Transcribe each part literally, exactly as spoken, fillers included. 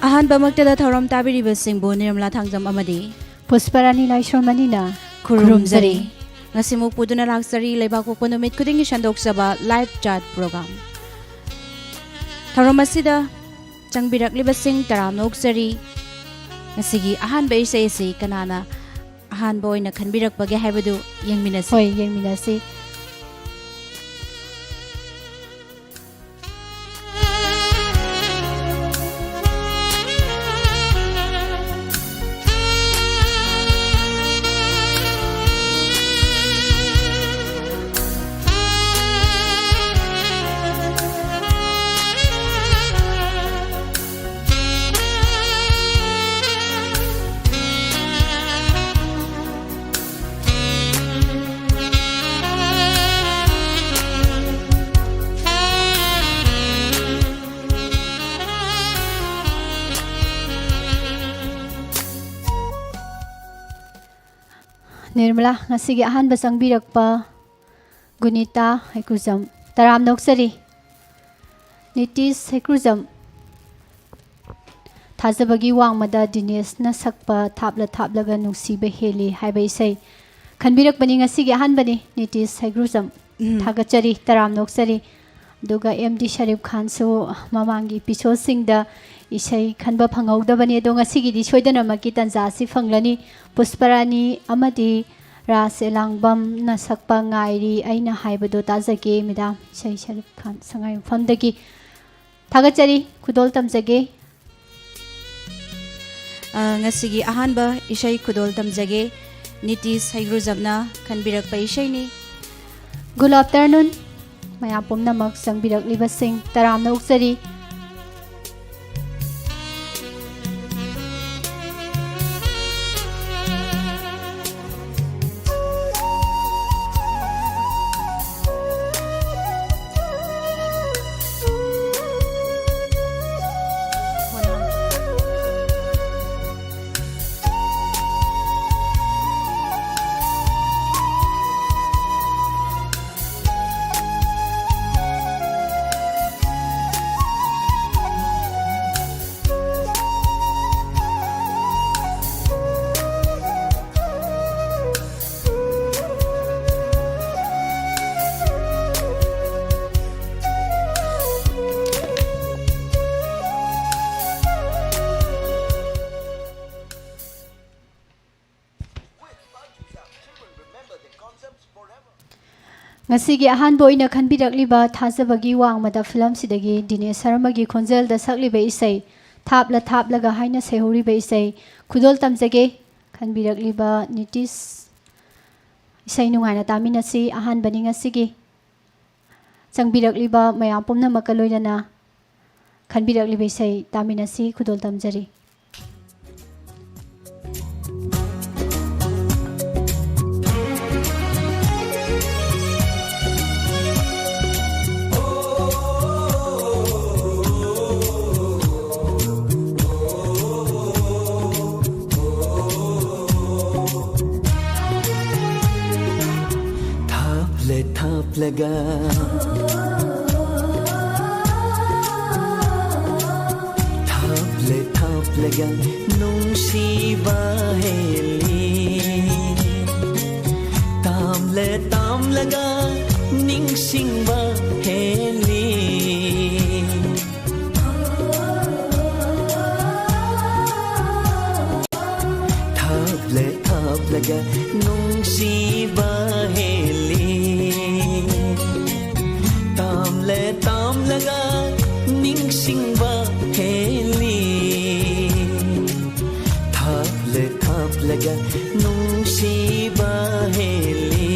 ꯑꯍꯥꯟꯕꯃꯛꯇꯗ ꯊꯧꯔꯝ ꯇꯥꯕꯤꯔꯤꯕꯁꯤꯡꯕꯨ ꯅꯤꯔꯃꯂꯥ ꯊꯥꯡꯖꯝ ꯑꯃꯗꯤ ꯄꯨꯁꯄꯔꯥꯅꯤ ꯂꯥꯏꯁ꯭ꯔꯝ ꯑꯅꯤꯅ ꯈꯨꯔꯨꯝꯖꯔꯤ꯫ ꯈꯨꯔꯨꯝꯖꯔꯤ꯫ ꯉꯁꯤꯃꯨꯛ ꯄꯨꯗꯨꯅ ꯂꯥꯛꯆꯔꯤ ꯂꯩꯕꯥꯛꯄꯣꯛꯄ ꯅꯨꯃꯤꯠ ꯈꯨꯗꯤꯡꯒꯤ ꯁꯟꯗꯣꯛꯆꯕ live chat program꯫ ꯊꯧꯔꯝ ꯑꯁꯤꯗ ꯆꯪꯕꯤꯔꯛꯂꯤꯕꯁꯤꯡ ꯇꯔꯥꯝꯅ ꯑꯣꯛꯆꯔꯤ꯫ ꯉꯁꯤꯒꯤ ꯑꯍꯥꯟꯕ ꯏꯁꯩ ꯑꯁꯤ ꯀꯅꯥꯅ ꯑꯍꯥꯟꯕ ꯑꯣꯏꯅ ꯈꯟꯕꯤꯔꯛꯄꯒꯦ ꯍꯥꯏꯕꯗꯨ ꯌꯦꯡꯃꯤꯟꯅꯁꯤ꯫ ꯍꯣꯏ, ꯌꯦꯡꯃꯤꯟꯅꯁꯤ꯫ ꯅꯤꯔꯃꯂꯥ, ꯉꯁꯤꯒꯤ ꯑꯍꯥꯟꯕ ꯆꯪꯕꯤꯔꯛꯄ ꯒꯨꯅꯤꯇꯥ ꯍꯩꯀ꯭ꯔꯨꯖꯝ, ꯇꯔꯥꯝꯅ ꯑꯣꯛꯆꯔꯤ꯫ ꯅꯤꯇꯤꯁ ꯍꯩꯀ꯭ꯔꯨꯖꯝ, ꯊꯥꯖꯕꯒꯤ ꯋꯥꯡꯃꯗ ꯗꯤꯅꯦꯁꯅ ꯁꯛꯄ ꯊꯥꯞꯂ ꯊꯥꯞꯂꯒ ꯅꯨꯡꯁꯤꯕ ꯍꯦꯜꯂꯤ ꯍꯥꯏꯕ ꯏꯁꯩ ꯈꯟꯕꯤꯔꯛꯄꯅꯤ꯫ ꯉꯁꯤꯒꯤ ꯑꯍꯥꯟꯕꯅꯤ, ꯅꯤꯇꯤꯁ ꯍꯩꯀ꯭ꯔꯨꯖꯝ꯫ ꯎꯝ꯫ ꯊꯥꯒꯠꯆꯔꯤ, ꯇꯔꯥꯝꯅ ꯑꯣꯛꯆꯔꯤ꯫ ꯑꯗꯨꯒ ꯑꯦꯝ ꯗꯤ ꯁꯔꯤꯐ ꯈꯥꯟꯁꯨ ꯃꯃꯥꯡꯒꯤ episodeꯁꯤꯡꯗ ꯏꯁꯩ ꯈꯟꯕ ꯐꯪꯍꯧꯗꯕꯅꯤ, ꯑꯗꯣ ꯉꯁꯤꯒꯤꯗꯤ ꯁꯣꯏꯗꯅꯃꯛꯀꯤ ꯇꯥꯟꯖꯥ ꯑꯁꯤ ꯐꯪꯂꯅꯤ꯫ ꯄꯨꯁꯄꯔꯥꯅꯤ ꯑꯃꯗꯤ ꯔꯥꯁ ꯑꯦꯂꯥꯡꯕꯝꯅ ꯁꯛꯄ ꯉꯥꯏꯔꯤ ꯑꯩꯅ ꯍꯥꯏꯕꯗꯣ ꯇꯥꯖꯒꯦ, ꯃꯦꯗꯥꯝ꯫ ꯏꯁꯩ ꯁꯔꯤꯐ ꯈꯥꯟ ꯁꯉꯥꯏꯌꯨꯝꯐꯝꯗꯒꯤ꯫ ꯊꯥꯒꯠꯆꯔꯤ, ꯈꯨꯗꯣꯜ ꯇꯝꯖꯒꯦ꯫ ꯑ, ꯉꯁꯤꯒꯤ ꯑꯍꯥꯟꯕ ꯏꯁꯩ ꯈꯨꯗꯣꯜ ꯇꯝꯖꯒꯦ, ꯅꯤꯇꯤꯁ ꯍꯩꯒ꯭ꯔꯨꯖꯝꯅ ꯈꯟꯕꯤꯔꯛꯄ ꯏꯁꯩꯅꯤ꯫ Good afternoon, ꯃꯌꯥꯝ ꯄꯨꯝꯅꯃꯛ ꯆꯪꯕꯤꯔꯛꯂꯤꯕꯁꯤꯡ ꯇꯔꯥꯝꯅ ꯑꯣꯛꯆꯔꯤ꯫ ꯉꯁꯤꯒꯤ ꯑꯍꯥꯟꯕ ꯑꯣꯏꯅ ꯈꯟꯕꯤꯔꯛꯂꯤꯕ ꯊꯥꯖꯕꯒꯤ ꯋꯥꯡꯃꯗ ꯐꯤꯂꯝꯁꯤꯗꯒꯤ ꯗꯤꯅꯦꯁ ꯁꯔꯃꯒꯤ ꯈꯣꯟꯖꯦꯜꯗ ꯁꯛꯂꯤꯕ ꯏꯁꯩ ꯊꯥꯞꯂ ꯊꯥꯞꯂꯒ ꯍꯥꯏꯅ ꯁꯩꯍꯧꯔꯤꯕ ꯏꯁꯩ ꯈꯨꯗꯣꯜ ꯇꯝꯖꯒꯦ꯫ ꯈꯟꯕꯤꯔꯛꯂꯤꯕ ꯅꯤꯇꯤꯁ, ꯏꯁꯩ ꯅꯨꯡꯉꯥꯏꯅ ꯇꯥꯃꯤꯟꯅꯁꯤ꯫ ꯑꯍꯥꯟꯕꯅꯤ ꯉꯁꯤꯒꯤ꯫ ꯆꯪꯕꯤꯔꯛꯂꯤꯕ ꯃꯌꯥꯝ ꯄꯨꯝꯅꯃꯛꯀ ꯂꯣꯏꯅꯅ ꯈꯟꯕꯤꯔꯛꯂꯤꯕ ꯏꯁꯩ ꯇꯥꯃꯤꯟꯅꯁꯤ꯫ ꯈꯨꯗꯣꯜ ꯇꯝꯖꯔꯤ꯫ ꯊꯥꯞꯂ ꯊꯥꯞꯂꯒ, ꯊꯥꯞꯂ ꯊꯥꯞꯂꯒ ꯅꯨꯡꯁꯤꯕ ꯍꯦꯜꯂꯤ꯫ ꯇꯥꯝꯂ ꯇꯥꯝꯂꯒ ꯅꯤꯡꯁꯤꯡꯕ ꯍꯦꯜꯂꯤ꯫ ꯊꯥꯞꯂ ꯊꯥꯞꯂꯒ ꯅꯨꯡꯁꯤꯕ ꯍꯦꯜꯂꯤ꯫ ꯇꯥꯝꯂ ꯇꯥꯝꯂꯒ ꯅꯤꯡꯁꯤꯡꯕ ꯍꯦꯜꯂꯤ꯫ ꯊꯥꯞꯂ ꯊꯥꯞꯂꯒ ꯅꯨꯡꯁꯤꯕ ꯍꯦꯜꯂꯤ꯫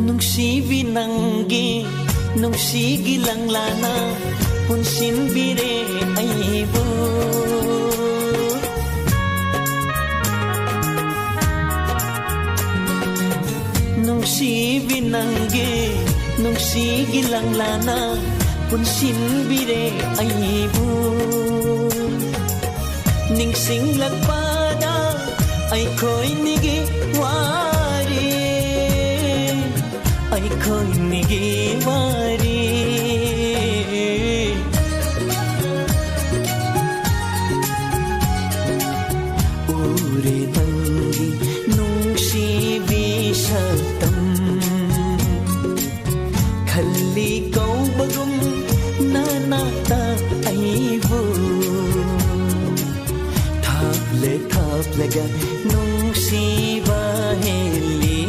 ꯅꯨꯡꯁꯤꯕꯤ ꯅꯪꯒꯤ ꯅꯨꯡꯁꯤꯒꯤ ꯂꯪꯂꯥꯅ ꯄꯨꯟꯁꯤꯟꯕꯤꯔꯦ ꯑꯩꯕꯨ꯫ ꯅꯨꯡꯁꯤꯕꯤ ꯅꯪꯒꯤ ꯅꯨꯡꯁꯤꯒꯤ ꯂꯪꯂꯥꯅ ꯄꯨꯟꯁꯤꯟꯕꯤꯔꯦ ꯑꯩꯕꯨ꯫ ꯅꯤꯡꯁꯤꯡꯂꯛꯄꯗ ꯑꯩꯈꯣꯏꯅꯤꯒꯤ ꯋꯥꯔꯤ, ꯑꯩꯈꯣꯏꯅꯤꯒꯤ ꯋꯥꯔꯤ꯫ ꯅꯨꯡꯁꯤꯕ ꯍꯦꯜꯂꯤ꯫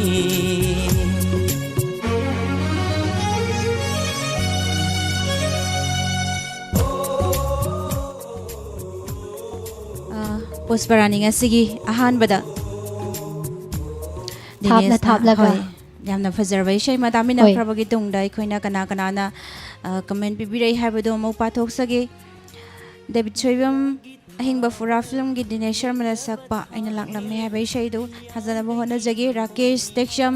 ꯑ, ꯄꯨꯁꯄꯔꯥꯅꯤ, ꯉꯁꯤꯒꯤ ꯑꯍꯥꯟꯕꯗ ꯊꯥꯞꯅ ꯗꯤꯅꯦꯁꯅ, ꯊꯥꯞꯂꯒ꯫ ꯍꯣꯏ, ꯌꯥꯝꯅ ꯐꯖꯔꯕ ꯏꯁꯩ ꯑꯃ ꯍꯣꯏ꯫ ꯇꯥꯃꯤꯟꯅꯈ꯭ꯔꯕꯒꯤ ꯇꯨꯡꯗ ꯑꯩꯈꯣꯏꯅ ꯀꯅꯥ ꯀꯅꯥꯅ, ꯑ, comment ꯄꯤꯕꯤꯔꯛꯏ ꯍꯥꯏꯕꯗꯨ ꯑꯃꯨꯛ ꯄꯥꯊꯣꯛꯆꯒꯦ꯫ ꯗꯦꯕꯤꯠ ꯁꯣꯏꯕꯝ, ꯑꯍꯤꯡꯕ ꯐꯨꯔꯥ ꯐꯤꯂꯝꯒꯤ ꯗꯤꯅꯦꯁ ꯁꯔꯃꯅ ꯁꯛꯄ ꯑꯩꯅ ꯂꯥꯛꯂꯝꯃꯦ ꯍꯥꯏꯕ ꯏꯁꯩꯗꯨ ꯊꯥꯖꯅꯕ ꯍꯣꯠꯅꯖꯒꯦ꯫ ꯔꯥꯀꯦꯁ ꯇꯦꯛꯁꯝ,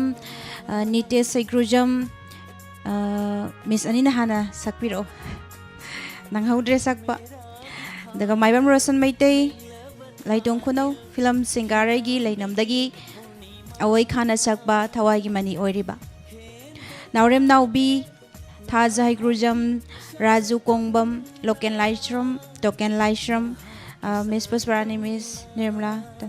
ꯑ, ꯅꯤꯇꯦꯁ ꯁꯩꯀ꯭ꯔꯨꯖꯝ, ꯑ, ꯃꯤꯁ ꯑꯅꯤꯅ ꯍꯥꯟꯅ ꯁꯛꯄꯤꯔꯛꯑꯣ꯫ ꯅꯪꯍꯧꯗ꯭ꯔꯦ ꯁꯛꯄ꯫ ꯑꯗꯨꯒ ꯃꯥꯏꯕꯝ ꯔꯣꯁꯟ ꯃꯩꯇꯩ, ꯂꯥꯏꯇꯣꯡ ꯈꯨꯅꯧ, ꯐꯤꯂꯝ ꯁꯤꯡꯒꯥꯔꯩꯒꯤ ꯂꯩꯅꯝꯗꯒꯤ ꯑꯋꯣꯏ ꯈꯥꯟꯅ ꯁꯛꯄ ꯊꯋꯥꯏꯒꯤ ꯃꯅꯤ ꯑꯣꯏꯔꯤꯕ꯫ ꯅꯥꯎꯔꯦꯝ ꯅꯥꯎꯕꯤ, ꯊꯥꯖ ꯍꯩꯀ꯭ꯔꯨꯖꯝ, ꯔꯥꯖꯨ ꯀꯣꯡꯕꯝ, ꯂꯣꯀꯦꯟ ꯂꯥꯏꯁ꯭ꯔꯝ, ꯇꯣꯀꯦꯟ ꯂꯥꯏꯁ꯭ꯔꯝ, ꯑ, ꯃꯤꯁ ꯄꯨꯁꯄꯔꯥꯅꯤ, ꯃꯤꯁ ꯅꯤꯔꯃꯂꯥ, ꯇ-,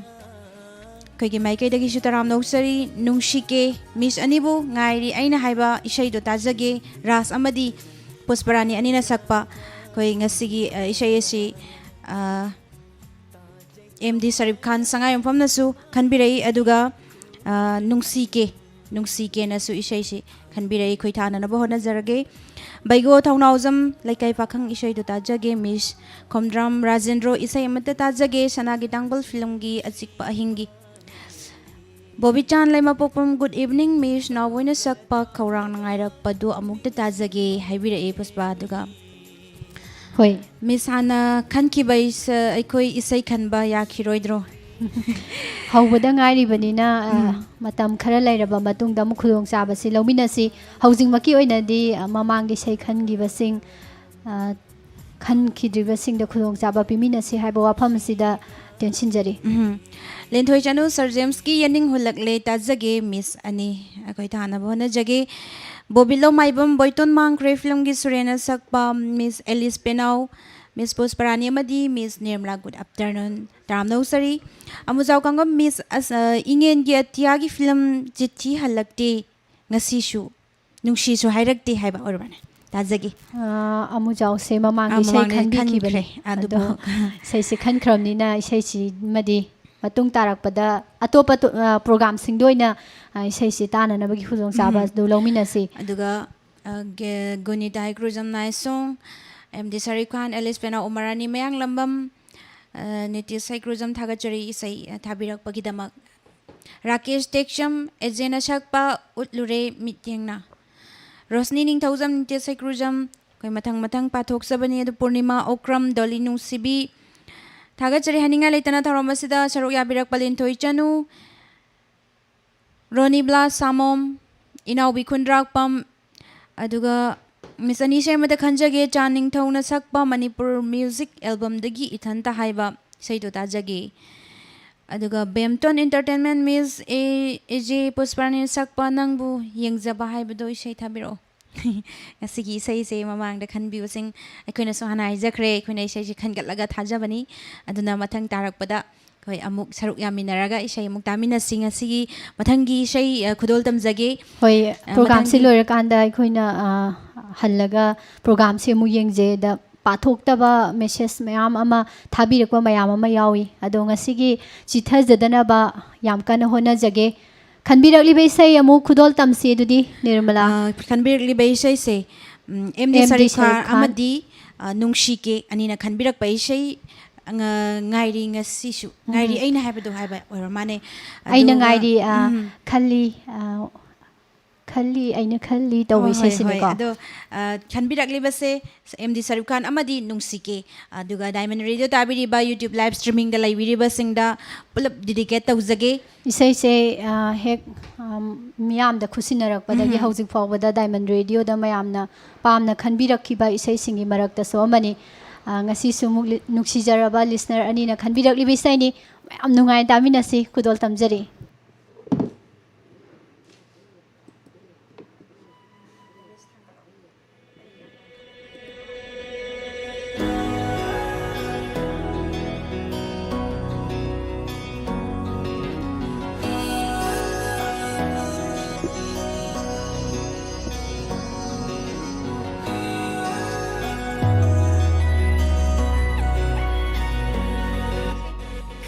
ꯑꯩꯈꯣꯏꯒꯤ ꯃꯥꯏꯀꯩꯗꯒꯤꯁꯨ ꯇꯔꯥꯝꯅ ꯑꯣꯛꯆꯔꯤ꯫ ꯅꯨꯡꯁꯤꯀꯦ, ꯃꯤꯁ ꯑꯅꯤꯕꯨ ꯉꯥꯏꯔꯤ ꯑꯩꯅ ꯍꯥꯏꯕ ꯏꯁꯩꯗꯣ ꯇꯥꯖꯒꯦ꯫ ꯔꯥꯖ ꯑꯃꯗꯤ ꯄꯨꯁꯄꯔꯥꯅꯤ ꯑꯅꯤꯅ ꯁꯛꯄ ꯑꯩꯈꯣꯏ ꯉꯁꯤꯒꯤ, ꯑ, ꯏꯁꯩ ꯑꯁꯤ, ꯑ, ꯑꯦꯝ ꯗꯤ ꯁꯔꯤꯐ ꯈꯥꯟ ꯁꯉꯥꯏꯌꯨꯝꯐꯝꯅꯁꯨ ꯈꯟꯕꯤꯔꯛꯏ, ꯑꯗꯨꯒ, ꯑ, ꯅꯨꯡꯁꯤꯀꯦ, ꯅꯨꯡꯁꯤꯀꯦꯅꯁꯨ ꯏꯁꯩꯁꯤ ꯈꯟꯕꯤꯔꯛꯏ꯫ ꯈꯣꯏꯊꯥꯅꯅꯕ ꯍꯣꯠꯅꯖꯔꯒꯦ꯫ ꯕꯩꯒꯣ ꯊꯧꯅꯥꯎꯖꯝ, ꯂꯩꯀꯥꯏ ꯄꯥꯈꯪ ꯏꯁꯩꯗꯨ ꯇꯥꯖꯒꯦ꯫ ꯃꯤꯁ ꯈꯣꯝꯗ꯭ꯔꯥꯝ ꯔꯥꯖꯦꯟꯗ꯭ꯔꯣ, ꯏꯁꯩ ꯑꯃꯠꯇ ꯇꯥꯖꯒꯦ꯫ ꯁꯅꯥꯒꯤ ꯇꯥꯡꯕꯜ ꯐꯤꯂꯝꯒꯤ ꯑꯆꯤꯛꯄ ꯑꯍꯤꯡꯒꯤ꯫ ꯕꯣꯕꯤꯆꯥꯟ ꯂꯩꯃꯄꯣꯛꯄꯝ, good evening, ꯃꯤꯁ ꯅꯥꯎꯕꯣꯏꯅ ꯁꯛꯄ ꯈꯧꯔꯥꯡꯅ ꯉꯥꯏꯔꯛꯄꯗꯨ ꯑꯃꯨꯛꯇ ꯇꯥꯖꯒꯦ ꯍꯥꯏꯕꯤꯔꯛꯏ ꯄꯨꯁꯄꯥ꯫ ꯑꯗꯨꯒ ꯍꯣꯏ꯫ ꯃꯤꯁ ꯍꯥꯟꯅ ꯈꯟꯈꯤꯕ ꯏꯁ-, ꯑꯩꯈꯣꯏ ꯏꯁꯩ ꯈꯟꯕ ꯌꯥꯈꯤꯔꯣꯏꯗ꯭ꯔꯣ? ꯍꯧꯕꯗ ꯉꯥꯏꯔꯤꯕꯅꯤꯅ, ꯑ, ꯎꯝ꯫ ꯃꯇꯝ ꯈꯔ ꯂꯩꯔꯕ ꯃꯇꯨꯡꯗ ꯑꯃꯨꯛ ꯈꯨꯗꯣꯡꯆꯥꯕꯁꯤ ꯂꯧꯃꯤꯟꯅꯁꯤ꯫ ꯍꯧꯖꯤꯛꯃꯛꯀꯤ ꯑꯣꯏꯅꯗꯤ, ꯑ, ꯃꯃꯥꯡꯒꯤ ꯏꯁꯩ ꯈꯟꯈꯤꯕꯁꯤꯡ, ꯑ, ꯈꯟꯈꯤꯗ꯭ꯔꯤꯕꯁꯤꯡꯗ ꯈꯨꯗꯣꯡꯆꯥꯕ ꯄꯤꯃꯤꯟꯅꯁꯤ ꯍꯥꯏꯕ ꯋꯥꯐꯝ ꯑꯁꯤꯗ ꯇꯦꯟꯁꯤꯟꯖꯔꯤ꯫ ꯎꯝ꯫ ꯂꯦꯟꯊꯣꯏ ꯆꯅꯨ, ꯁꯔ ꯖꯦꯝꯁꯀꯤ ꯌꯦꯅꯤꯡ ꯍꯨꯜꯂꯛꯂꯦ ꯇꯥꯖꯒꯦ, ꯃꯤꯁ ꯑꯅꯤ ꯑꯩꯈꯣꯏ ꯊꯥꯅꯕ ꯍꯣꯠꯅꯖꯒꯦ꯫ ꯕꯣꯕꯤꯂꯣ ꯃꯥꯏꯕꯝ, ꯕꯣꯏꯇꯣꯟ ꯃꯥꯡꯈ꯭ꯔꯦ ꯐꯤꯂꯝꯒꯤ ꯁꯨꯔꯦꯟꯅ ꯁꯛꯄ ꯃꯤꯁ ꯑꯦꯂꯤꯁ ꯄꯦꯅꯥꯎ, ꯃꯤꯁ ꯄꯨꯁꯄꯔꯥꯅꯤ ꯑꯃꯗꯤ ꯃꯤꯁ ꯅꯤꯔꯃꯂꯥ, good afternoon, ꯇꯔꯥꯝꯅ ꯑꯣꯛꯆꯔꯤ꯫ ꯑꯃꯨꯖꯥꯎ ꯀꯥꯡꯕꯝ, ꯃꯤꯁ ꯑꯁ-, ꯑ, ꯏꯉꯦꯟꯒꯤ ꯑꯇꯤꯌꯥꯒꯤ ꯐꯤꯂꯝ ꯆꯤꯊꯤ ꯍꯜꯂꯛꯇꯦ ꯉꯁꯤꯁꯨ, ꯅꯨꯡꯁꯤꯁꯨ ꯍꯥꯏꯔꯛꯇꯦ ꯍꯥꯏꯕ ꯑꯣꯏꯔꯕꯅꯦ꯫ ꯇꯥꯖꯒꯦ꯫ ꯑ, ꯑꯃꯨꯖꯥꯎꯁꯦ ꯃꯃꯥꯡꯒꯤ ꯑ, ꯏꯁꯩ ꯃꯃꯥꯡꯗ ꯈꯟꯕꯤꯈꯤꯕꯅꯦ꯫ ꯈꯟꯈ꯭ꯔꯦ꯫ ꯑꯗꯨꯕꯨ ꯑꯗꯣ ꯏꯁꯩꯁꯦ ꯈꯟꯈ꯭ꯔꯕꯅꯤꯅ ꯏꯁꯩꯁꯤꯃꯗꯤ ꯃꯇꯨꯡ ꯇꯥꯔꯛꯄꯗ ꯑꯇꯣꯞꯄ ꯇꯣ-, ꯑ, ꯄ꯭ꯔꯣꯒ꯭ꯔꯥꯝꯁꯤꯡꯗ ꯑꯣꯏꯅ, ꯑ, ꯏꯁꯩꯁꯤ ꯇꯥꯅꯅꯕꯒꯤ ꯈꯨꯗꯣꯡꯆꯥꯕ ꯎꯝ꯫ ꯑꯗꯨ ꯂꯧꯃꯤꯟꯅꯁꯤ꯫ ꯑꯗꯨꯒ, ꯑ, ꯒꯦ-, ꯒꯨꯅꯤꯇꯥ ꯍꯩꯀ꯭ꯔꯨꯖꯝ ꯅꯥꯏꯁꯣꯡ, ꯑꯦꯝ ꯗꯤ ꯁꯔꯤꯐ ꯈꯥꯟ, ꯑꯦꯂꯤꯁ ꯄꯦꯅꯥ, ꯎꯃꯔꯥꯅꯤ ꯃꯌꯥꯡꯂꯝꯕꯝ, ꯑ, ꯅꯤꯇꯤꯁ ꯍꯩꯀ꯭ꯔꯨꯖꯝ ꯊꯥꯒꯠꯆꯔꯤ ꯏꯁꯩ, ꯑ, ꯊꯥꯕꯤꯔꯛꯄꯒꯤꯗꯃꯛ꯫ ꯔꯥꯀꯦꯁ ꯇꯦꯛꯆꯝ, ꯑꯦꯖꯦꯅ ꯁꯛꯄ ꯎꯠꯂꯨꯔꯦ ꯃꯤꯠꯌꯦꯡꯅ꯫ ꯔꯣꯁꯅꯤ ꯅꯤꯡꯊꯧꯖꯝ, ꯅꯤꯇꯤꯁ ꯍꯩꯀ꯭ꯔꯨꯖꯝ, ꯑꯩꯈꯣꯏ ꯃꯊꯪ ꯃꯊꯪ ꯄꯥꯊꯣꯛꯆꯕꯅꯤ꯫ ꯑꯗꯨ ꯄꯨꯔꯅꯤꯃꯥ ꯑꯣꯀ꯭ꯔꯝ, ꯗꯣꯂꯤ ꯅꯨꯡꯁꯤꯕꯤ, ꯊꯥꯒꯠꯆꯔꯤ꯫ ꯍꯥꯏꯅꯤꯡꯉꯥꯏ ꯂꯩꯇꯅ ꯊꯧꯔꯝ ꯑꯁꯤꯗ ꯁꯔꯨꯛ ꯌꯥꯕꯤꯔꯛꯄ ꯂꯤꯟꯊꯣꯏ ꯆꯅꯨ, ꯔꯣꯅꯤꯕ꯭ꯂꯥ ꯁꯥꯃꯣꯝ, ꯏꯅꯥꯎꯕꯤ ꯈꯨꯟꯗ꯭ꯔꯥꯛꯄꯝ, ꯑꯗꯨꯒ ꯃꯤꯁ ꯑꯅꯤ ꯁꯦꯝꯕꯗ ꯈꯟꯖꯒꯦ, ꯆꯥꯟ ꯅꯤꯡꯊꯧꯅ ꯁꯛꯄ ꯃꯅꯤꯄꯨꯔ ꯃ꯭ꯌꯨꯖꯤꯛ ꯑꯦꯜꯕꯝꯗꯒꯤ ꯏꯊꯟꯇ ꯍꯥꯏꯕ ꯏꯁꯩꯗꯣ ꯇꯥꯖꯒꯦ꯫ ꯑꯗꯨꯒ ꯕꯦꯝꯇꯣꯟ ꯏꯟꯇꯔꯇꯦꯟꯃꯦꯟ ꯃꯤꯁ ꯑꯦ, ꯑꯦ ꯖꯦ ꯄꯨꯁꯄꯔꯥꯅꯤꯅ ꯁꯛꯄ ꯅꯪꯕꯨ ꯌꯦꯡꯖꯕ ꯍꯥꯏꯕꯗꯣ ꯏꯁꯩ ꯊꯥꯕꯤꯔꯛꯑꯣ꯫ ꯉꯁꯤꯒꯤ ꯏꯁꯩꯁꯦ ꯃꯃꯥꯡꯗ ꯈꯟꯕꯤꯕꯁꯤꯡ ꯑꯩꯈꯣꯏꯅꯁꯨ ꯍꯥꯟꯅ ꯍꯥꯏꯖꯈ꯭ꯔꯦ, ꯑꯩꯈꯣꯏꯅ ꯏꯁꯩꯁꯦ ꯈꯟꯒꯠꯂꯒ ꯊꯥꯖꯕꯅꯤ꯫ ꯑꯗꯨꯅ ꯃꯊꯪ ꯇꯥꯔꯛꯄꯗ ꯑꯩꯈꯣꯏ ꯑꯃꯨꯛ ꯁꯔꯨꯛ ꯌꯥꯃꯤꯟꯅꯔꯒ ꯏꯁꯩ ꯑꯃꯨꯛ ꯇꯥꯃꯤꯟꯅꯁꯤ꯫ ꯉꯁꯤꯒꯤ ꯃꯊꯪꯒꯤ ꯏꯁꯩ, ꯑ, ꯈꯨꯗꯣꯜ ꯇꯝꯖꯒꯦ꯫ ꯍꯣꯏ, ꯑ, ꯄ꯭ꯔꯣꯒꯥꯝꯁꯤ ꯃꯊꯪꯒꯤ ꯂꯣꯏꯔꯀꯥꯟꯗ ꯑꯩꯈꯣꯏꯅ, ꯑ, ꯍꯜꯂꯒ ꯄ꯭ꯔꯣꯒꯥꯝꯁꯤ ꯑꯃꯨꯛ ꯌꯦꯡꯖꯩ꯫ ꯑꯗ ꯄꯥꯊꯣꯛꯇꯕ ꯃꯦꯁꯦꯖ ꯃꯌꯥꯝ ꯑꯃ ꯊꯥꯕꯤꯔꯛꯄ ꯃꯌꯥꯝ ꯑꯃ ꯌꯥꯎꯏ꯫ ꯑꯗꯣ ꯉꯁꯤꯒꯤ ꯆꯤꯊꯖꯗꯅꯕ ꯌꯥꯝ ꯀꯟꯅ ꯍꯣꯠꯅꯖꯒꯦ꯫ ꯈꯟꯕꯤꯔꯛꯂꯤꯕ ꯏꯁꯩ ꯑꯃꯨꯛ ꯈꯨꯗꯣꯜ ꯇꯝꯁꯤ ꯑꯗꯨꯗꯤ, ꯅꯤꯔꯃꯂꯥ꯫ ꯑ, ꯈꯟꯕꯤꯔꯛꯂꯤꯕ ꯏꯁꯩꯁꯦ, ꯎꯝ, M D M D Sharif Khan Sharif Khan. ꯑꯃꯗꯤ, ꯑ, ꯅꯨꯡꯁꯤ ꯀꯦ ꯑꯅꯤꯅ ꯈꯟꯕꯤꯔꯛꯄ ꯏꯁꯩ, ꯑ, ꯉ-, ꯉꯥꯏꯔꯤ ꯉꯁꯤꯁꯨ꯫ ꯉꯥꯏꯔꯤ ꯎꯝ꯫ ꯑꯩꯅ ꯍꯥꯏꯕꯗꯣ ꯍꯥꯏꯕ ꯑꯣꯏꯔ ꯃꯥꯅꯦ꯫ ꯑꯩꯅ ꯑꯗꯨꯒ, ꯉꯥꯏꯔꯤ, ꯑ, ꯎꯝ꯫ ꯈꯜꯂꯤ, ꯑ, ꯈꯜꯂꯤ, ꯑꯩꯅ ꯈꯜꯂꯤ ꯇꯧꯕ ꯍꯣꯏ, ꯍꯣꯏ, ꯍꯣꯏ꯫ ꯏꯁꯩꯁꯤꯅꯦꯀꯣ꯫ ꯑꯗꯣ, ꯑ, ꯈꯟꯕꯤꯔꯛꯂꯤꯕꯁꯦ ꯑꯦꯝ ꯗꯤ ꯁꯔꯨꯛ ꯈꯥꯟ ꯑꯃꯗꯤ ꯅꯨꯡꯁꯤꯀꯦ꯫ ꯑꯗꯨꯒ ꯗꯥꯏꯃꯟ ꯔꯦꯗꯤꯑꯣ ꯇꯥꯕꯤꯔꯤꯕ, YouTube ꯂꯥꯏꯚ ꯁ꯭ꯇ꯭ꯔꯤꯃꯤꯡꯗ ꯂꯩꯕꯤꯔꯤꯕꯁꯤꯡꯗ ꯄꯨꯂꯞ ꯗꯤꯗꯤꯀꯦꯠ ꯇꯧꯖꯒꯦ꯫ ꯏꯁꯩꯁꯦ, ꯑ, ꯍꯦꯛ, ꯑ, ꯃꯤꯌꯥꯝꯗ ꯈꯨꯠꯁꯤꯟꯅꯔꯛꯄꯗꯒꯤ ꯎꯝ꯫ ꯍꯧꯖꯤꯛ ꯐꯥꯎꯕꯗ ꯗꯥꯏꯃꯟ ꯔꯦꯗꯤꯑꯣꯗ ꯃꯌꯥꯝꯅ ꯄꯥꯝꯅ ꯈꯟꯕꯤꯔꯛꯈꯤꯕ ꯏꯁꯩꯁꯤꯡꯒꯤ ꯃꯔꯛꯇꯁꯨ ꯑꯃꯅꯤ꯫ ꯑ, ꯉꯁꯤꯁꯨ ꯑꯃꯨꯛ ꯂꯤ-, ꯅꯨꯡꯁꯤꯖꯔꯕ ꯂꯤꯁꯅꯔ ꯑꯅꯤꯅ ꯈꯟꯕꯤꯔꯛꯂꯤꯕ ꯏꯁꯩꯅꯤ꯫ ꯃꯌꯥꯝ ꯅꯨꯡꯉꯥꯏꯅ ꯇꯥꯃꯤꯟꯅꯁꯤ꯫ ꯈꯨꯗꯣꯜ ꯇꯝꯖꯔꯤ꯫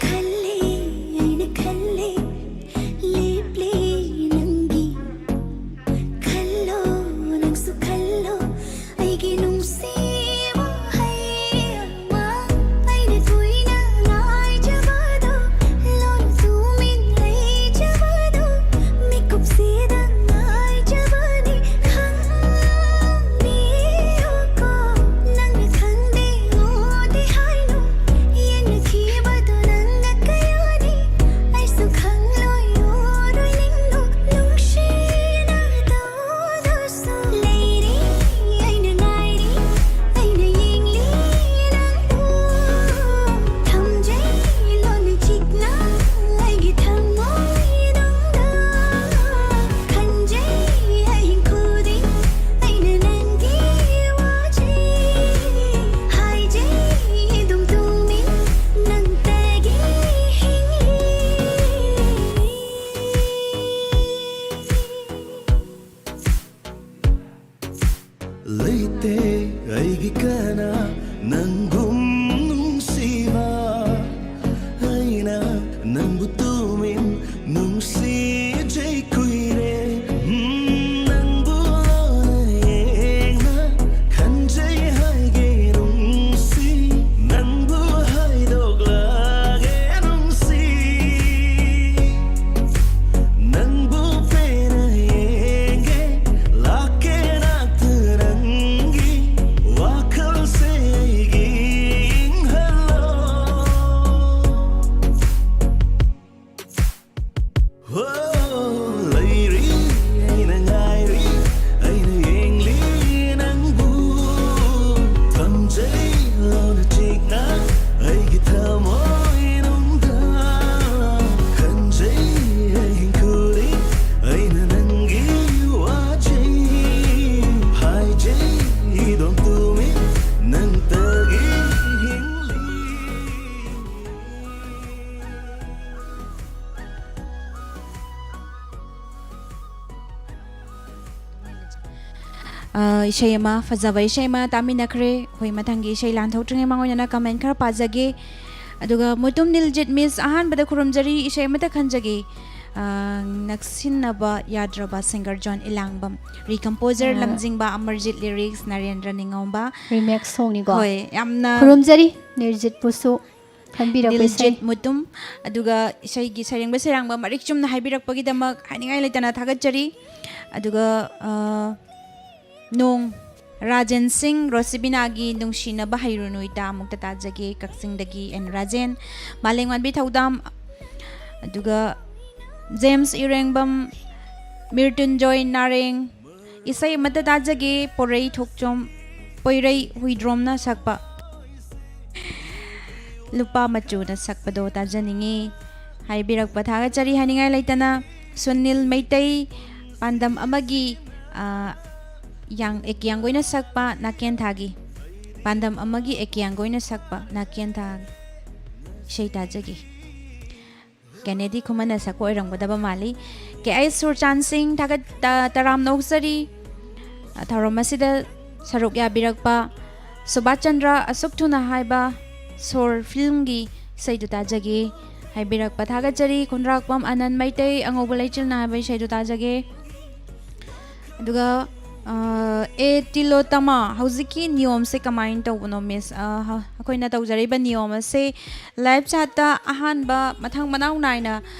ꯈꯜꯂꯤ ꯀꯅꯥ ꯅꯪꯒꯨꯝ ꯅꯨꯡꯁꯤꯕ? ꯑꯩꯅ ꯅꯪꯕꯨ ꯇꯨꯃꯤꯟ ꯅꯨꯡꯁꯤꯖꯩ ꯀꯨꯏꯔꯦ. ꯎꯝ, ꯅꯪꯕꯨ ꯂꯣꯟꯅ ꯌꯦꯡꯅ ꯈꯟꯖꯩ ꯍꯥꯏꯒꯦ ꯅꯨꯡꯁꯤ. ꯅꯪꯕꯨ ꯍꯥꯏꯗꯣꯛꯂꯒꯦ ꯅꯨꯡꯁꯤ. ꯅꯪꯕꯨ ꯄꯦꯟꯅ ꯌꯦꯡꯒꯦ ꯂꯥꯛꯀꯦ ꯅꯥꯛꯇ ꯅꯪꯒꯤ ꯋꯥꯈꯜꯁꯦ ꯑꯩꯒꯤ ꯏꯪꯍꯜꯂꯣ. ꯍꯣ, ꯂꯩꯔꯤ ꯑꯩꯅ ꯉꯥꯏꯔꯤ ꯑꯩꯅ ꯌꯦꯡꯂꯤ ꯅꯪꯕꯨ ꯊꯝꯖꯩ ꯂꯣꯟꯅ ꯆꯤꯛꯅ ꯑꯩꯒꯤ ꯊꯃꯣꯏꯅꯨꯡꯗ ꯈꯟꯖꯩ ꯑꯍꯤꯡ ꯈꯨꯗꯤꯡ ꯑꯩꯅ ꯅꯪꯒꯤ ꯋꯥꯖꯩ ꯍꯥꯏꯖꯩ ꯏꯗꯣꯝ ꯇꯨꯃꯤꯟ ꯅꯪꯇꯒꯤ ꯍꯤꯡꯂꯤ. ꯑ, ꯏꯁꯩ ꯑꯃ, ꯐꯖꯕ ꯏꯁꯩ ꯑꯃ ꯇꯥꯃꯤꯟꯅꯈ꯭ꯔꯦ꯫ ꯑꯩꯈꯣꯏ ꯃꯊꯪꯒꯤ ꯏꯁꯩ ꯂꯥꯟꯊꯣꯛꯇ꯭ꯔꯤꯉꯩ ꯃꯥꯡꯑꯣꯏꯅꯅ comment ꯈꯔ ꯄꯥꯖꯒꯦ꯫ ꯑꯗꯨꯒ ꯃꯨꯇꯨꯝ ꯅꯤꯜꯖꯤꯠ ꯃꯤꯁ, ꯑꯍꯥꯟꯕꯗ ꯈꯨꯔꯨꯝꯖꯔꯤ, ꯏꯁꯩ ꯑꯃꯇ ꯈꯟꯖꯒꯦ꯫ ꯑ, ꯅꯛꯁꯤꯟꯅꯕ ꯌꯥꯗ꯭ꯔꯕ, singer ꯖꯣꯟ ꯏꯂꯥꯡꯕꯝ, recomposer ꯑ, ꯂꯝꯖꯤꯡꯕ ꯑꯃꯔꯖꯤꯠ, lyrics ꯅꯔꯦꯟꯗ꯭ꯔ ꯅꯤꯡꯉꯣꯝꯕ꯫ Remix songꯅꯤꯀꯣ꯫ ꯍꯣꯏ, ꯌꯥꯝꯅ ꯈꯨꯔꯨꯝꯖꯔꯤ ꯅꯤꯜꯖꯤꯠꯄꯨꯁꯨ ꯈꯟꯕꯤꯔꯛꯄ ꯏꯁꯩ꯫ ꯅꯤꯜꯖꯤꯠ ꯃꯨꯇꯨꯝ, ꯑꯗꯨꯒ ꯏꯁꯩꯒꯤ ꯁꯩꯔꯦꯡꯕ ꯁꯩꯔꯥꯡꯕ ꯃꯔꯤꯛ ꯆꯨꯝꯅ ꯍꯥꯏꯕꯤꯔꯛꯄꯒꯤꯗꯃꯛ ꯍꯥꯏꯅꯤꯡꯉꯥꯏ ꯂꯩꯇꯅ ꯊꯥꯒꯠꯆꯔꯤ꯫ ꯑꯗꯨꯒ, ꯑ, ꯅꯣꯡ, ꯔꯥꯖꯦꯟ ꯁꯤꯡ, ꯔꯣꯁꯤꯕꯤꯅꯥꯒꯤ ꯅꯨꯡꯁꯤꯅꯕ ꯍꯩꯔꯨꯅꯨ ꯏꯇꯥ ꯑꯃꯨꯛꯇ ꯇꯥꯖꯒꯦ, ꯀꯛꯆꯤꯡꯗꯒꯤ ꯑꯦꯟ ꯔꯥꯖꯦꯟ, ꯃꯥꯂꯦꯝꯉꯥꯟꯕꯤ ꯊꯧꯗꯥꯝ, ꯑꯗꯨꯒ ꯖꯦꯝꯁ ꯏꯔꯦꯡꯕꯝ, ꯃꯤꯔꯇꯨꯟꯖꯣꯏ ꯅꯥꯔꯦꯡ, ꯏꯁꯩ ꯑꯃꯠꯇ ꯇꯥꯖꯒꯦ, ꯄꯣꯔꯩ ꯊꯣꯛꯆꯣꯝ, ꯄꯣꯏꯔꯩ ꯍꯨꯏꯗ꯭ꯔꯣꯝꯅ ꯁꯛꯄ, ꯂꯨꯄꯥ ꯃꯆꯨꯅ ꯁꯛꯄꯗꯣ ꯇꯥꯖꯅꯤꯡꯉꯤ ꯍꯥꯏꯕꯤꯔꯛꯄ ꯊꯥꯒꯠꯆꯔꯤ ꯍꯥꯏꯅꯤꯡꯉꯥꯏ ꯂꯩꯇꯅ, ꯁꯨꯅꯤꯜ ꯃꯩꯇꯩ, ꯄꯥꯟꯗꯝ ꯑꯃꯒꯤ, ꯑ, ꯌꯥꯡ-, ꯑꯦꯀꯤꯌꯥꯡꯒꯣꯏꯅ ꯁꯛꯄ ꯅꯥꯀꯦꯟꯊꯥꯒꯤ, ꯄꯥꯟꯗꯝ ꯑꯃꯒꯤ ꯑꯦꯀꯤꯌꯥꯡꯒꯣꯏꯅ ꯁꯛꯄ ꯅꯥꯀꯦꯟꯊꯥꯒꯤ ꯏꯁꯩ ꯇꯥꯖꯒꯦ꯫ ꯀꯦꯅꯦꯗꯤ ꯈꯨꯃꯟꯅ ꯁꯛꯄ ꯑꯣꯏꯔꯝꯒꯗꯕ ꯃꯥꯜꯂꯤ꯫ ꯀꯦ ꯑꯩꯆ ꯁꯨꯔꯆꯥꯟ ꯁꯤꯡ, ꯊꯥꯒꯠ-, ꯇ-, ꯇꯔꯥꯝꯅ ꯑꯣꯛꯆꯔꯤ꯫ ꯑ, ꯊꯧꯔꯝ ꯑꯁꯤꯗ ꯁꯔꯨꯛ ꯌꯥꯕꯤꯔꯛꯄ ꯁꯨꯕꯥꯁ ꯆꯟꯗ꯭ꯔ ꯑꯁꯨꯛ ꯊꯨꯅ ꯍꯥꯏꯕ ꯁꯣꯔ ꯐꯤꯂꯝꯒꯤ ꯏꯁꯩꯗꯨ ꯇꯥꯖꯒꯦ ꯍꯥꯏꯕꯤꯔꯛꯄ꯫ ꯊꯥꯒꯠꯆꯔꯤ꯫ ꯈꯨꯟꯗ꯭ꯔꯥꯛꯄꯝ ꯑꯅꯟ ꯃꯩꯇꯩ ꯑꯉꯧꯕ ꯂꯩꯆꯤꯜꯅ ꯍꯥꯏꯕ ꯏꯁꯩꯗꯨ ꯇꯥꯖꯒꯦ꯫ ꯑꯗꯨꯒ ꯑꯦ ꯇꯤꯂꯣꯇꯃꯥ, ꯍꯧꯖꯤꯛꯀꯤ ꯅꯤꯌꯣꯝꯁꯦ ꯀꯃꯥꯏꯅ ꯇꯧꯕꯅꯣ ꯃꯤꯁ? ꯑꯩꯈꯣꯏꯅ ꯇꯧꯖꯔꯤꯕ ꯅꯤꯌꯣꯝ ꯑꯁꯦ ꯂꯥꯏꯞ ꯆꯥꯠꯇ ꯑꯍꯥꯟꯕ ꯃꯊꯪ ꯃꯅꯥꯎ ꯅꯥꯏꯅ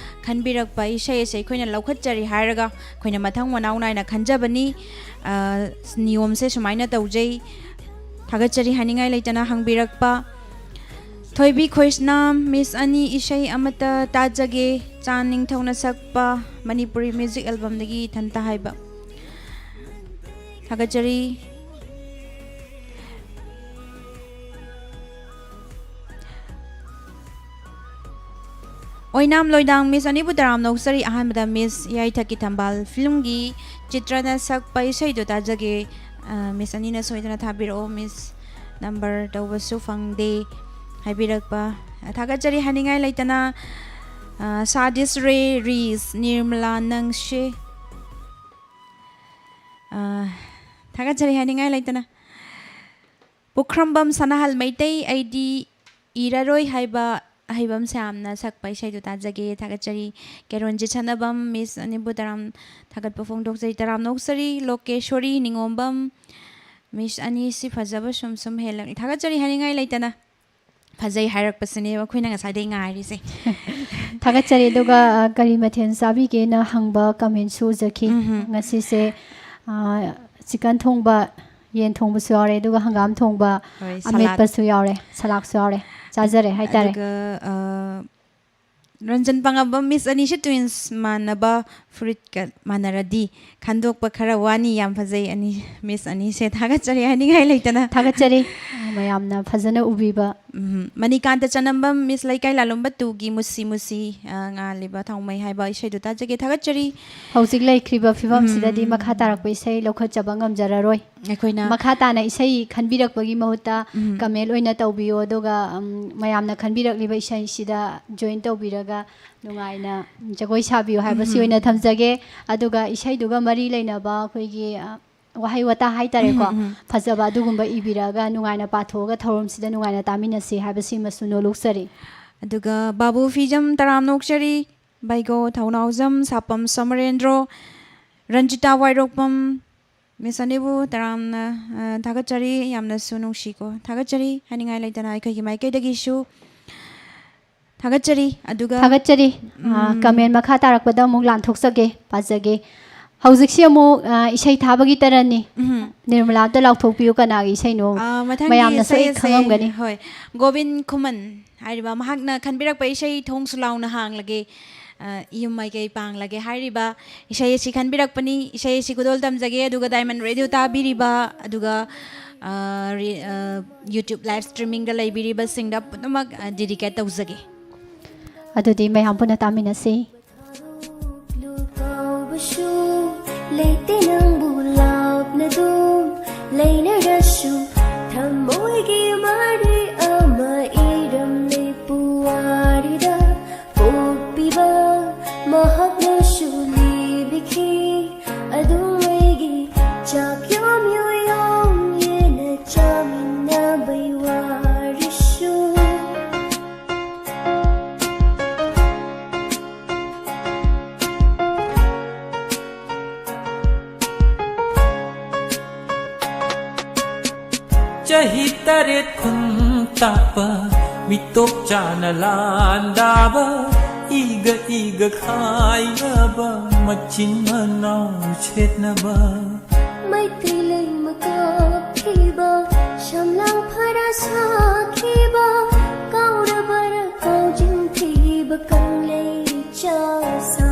ꯈꯟꯕꯤꯔꯛꯄ ꯏꯁꯩ ꯑꯁꯦ ꯑꯩꯈꯣꯏꯅ ꯂꯧꯈꯠꯆꯔꯤ ꯍꯥꯏꯔꯒ ꯑꯩꯈꯣꯏꯅ ꯃꯊꯪ ꯃꯅꯥꯎ ꯅꯥꯏꯅ ꯈꯟꯖꯕꯅꯤ꯫ ꯅꯤꯌꯣꯝꯁꯦ ꯁꯨꯃꯥꯏꯅ ꯇꯧꯖꯩ꯫ ꯊꯥꯒꯠꯆꯔꯤ ꯍꯥꯏꯅꯤꯡꯉꯥꯏ ꯂꯩꯇꯅ ꯍꯪꯕꯤꯔꯛꯄ꯫ ꯊꯣꯏꯕꯤ ꯈꯣꯏꯁꯅꯥꯝ, ꯃꯤꯁ ꯑꯅꯤ, ꯏꯁꯩ ꯑꯃꯠꯇ ꯇꯥꯖꯒꯦ꯫ ꯆꯥꯟ ꯅꯤꯡꯊꯧꯅ ꯁꯛꯄ ꯃꯅꯤꯄꯨꯔꯤ ꯃ꯭ꯌꯨꯖꯤꯛ ꯑꯦꯜꯕꯝꯗꯒꯤ ꯏꯊꯟꯇ ꯍꯥꯏꯕ꯫ ꯊꯥꯒꯠꯆꯔꯤ꯫ ꯑꯣꯏꯅꯥꯝ ꯂꯣꯏꯗꯥꯡ, ꯃꯤꯁ ꯑꯅꯤꯕꯨ ꯇꯔꯥꯝꯅ ꯑꯣꯛꯆꯔꯤ꯫ ꯑꯍꯥꯟꯕꯗ ꯃꯤꯁ ꯌꯥꯏꯊꯛꯀꯤ ꯊꯝꯕꯥꯜ ꯐꯤꯂꯝꯒꯤ ꯆꯤꯇ꯭ꯔꯅ ꯁꯛꯄ ꯏꯁꯩꯗꯣ ꯇꯥꯖꯒꯦ꯫ ꯃꯤꯁ ꯑꯅꯤꯅ ꯁꯣꯏꯗꯅ ꯊꯥꯕꯤꯔꯛꯑꯣ꯫ ꯃꯤꯁ ꯅꯝꯕꯔ ꯇꯧꯕꯁꯨ ꯐꯪꯗꯦ ꯍꯥꯏꯕꯤꯔꯛꯄ꯫ ꯊꯥꯒꯠꯆꯔꯤ ꯍꯥꯏꯅꯤꯡꯉꯥꯏ ꯂꯩꯇꯅ꯫ ꯁꯥꯗꯤꯁ ꯔꯦ, ꯔꯤꯁ, ꯅꯤꯔꯃꯂꯥ ꯅꯪꯁꯦ꯫ ꯊꯥꯒꯠꯆꯔꯤ ꯍꯥꯏꯅꯤꯡꯉꯥꯏ ꯂꯩꯇꯅ꯫ ꯄꯨꯈ꯭ꯔꯝꯕꯝ ꯁꯅꯥꯍꯜ ꯃꯩꯇꯩ, ꯑꯩꯗꯤ ꯏꯔꯔꯣꯏ ꯍꯥꯏꯕ ꯑꯍꯩꯕꯝ ꯁ꯭ꯌꯥꯝꯅ ꯁꯛꯄ ꯏꯁꯩꯗꯨ ꯇꯥꯖꯒꯦ꯫ ꯊꯥꯒꯠꯆꯔꯤ꯫ ꯀꯦꯔꯣꯟꯖꯤꯠ ꯁꯅꯕꯝ, ꯃꯤꯁ ꯑꯅꯤꯕꯨ ꯇꯔꯥꯝ ꯊꯥꯒꯠꯄ ꯐꯣꯡꯗꯣꯛꯆꯔꯤ꯫ ꯇꯔꯥꯝꯅ ꯑꯣꯛꯆꯔꯤ꯫ ꯂꯣꯀꯦꯁꯣꯔꯤ ꯅꯤꯉꯣꯝꯕꯝ, ꯃꯤꯁ ꯑꯅꯤ, ꯁꯤ ꯐꯖꯕ ꯁꯨꯝ ꯁꯨꯝ ꯍꯦꯜꯂꯛꯂꯤ꯫ ꯊꯥꯒꯠꯆꯔꯤ ꯍꯥꯏꯅꯤꯡꯉꯥꯏ ꯂꯩꯇꯅ꯫ ꯐꯖꯩ ꯍꯥꯏꯔꯛꯄꯁꯤꯅꯦꯕ ꯑꯩꯈꯣꯏꯅ ꯉꯁꯥꯏꯗꯩ ꯉꯥꯏꯔꯤꯁꯦ꯫ ꯊꯥꯒꯠꯆꯔꯤ꯫ ꯑꯗꯨꯒ ꯀꯔꯤ ꯃꯊꯦꯜ ꯆꯥꯕꯤꯒꯦꯅ ꯍꯪꯕ ꯀꯃꯦꯟꯁꯨ ꯎꯖꯈꯤ꯫ ꯉꯁꯤꯁꯦ ꯆꯤꯀꯟ ꯊꯣꯡꯕ, ꯌꯦꯟ ꯊꯣꯡꯕꯁꯨ ꯌꯥꯎꯔꯦ, ꯑꯗꯨꯒ ꯍꯪꯒꯥꯝ ꯊꯣꯡꯕ, ꯍꯣꯏ, ꯁꯂꯥꯗ꯫ ꯑꯃꯦꯠꯄꯁꯨ ꯌꯥꯎꯔꯦ, ꯁꯂꯥꯗꯁꯨ ꯌꯥꯎꯔꯦ꯫ ꯆꯥꯖꯔꯦ ꯍꯥꯏꯇꯥꯔꯦ꯫ ꯑꯗꯨꯒ ꯔꯟꯖꯟ ꯄꯥꯉꯥꯕꯝ, ꯃꯤꯁ ꯑꯅꯤꯁꯦ ꯇ꯭ꯋꯤꯟꯁ ꯃꯥꯟꯅꯕ ꯐꯨꯔꯤꯠꯀ ꯃꯥꯟꯅꯔꯗꯤ ꯈꯟꯗꯣꯛꯄ ꯈꯔ ꯋꯥꯅꯤ꯫ ꯌꯥꯝ ꯐꯖꯩ ꯑꯅꯤ, ꯃꯤꯁ ꯑꯅꯤꯁꯦ꯫ ꯊꯥꯒꯠꯆꯔꯤ ꯍꯥꯏꯅꯤꯡꯉꯥꯏ ꯂꯩꯇꯅ꯫ ꯊꯥꯒꯠꯆꯔꯤ꯫ ꯃꯌꯥꯝꯅ ꯐꯖꯅ ꯎꯕꯤꯕ꯫ ꯎꯝ, ꯃꯅꯤꯀꯥꯟꯇ ꯆꯅꯝꯕꯝ, ꯃꯤꯁ ꯂꯩꯀꯥꯏ ꯂꯥꯂꯣꯝꯕ ꯇꯨꯒꯤ ꯃꯨꯁꯤ ꯃꯨꯁꯤ, ꯑ, ꯉꯥꯜꯂꯤꯕ ꯊꯥꯎꯃꯩ ꯍꯥꯏꯕ ꯏꯁꯩꯗꯨ ꯇꯥꯖꯒꯦ꯫ ꯊꯥꯒꯠꯆꯔꯤ꯫ ꯍꯧꯖꯤꯛ ꯂꯩꯈ꯭ꯔꯤꯕ ꯐꯤꯕꯝꯁꯤꯗꯗꯤ ꯎꯝ꯫ ꯃꯈꯥ ꯇꯥꯔꯛꯄ ꯏꯁꯩ ꯂꯧꯈꯠꯆꯕ ꯉꯝꯖꯔꯔꯣꯏ꯫ ꯑꯩꯈꯣꯏꯅ ꯃꯈꯥ ꯇꯥꯅ ꯏꯁꯩ ꯈꯟꯕꯤꯔꯛꯄꯒꯤ ꯃꯍꯨꯠꯇ ꯎꯝ꯫ ꯀꯃꯦꯟ ꯑꯣꯏꯅ ꯇꯧꯕꯤꯌꯣ, ꯑꯗꯨꯒ, ꯎꯝ, ꯃꯌꯥꯝꯅ ꯈꯟꯕꯤꯔꯛꯂꯤꯕ ꯏꯁꯩꯁꯤꯗ ꯖꯣꯏꯟ ꯇꯧꯕꯤꯔꯒ ꯅꯨꯡꯉꯥꯏꯅ ꯖꯒꯣꯏ ꯁꯥꯕꯤꯌꯨ ꯍꯥꯏꯕꯁꯤ ꯎꯝ꯫ ꯑꯣꯏꯅ ꯊꯝꯖꯒꯦ꯫ ꯑꯗꯨꯒ ꯏꯁꯩꯗꯨꯒ ꯃꯔꯤ ꯂꯩꯅꯕ ꯑꯩꯈꯣꯏꯒꯤ, ꯑ, ꯋꯥꯍꯩ ꯋꯥꯇꯥ ꯍꯥꯏꯇꯥꯔꯦꯀꯣ, ꯎꯝ, ꯎꯝ, ꯎꯝ꯫ ꯐꯖꯕ ꯑꯗꯨꯒꯨꯝꯕ ꯏꯕꯤꯔꯛꯑꯒ ꯅꯨꯡꯉꯥꯏꯅ ꯄꯥꯊꯣꯛꯑꯒ ꯊꯧꯔꯝꯁꯤꯗ ꯅꯨꯡꯉꯥꯏꯅ ꯇꯥꯃꯤꯟꯅꯁꯤ ꯍꯥꯏꯕꯁꯤꯃꯁꯨ ꯅꯣꯂꯨꯛꯆꯔꯤ꯫ ꯑꯗꯨꯒ ꯕꯥꯕꯨ ꯐꯤꯖꯝ ꯇꯔꯥꯝ ꯅꯣꯛꯆꯔꯤ, ꯕꯩꯒꯣ ꯊꯧꯅꯥꯎꯖꯝ, ꯁꯥꯄꯝ ꯁꯃꯔꯦꯟꯗ꯭ꯔꯣ, ꯔꯟꯖꯤꯇꯥ ꯋꯥꯏꯔꯣꯛꯄꯝ, ꯃꯤꯁ ꯑꯅꯤꯕꯨ ꯇꯔꯥꯝꯅ, ꯑ, ꯊꯥꯒꯠꯆꯔꯤ, ꯌꯥꯝꯅꯁꯨ ꯅꯨꯡꯁꯤꯀꯣ꯫ ꯊꯥꯒꯠꯆꯔꯤ ꯍꯥꯏꯅꯤꯡꯉꯥꯏ ꯂꯩꯇꯅ ꯑꯩꯈꯣꯏꯒꯤ ꯃꯥꯏꯀꯩꯗꯒꯤꯁꯨ ꯊꯥꯒꯠꯆꯔꯤ꯫ ꯑꯗꯨꯒ ꯊꯥꯒꯠꯆꯔꯤ꯫ ꯑ, ꯎꯝ꯫ ꯀꯃꯦꯟ ꯃꯈꯥ ꯇꯥꯔꯛꯄꯗ ꯑꯃꯨꯛ ꯂꯥꯟꯊꯣꯛꯆꯒꯦ, ꯄꯥꯖꯒꯦ꯫ ꯍꯧꯖꯤꯛꯁꯤ ꯑꯃꯨꯛ, ꯑ, ꯏꯁꯩ ꯊꯥꯕꯒꯤ ꯇꯔꯟꯅꯤ꯫ ꯎꯝ꯫ ꯅꯤꯔꯃꯂꯥ, ꯑꯝꯇ ꯂꯥꯎꯊꯣꯛꯄꯤꯌꯨ, ꯀꯅꯥꯒꯤ ꯏꯁꯩꯅꯣ? ꯑ, ꯃꯊꯪꯒꯤ ꯃꯌꯥꯝꯅꯁꯨ ꯏꯁꯩ ꯑꯩ ꯑꯁꯦ, ꯈꯪꯉꯝꯒꯅꯤ꯫ ꯍꯣꯏ, ꯒꯣꯕꯤꯟ ꯈꯨꯃꯟ ꯍꯥꯏꯔꯤꯕ ꯃꯍꯥꯛꯅ ꯈꯟꯕꯤꯔꯛꯄ ꯏꯁꯩ "ꯊꯣꯡꯁꯨ ꯂꯥꯎꯅ ꯍꯥꯡꯂꯒꯦ", ꯑ, "ꯏꯌꯨꯝ ꯃꯥꯏꯀꯩ ꯄꯥꯡꯂꯒꯦ" ꯍꯥꯏꯔꯤꯕ ꯏꯁꯩ ꯑꯁꯤ ꯈꯟꯕꯤꯔꯛꯄꯅꯤ꯫ ꯏꯁꯩ ꯑꯁꯤ ꯈꯨꯗꯣꯜ ꯇꯝꯖꯒꯦ, ꯑꯗꯨꯒ Diamond Radio ꯇꯥꯕꯤꯔꯤꯕ, ꯑꯗꯨꯒ, ꯑ, ꯔꯤ-, ꯑ, YouTube live streamingꯗ ꯂꯩꯕꯤꯔꯤꯕꯁꯤꯡꯗ ꯄꯨꯝꯅꯃꯛ, ꯑ, dedicate ꯇꯧꯖꯒꯦ꯫ ꯑꯗꯨꯗꯤ ꯃꯌꯥꯝ ꯄꯨꯟꯅ ꯇꯥꯃꯤꯟꯅꯁꯤ꯫ ꯀꯥꯎꯕꯁꯨ ꯂꯩꯇꯦ ꯅꯪꯕꯨ ꯂꯥꯞꯅꯗꯨꯝ ꯂꯩꯅꯔꯁꯨ, ꯊꯃꯣꯏꯒꯤ ꯃꯔꯤ ꯑꯃ ꯏꯔꯝꯂꯦ ꯄꯨꯋꯥꯔꯤꯗ꯫ ꯄꯣꯛꯄꯤꯕ ꯃꯍꯥꯛꯅꯁꯨ ꯂꯤꯕꯤꯈꯤ ꯑꯗꯨꯝ ꯑꯩꯒꯤ ꯆꯥꯛ ꯌꯣꯝ ꯌꯣꯌꯣꯝ ꯌꯦꯟꯅ ꯆꯥꯃꯤꯟꯅꯕꯩ ꯋꯥꯔꯤꯁꯨ꯫ ꯆꯍꯤ ꯇꯔꯦꯠ ꯈꯨꯟ ꯇꯥꯛꯄ, ꯃꯤꯇꯣꯞ ꯆꯥꯅ ꯂꯥꯟꯗꯥꯕ, ꯏꯒ ꯏꯒ ꯈꯥꯏꯅꯕ, ꯃꯆꯤꯟ ꯃꯅꯥꯎ ꯁꯦꯠꯅꯕ꯫ ꯃꯩꯇꯩ ꯂꯩꯃ ꯀꯥꯞꯈꯤꯕ, ꯁꯝꯂꯥꯡ ꯐꯔꯥ ꯁꯥꯈꯤꯕ, ꯀꯥꯎꯔꯕꯔ ꯀꯥꯎꯖꯤꯟꯈꯤꯕ ꯀꯪꯂꯩ ꯆꯥꯁꯥ꯫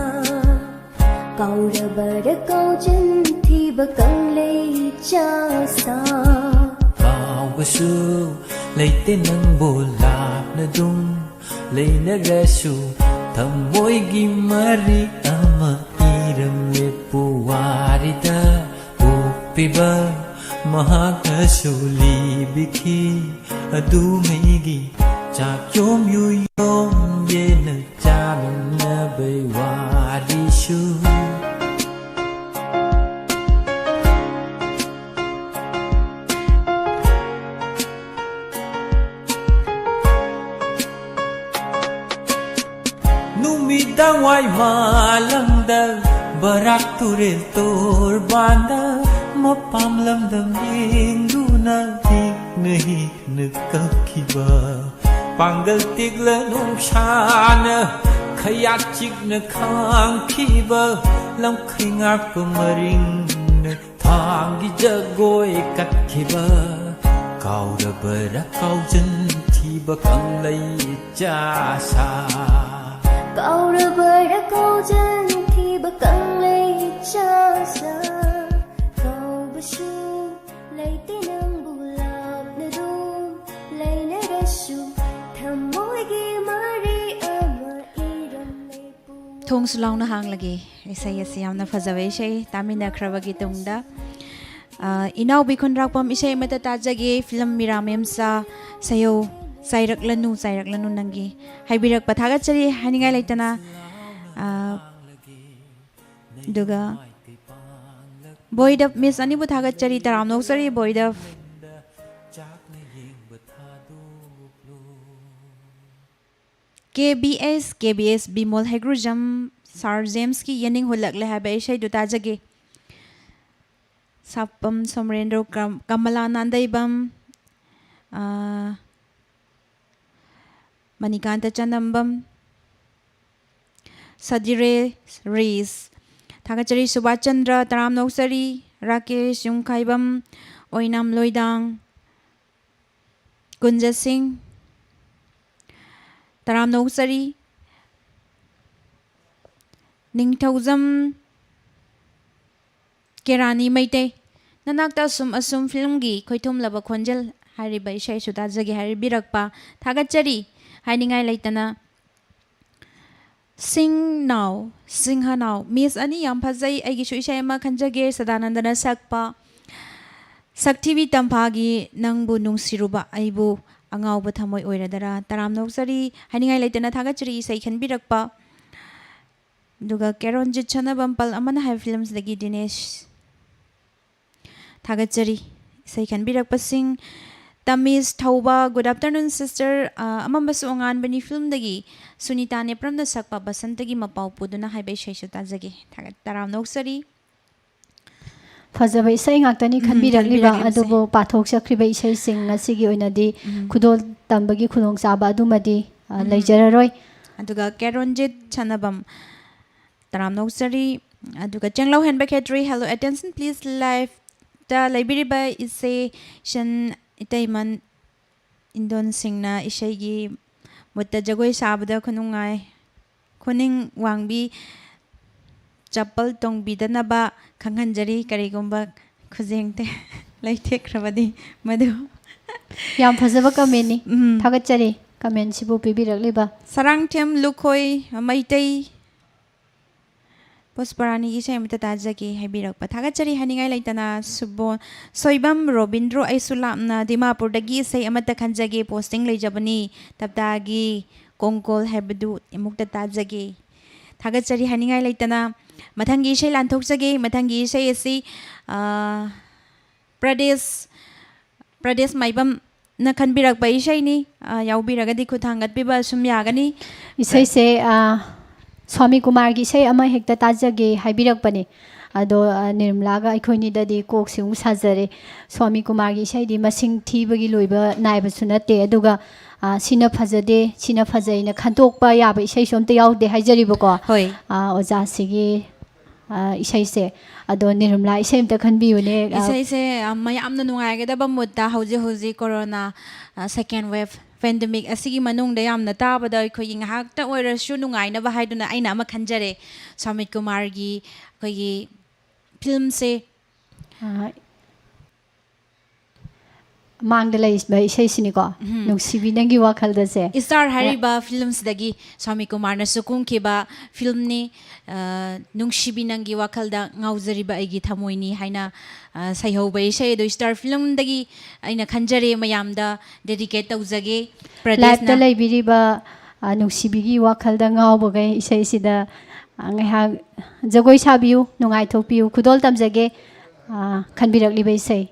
ꯀꯥꯎꯔꯕꯔ ꯀꯥꯎꯖꯤꯟꯈꯤꯕ ꯀꯪꯂꯩ ꯆꯥꯁꯥ꯫ ꯀꯥꯎꯕꯁꯨ ꯂꯩꯇꯦ ꯅꯪꯕꯨ ꯂꯥꯞꯅꯗꯨꯝ ꯂꯩꯅꯔꯁꯨ, ꯊꯃꯣꯏꯒꯤ ꯃꯔꯤ ꯑꯃ ꯏꯔꯝꯂꯦ ꯄꯨꯋꯥꯔꯤꯗ꯫ ꯄꯣꯛꯄꯤꯕ ꯃꯍꯥꯛꯅꯁꯨ ꯂꯤꯕꯤꯈꯤ ꯑꯗꯨꯃꯩꯒꯤ ꯆꯥꯛ ꯌꯣꯝ ꯌꯨ ꯌꯣꯝ ꯌꯦꯟꯅ ꯆꯥꯃꯤꯟꯅꯕꯩ ꯋꯥꯔꯤꯁꯨ꯫ ꯋꯥꯏꯃꯥꯂꯪꯗ ꯕꯔꯥꯛ ꯇꯨꯔꯦꯜ ꯇꯣꯔꯕꯥꯟꯗ ꯃꯄꯥꯝ ꯂꯝꯗꯝ ꯌꯦꯡꯗꯨꯅ ꯍꯤꯛꯅ ꯍꯤꯛꯅ ꯀꯞꯈꯤꯕ ꯄꯥꯡꯒꯜ ꯇꯦꯛꯂ ꯅꯨꯡꯁꯥꯅ ꯈꯌꯥꯠ ꯆꯤꯛꯅ ꯈꯥꯡꯈꯤꯕ ꯂꯝꯈꯩ ꯉꯥꯛꯄ ꯃꯔꯤꯡꯅ ꯊꯥꯡꯒꯤ ꯖꯒꯣꯏ ꯀꯠꯈꯤꯕ ꯀꯥꯎꯔꯕꯔ ꯀꯥꯎꯖꯟꯈꯤꯕ ꯀꯪꯂꯩ ꯏꯆꯥꯁꯥ ꯀꯥꯎꯔꯕꯔ ꯀꯥꯎꯖꯟꯈꯤꯕ ꯀꯪꯂꯩ ꯏꯆꯥꯁꯥ ꯀꯥꯎꯕꯁꯨ ꯂꯩꯇꯦ ꯅꯪꯕꯨ ꯂꯥꯞꯅ ꯑꯗꯨꯝ ꯂꯩꯅꯔꯁꯨ ꯊꯃꯣꯏꯒꯤ ꯃꯔꯤ ꯑꯃ ꯏꯔꯝꯂꯦ ꯄꯨꯡ ꯊꯣꯡꯁꯨ ꯂꯥꯎꯅ ꯍꯥꯡꯂꯒꯦ꯫ ꯏꯁꯩ ꯑꯁꯤ ꯌꯥꯝꯅ ꯐꯖꯕ ꯏꯁꯩ꯫ ꯇꯥꯃꯤꯟꯅꯈ꯭ꯔꯕꯒꯤ ꯇꯨꯡꯗ, ꯑ, ꯏꯅꯥꯎꯕꯤ ꯈꯨꯟꯗ꯭ꯔꯥꯛꯄꯝ ꯏꯁꯩ ꯑꯃꯠꯇ ꯇꯥꯖꯒꯦ꯫ ꯐꯤꯂꯝ ꯃꯤꯔꯥꯃꯦꯝꯆꯥ ꯁꯌꯧ ꯆꯥꯏꯔꯛꯂꯅꯨ, ꯆꯥꯏꯔꯛꯂꯅꯨ ꯅꯪꯒꯤ ꯍꯥꯏꯕꯤꯔꯛꯄ ꯊꯥꯒꯠꯆꯔꯤ꯫ ꯍꯥꯏꯅꯤꯡꯉꯥꯏ ꯂꯩꯇꯅ, ꯑ, ꯑꯗꯨꯒ ꯕꯣꯏꯗꯞ ꯃꯤꯁ ꯑꯅꯤꯕꯨ ꯊꯥꯒꯠꯆꯔꯤ, ꯇꯔꯥꯝꯅ ꯑꯣꯛꯆꯔꯤ ꯕꯣꯏꯗꯞ꯫ ꯀꯦ ꯕꯤ ꯑꯦꯁ, ꯀꯦ ꯕꯤ ꯑꯦꯁ ꯕꯤꯃꯣꯜ ꯍꯩꯒ꯭ꯔꯨꯖꯝ, ꯁꯥꯔ ꯖꯦꯝꯁꯀꯤ ꯌꯦꯅꯤꯡ ꯍꯨꯜꯂꯛꯂꯦ ꯍꯥꯏꯕ ꯏꯁꯩꯗꯨ ꯇꯥꯖꯒꯦ꯫ ꯁꯥꯄꯝ ꯁꯣꯃꯔꯦꯟꯗ꯭ꯔꯣ, ꯀꯝ-, ꯀꯃꯂꯥ ꯅꯥꯟꯗꯩꯕꯝ, ꯑꯥ, ꯃꯅꯤꯀꯥꯟꯇ ꯆꯅꯝꯕꯝ, ꯁꯗꯤꯔꯦ ꯔꯤꯁ꯫ ꯊꯥꯒꯠꯆꯔꯤ ꯁꯨꯕꯥꯁ ꯆꯟꯗ꯭ꯔ, ꯇꯔꯥꯝꯅ ꯑꯣꯛꯆꯔꯤ ꯔꯥꯀꯦꯁ ꯌꯨꯝꯈꯥꯏꯕꯝ, ꯑꯣꯏꯅꯥꯝ ꯂꯣꯏꯗꯥꯡ, ꯀꯨꯟꯖ ꯁꯤꯡ, ꯇꯔꯥꯝꯅ ꯑꯣꯛꯆꯔꯤ ꯅꯤꯡꯊꯧꯖꯝ ꯀꯦꯔꯥꯅꯤ ꯃꯩꯇꯩ꯫ ꯅꯅꯥꯛꯇ ꯑꯁꯨꯝ ꯑꯁꯨꯝ ꯐꯤꯂꯝꯒꯤ ꯈꯣꯏꯊꯨꯝꯂꯕ ꯈꯣꯟꯖꯦꯜ ꯍꯥꯏꯔꯤꯕ ꯏꯁꯩꯁꯨ ꯇꯥꯖꯒꯦ ꯍꯥꯏꯕꯤꯔꯛꯄ ꯊꯥꯒꯠꯆꯔꯤ꯫ ꯍꯥꯏꯅꯤꯡꯉꯥꯏ ꯂꯩꯇꯅ ꯁꯤꯡꯅꯥꯎ, ꯁꯤꯡꯍꯅꯥꯎ꯫ ꯃꯤꯁ ꯑꯅꯤ ꯌꯥꯝ ꯐꯖꯩ꯫ ꯑꯩꯒꯤꯁꯨ ꯏꯁꯩ ꯑꯃ ꯈꯟꯖꯒꯦ, ꯁꯗꯥꯅꯟꯗꯅ ꯁꯛꯄ꯫ ꯁꯛꯊꯤꯕꯤ ꯇꯝꯐꯥꯒꯤ ꯅꯪꯕꯨ ꯅꯨꯡꯁꯤꯔꯨꯕ ꯑꯩꯕꯨ ꯑꯉꯥꯎꯕ ꯊꯃꯣꯏ ꯑꯣꯏꯔꯗꯔꯥ꯫ ꯇꯔꯥꯝꯅ ꯑꯣꯛꯆꯔꯤ꯫ ꯍꯥꯏꯅꯤꯡꯉꯥꯏ ꯂꯩꯇꯅ ꯊꯥꯒꯠꯆꯔꯤ ꯏꯁꯩ ꯈꯟꯕꯤꯔꯛꯄ꯫ ꯑꯗꯨꯒ ꯀꯦꯔꯣꯟꯖꯤꯠ ꯁꯅꯥꯕꯝ ꯄꯜ ꯑꯃꯅ ꯍꯥꯏꯕ ꯐꯤꯂꯝꯁꯤꯗꯒꯤ ꯗꯤꯅꯦꯁ꯫ ꯊꯥꯒꯠꯆꯔꯤ꯫ ꯏꯁꯩ ꯈꯟꯕꯤꯔꯛꯄꯁꯤꯡ ꯇꯃꯤꯁ ꯊꯧꯕ, "Good afternoon sister, ꯑ, ꯑꯃꯝꯕꯁꯨ ꯑꯉꯥꯟꯕꯅꯤ" ꯐꯤꯂꯝꯗꯒꯤ ꯁꯨꯅꯤꯇꯥ ꯅꯦꯄ꯭ꯔꯝꯅ ꯁꯛꯄ ꯕꯁꯟꯇꯒꯤ ꯃꯄꯥꯎ ꯄꯨꯗꯨꯅ ꯍꯥꯏꯕ ꯏꯁꯩꯁꯨ ꯇꯥꯖꯒꯦ꯫ ꯊꯥꯒꯠ-, ꯇꯔꯥꯝꯅ ꯑꯣꯛꯆꯔꯤ꯫ ꯐꯖꯕ ꯏꯁꯩ ꯉꯥꯛꯇꯅꯤ ꯎꯝ, ꯈꯟꯕꯤꯔꯛꯂꯤꯕ, ꯈꯟꯕꯤꯔꯛꯂꯤꯕꯁꯦ꯫ ꯑꯗꯨꯕꯨ ꯄꯥꯊꯣꯛꯆꯈ꯭ꯔꯤꯕ ꯏꯁꯩꯁꯤꯡ ꯑꯁꯤꯒꯤ ꯑꯣꯏꯅꯗꯤ ꯎꯝ꯫ ꯈꯨꯗꯣꯜ ꯇꯝꯕꯒꯤ ꯈꯨꯗꯣꯡꯆꯥꯕ ꯑꯗꯨꯃꯗꯤ, ꯑ, ꯎꯝ꯫ ꯂꯩꯖꯔꯔꯣꯏ꯫ ꯑꯗꯨꯒ ꯀꯦꯔꯣꯟꯖꯤꯠ ꯁꯅꯥꯕꯝ, ꯇꯔꯥꯝꯅ ꯑꯣꯛꯆꯔꯤ꯫ ꯑꯗꯨꯒ ꯆꯦꯡꯂꯧ ꯍꯦꯟꯕ ꯈꯦꯇ꯭ꯔꯤ, "Hello, attention please" ꯂꯥꯏꯐꯇ ꯂꯩꯕꯤꯔꯤꯕ ꯏꯆꯦ ꯏꯆꯟ ꯏꯇꯩꯃꯟ ꯏꯟꯗꯣꯟꯁꯤꯡꯅ ꯏꯁꯩꯒꯤ ꯃꯨꯠꯇ ꯖꯒꯣꯏ ꯁꯥꯕꯗ ꯈꯨꯅꯨꯡꯉꯥꯏ, ꯈꯨꯅꯤꯡ ꯋꯥꯡꯕꯤ ꯆꯄꯜ ꯇꯣꯡꯕꯤꯗꯅꯕ ꯈꯪꯍꯟꯖꯔꯤ꯫ ꯀꯔꯤꯒꯨꯝꯕ ꯈꯨꯖꯦꯡ ꯇꯦ-, ꯂꯩꯊꯦꯛꯈ꯭ꯔꯕꯗꯤ ꯃꯗꯨ꯫ ꯌꯥꯝ ꯐꯖꯕ ꯀꯃꯦꯟꯅꯤ꯫ ꯎꯝ꯫ ꯊꯥꯒꯠꯆꯔꯤ ꯀꯃꯦꯟꯁꯤꯕꯨ ꯄꯤꯕꯤꯔꯛꯂꯤꯕ꯫ ꯁꯔꯥꯡꯊꯦꯝ ꯂꯨꯈꯣꯏ ꯃꯩꯇꯩ, "ꯄꯨꯁꯄꯔꯥꯅꯤꯒꯤ ꯏꯁꯩ ꯑꯃꯇ ꯇꯥꯖꯒꯦ" ꯍꯥꯏꯕꯤꯔꯛꯄ꯫ ꯊꯥꯒꯠꯆꯔꯤ ꯍꯥꯏꯅꯤꯡꯉꯥꯏ ꯂꯩꯇꯅ꯫ ꯁꯨꯕꯣ-, ꯁꯣꯏꯕꯝ ꯔꯣꯕꯤꯟꯗ꯭ꯔꯣ, "ꯑꯩꯁꯨ ꯂꯥꯞꯅ ꯗꯤꯃꯥꯄꯨꯔꯗꯒꯤ ꯏꯁꯩ ꯑꯃꯠꯇ ꯈꯟꯖꯒꯦ, ꯄꯣꯁꯇꯤꯡ ꯂꯩꯖꯕꯅꯤ, ꯇꯞꯇꯥꯒꯤ ꯀꯣꯡꯀꯣꯜ ꯍꯥꯏꯕꯗꯨ ꯑꯃꯨꯛꯇ ꯇꯥꯖꯒꯦ"꯫ ꯊꯥꯒꯠꯆꯔꯤ ꯍꯥꯏꯅꯤꯡꯉꯥꯏ ꯂꯩꯇꯅ꯫ ꯃꯊꯪꯒꯤ ꯏꯁꯩ ꯂꯥꯟꯊꯣꯛꯆꯒꯦ꯫ ꯃꯊꯪꯒꯤ ꯏꯁꯩ ꯑꯁꯤ, ꯑ, ꯄ꯭ꯔꯗꯦꯁ, ꯄ꯭ꯔꯗꯦꯁ ꯃꯥꯏꯕꯝꯅ ꯈꯟꯕꯤꯔꯛꯄ ꯏꯁꯩꯅꯤ꯫ ꯑ, ꯌꯥꯎꯕꯤꯔꯒꯗꯤ ꯈꯨꯠ ꯊꯥꯡꯒꯠꯄꯤꯕ ꯑꯁꯨꯝ ꯌꯥꯒꯅꯤ꯫ ꯏꯁꯩꯁꯦ, ꯑ, ꯁ꯭ꯋꯥꯃꯤ ꯀꯨꯃꯥꯔꯒꯤ ꯏꯁꯩ ꯑꯃ ꯍꯦꯛꯇ ꯇꯥꯖꯒꯦ ꯍꯥꯏꯕꯤꯔꯛꯄꯅꯦ꯫ ꯑꯗꯣ, ꯑ, ꯅꯤꯔꯃꯂꯥꯒ ꯑꯩꯈꯣꯏꯅꯤꯗꯗꯤ ꯀꯣꯛꯁꯤ ꯑꯃꯨꯛ ꯁꯥꯖꯔꯦ꯫ ꯁ꯭ꯋꯥꯃꯤ ꯀꯨꯃꯥꯔꯒꯤ ꯏꯁꯩꯗꯤ ꯃꯁꯤꯡ ꯊꯤꯕꯒꯤ ꯂꯣꯏꯕ ꯅꯥꯏꯕꯁꯨ ꯅꯠꯇꯦ꯫ ꯑꯗꯨꯒ, ꯑ, ꯁꯤꯅ ꯐꯖꯗꯦ, ꯁꯤꯅ ꯐꯖꯩꯅ ꯈꯟꯇꯣꯛꯄ ꯌꯥꯕ ꯏꯁꯩꯁꯨ ꯑꯝꯇ ꯌꯥꯎꯗꯦ ꯍꯥꯏꯖꯔꯤꯕꯀꯣ꯫ ꯍꯣꯏ꯫ ꯑ, ꯑꯣꯖꯥꯁꯤꯒꯤ, ꯑ, ꯏꯁꯩꯁꯦ꯫ ꯑꯗꯣ ꯅꯤꯔꯃꯂꯥ ꯏꯁꯩ ꯑꯝꯇ ꯈꯟꯕꯤꯌꯨꯅꯦ꯫ ꯑ, ꯏꯁꯩꯁꯦ, ꯑ, ꯃꯌꯥꯝꯅ ꯅꯨꯡꯉꯥꯏꯒꯗꯕ ꯃꯨꯠꯇ ꯍꯧꯖꯤꯛ ꯍꯧꯖꯤꯛ ꯀꯣꯔꯣꯅꯥ, ꯑ, ꯁꯦꯀꯦꯟ ꯋꯦꯕ ꯄꯦꯟꯗꯦꯃꯤꯛ ꯑꯁꯤꯒꯤ ꯃꯅꯨꯡꯗ ꯌꯥꯝꯅ ꯇꯥꯕꯗ ꯑꯩꯈꯣꯏꯒꯤ ꯉꯥꯏꯍꯥꯛꯇ ꯑꯣꯏꯔꯁꯨ ꯅꯨꯡꯉꯥꯏꯅꯕ ꯍꯥꯏꯗꯨꯅ ꯑꯩꯅ ꯑꯃ ꯈꯟꯖꯔꯦ꯫ ꯁ꯭ꯋꯥꯃꯤꯠ ꯀꯨꯃꯥꯔꯒꯤ ꯑꯩꯈꯣꯏꯒꯤ ꯐꯤꯂꯝꯁꯦ꯫ ꯑ, ꯃꯥꯡꯗ ꯂꯩꯔꯤꯕ ꯏꯁꯩꯁꯤꯅꯤꯀꯣ꯫ ꯎꯝ꯫ "ꯅꯨꯡꯁꯤꯕꯤ ꯅꯪꯒꯤ ꯋꯥꯈꯜꯗꯁꯦ"꯫ ꯏꯁꯇꯥꯔ ꯍꯥꯏꯔꯤꯕ ꯐꯤꯂꯝꯁꯤꯗꯒꯤ ꯁ꯭ꯋꯥꯃꯤ ꯀꯨꯃꯥꯔꯅꯁꯨ ꯀꯨꯝꯈꯤꯕ ꯐꯤꯂꯝꯅꯤ꯫ ꯑ, "ꯅꯨꯡꯁꯤꯕꯤ ꯅꯪꯒꯤ ꯋꯥꯈꯜꯗ ꯉꯥꯎꯖꯔꯤꯕ ꯑꯩꯒꯤ ꯊꯃꯣꯏꯅꯤ" ꯍꯥꯏꯅ, ꯑ, ꯁꯩꯍꯧꯕ ꯏꯁꯩ ꯑꯗꯣ ꯏꯁꯇꯥꯔ ꯐꯤꯂꯝꯗꯒꯤ ꯑꯩꯅ ꯈꯟꯖꯔꯦ, ꯃꯌꯥꯝꯗ ꯗꯦꯗꯤꯀꯦꯠ ꯇꯧꯖꯒꯦ꯫ ꯂꯥꯏꯐꯇ ꯄ꯭ꯔꯗꯦꯁꯅ ꯂꯩꯕꯤꯔꯤꯕ, ꯑ, "ꯅꯨꯡꯁꯤꯕꯤꯒꯤ ꯋꯥꯈꯜꯗ ꯉꯥꯎꯕꯈꯩ" ꯏꯁꯩꯁꯤꯗ, ꯑ, ꯉꯥꯏꯍꯥꯛ ꯖꯒꯣꯏ ꯁꯥꯕꯤꯌꯨ, ꯅꯨꯡꯉꯥꯏꯊꯣꯛꯄꯤꯌꯨ꯫ ꯈꯨꯗꯣꯜ ꯇꯝꯖꯒꯦ, ꯑ, ꯈꯟꯕꯤꯔꯛꯂꯤꯕ ꯏꯁꯩ꯫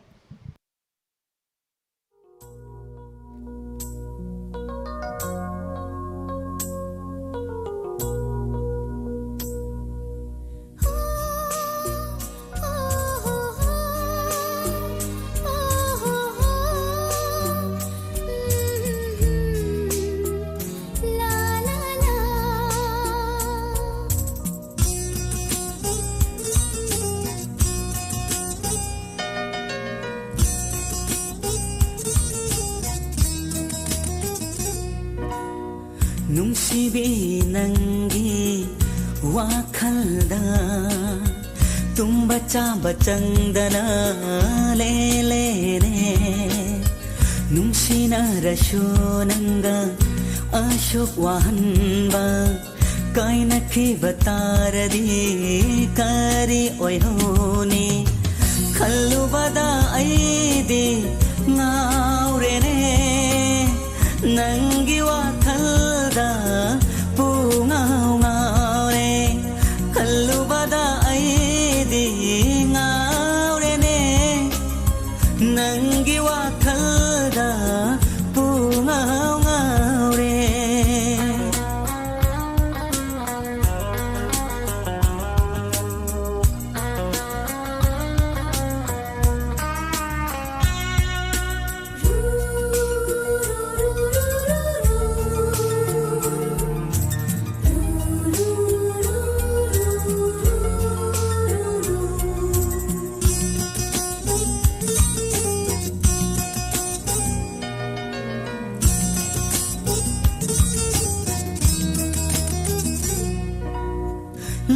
ꯅꯨꯡꯁꯤꯕꯤ, ꯅꯪꯒꯤ ꯋꯥꯈꯜꯗ ꯇꯨꯝꯕ ꯆꯥꯕ ꯆꯪꯗꯅ ꯂꯦꯜꯂꯦꯅꯦ꯫ ꯅꯨꯡꯁꯤꯅꯔꯁꯨ ꯅꯪꯒ ꯑꯁꯨꯛ ꯋꯥꯍꯟꯕ ꯀꯥꯏꯅꯈꯤꯕ ꯇꯥꯔꯗꯤ ꯀꯔꯤ ꯑꯣꯏꯍꯧꯅꯤ? ꯈꯜꯂꯨꯕꯗ ꯑꯩꯗꯤ ꯉꯥꯎꯔꯦꯅꯦ, ꯅꯪꯒꯤ ꯋꯥꯈꯜꯗ ꯄꯨꯡꯉꯥꯎ ꯉꯥꯎꯔꯦ꯫ ꯈꯜꯂꯨꯕꯗ ꯑꯩꯗꯤ ꯉꯥꯎꯔꯦꯅꯦ, ꯅꯪꯒꯤ ꯋꯥꯈꯜꯗ ꯄꯨꯡꯉꯥꯎ ꯉꯥꯎꯔꯦ꯫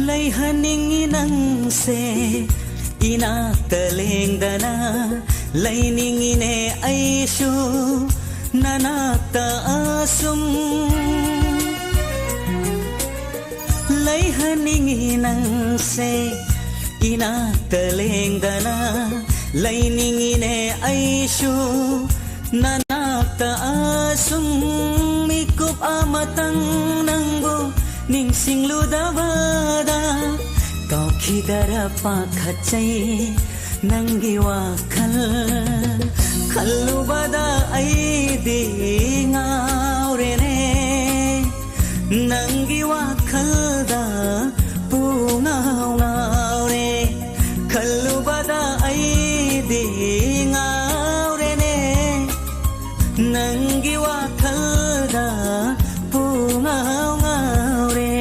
ꯂꯩꯍꯟꯅꯤꯡꯉꯤ ꯅꯪꯁꯦ, ꯏꯅꯥꯛꯇ ꯂꯦꯡꯗꯅ ꯂꯩꯅꯤꯡꯉꯤꯅꯦ ꯑꯩꯁꯨ, ꯅꯅꯥꯛꯇ ꯑꯁꯨꯝ꯫ ꯂꯩꯍꯟꯅꯤꯡꯉꯤ ꯅꯪꯁꯦ, ꯏꯅꯥꯛꯇ ꯂꯦꯡꯗꯅ ꯂꯩꯅꯤꯡꯉꯤꯅꯦ ꯑꯩꯁꯨ, ꯅꯅꯥꯛꯇ ꯑꯁꯨꯝ꯫ ꯃꯤꯀꯨꯞ ꯑꯃꯇꯪ ꯅꯪꯕꯨ ꯅꯤꯡꯁꯤꯡꯂꯨꯗꯕꯗ ꯀꯥꯎꯈꯤꯗꯔ ꯄꯥꯈꯠꯆꯩ ꯅꯪꯒꯤ ꯋꯥꯈꯜ꯫ ꯈꯜꯂꯨꯕꯗ ꯑꯩꯗꯤ ꯉꯥꯎꯔꯦꯅꯦ, ꯅꯪꯒꯤ ꯋꯥꯈꯜꯗ ꯄꯨꯡꯉꯥꯎ ꯉꯥꯎꯔꯦ꯫ ꯈꯜꯂꯨꯕꯗ ꯑꯩꯗꯤ ꯉꯥꯎꯔꯦꯅꯦ, ꯅꯪꯒꯤ ꯋꯥꯈꯜꯗ ꯄꯨꯡꯉꯥꯎ ꯉꯥꯎꯔꯦ꯫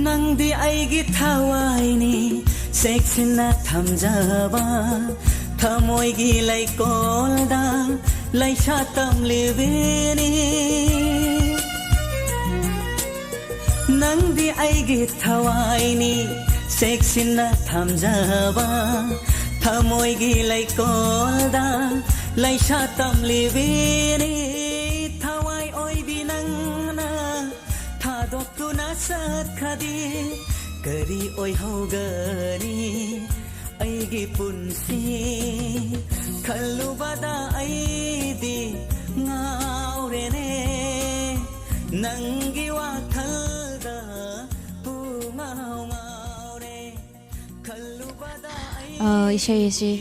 ꯅꯪꯗꯤ ꯑꯩꯒꯤ ꯊꯋꯥꯏꯅꯤ, ꯆꯦꯛꯁꯤꯟꯅ ꯊꯝꯖꯕ, ꯊꯃꯣꯏꯒꯤ ꯂꯩꯀꯣꯜꯗ ꯂꯩꯁꯥ ꯇꯝꯂꯤꯕꯤꯅꯤ꯫ ꯅꯪꯗꯤ ꯑꯩꯒꯤ ꯊꯋꯥꯏꯅꯤ, ꯆꯦꯛꯁꯤꯟꯅ ꯊꯝꯖꯕ, ꯊꯃꯣꯏꯒꯤ ꯂꯩꯀꯣꯜꯗ ꯂꯩꯁꯥ ꯇꯝꯂꯤꯕꯤꯅꯤ꯫ ꯊꯋꯥꯏ ꯑꯣꯏꯕꯤ ꯅꯪꯅ ꯊꯥꯗꯣꯛꯇꯨꯅ ꯆꯠꯈ꯭ꯔꯗꯤ ꯀꯔꯤ ꯑꯣꯏꯍꯧꯒꯅꯤ ꯑꯩꯒꯤ ꯄꯨꯟꯁꯤ? ꯈꯜꯂꯨꯕꯗ ꯑꯩꯗꯤ ꯉꯥꯎꯔꯦꯅꯦ, ꯅꯪꯒꯤ ꯋꯥꯈꯜꯗ ꯄꯨꯡꯉꯥꯎ ꯉꯥꯎꯔꯦ꯫ ꯈꯜꯂꯨꯕꯗ ꯑꯩ ꯑ, ꯏꯁꯩ ꯑꯁꯤ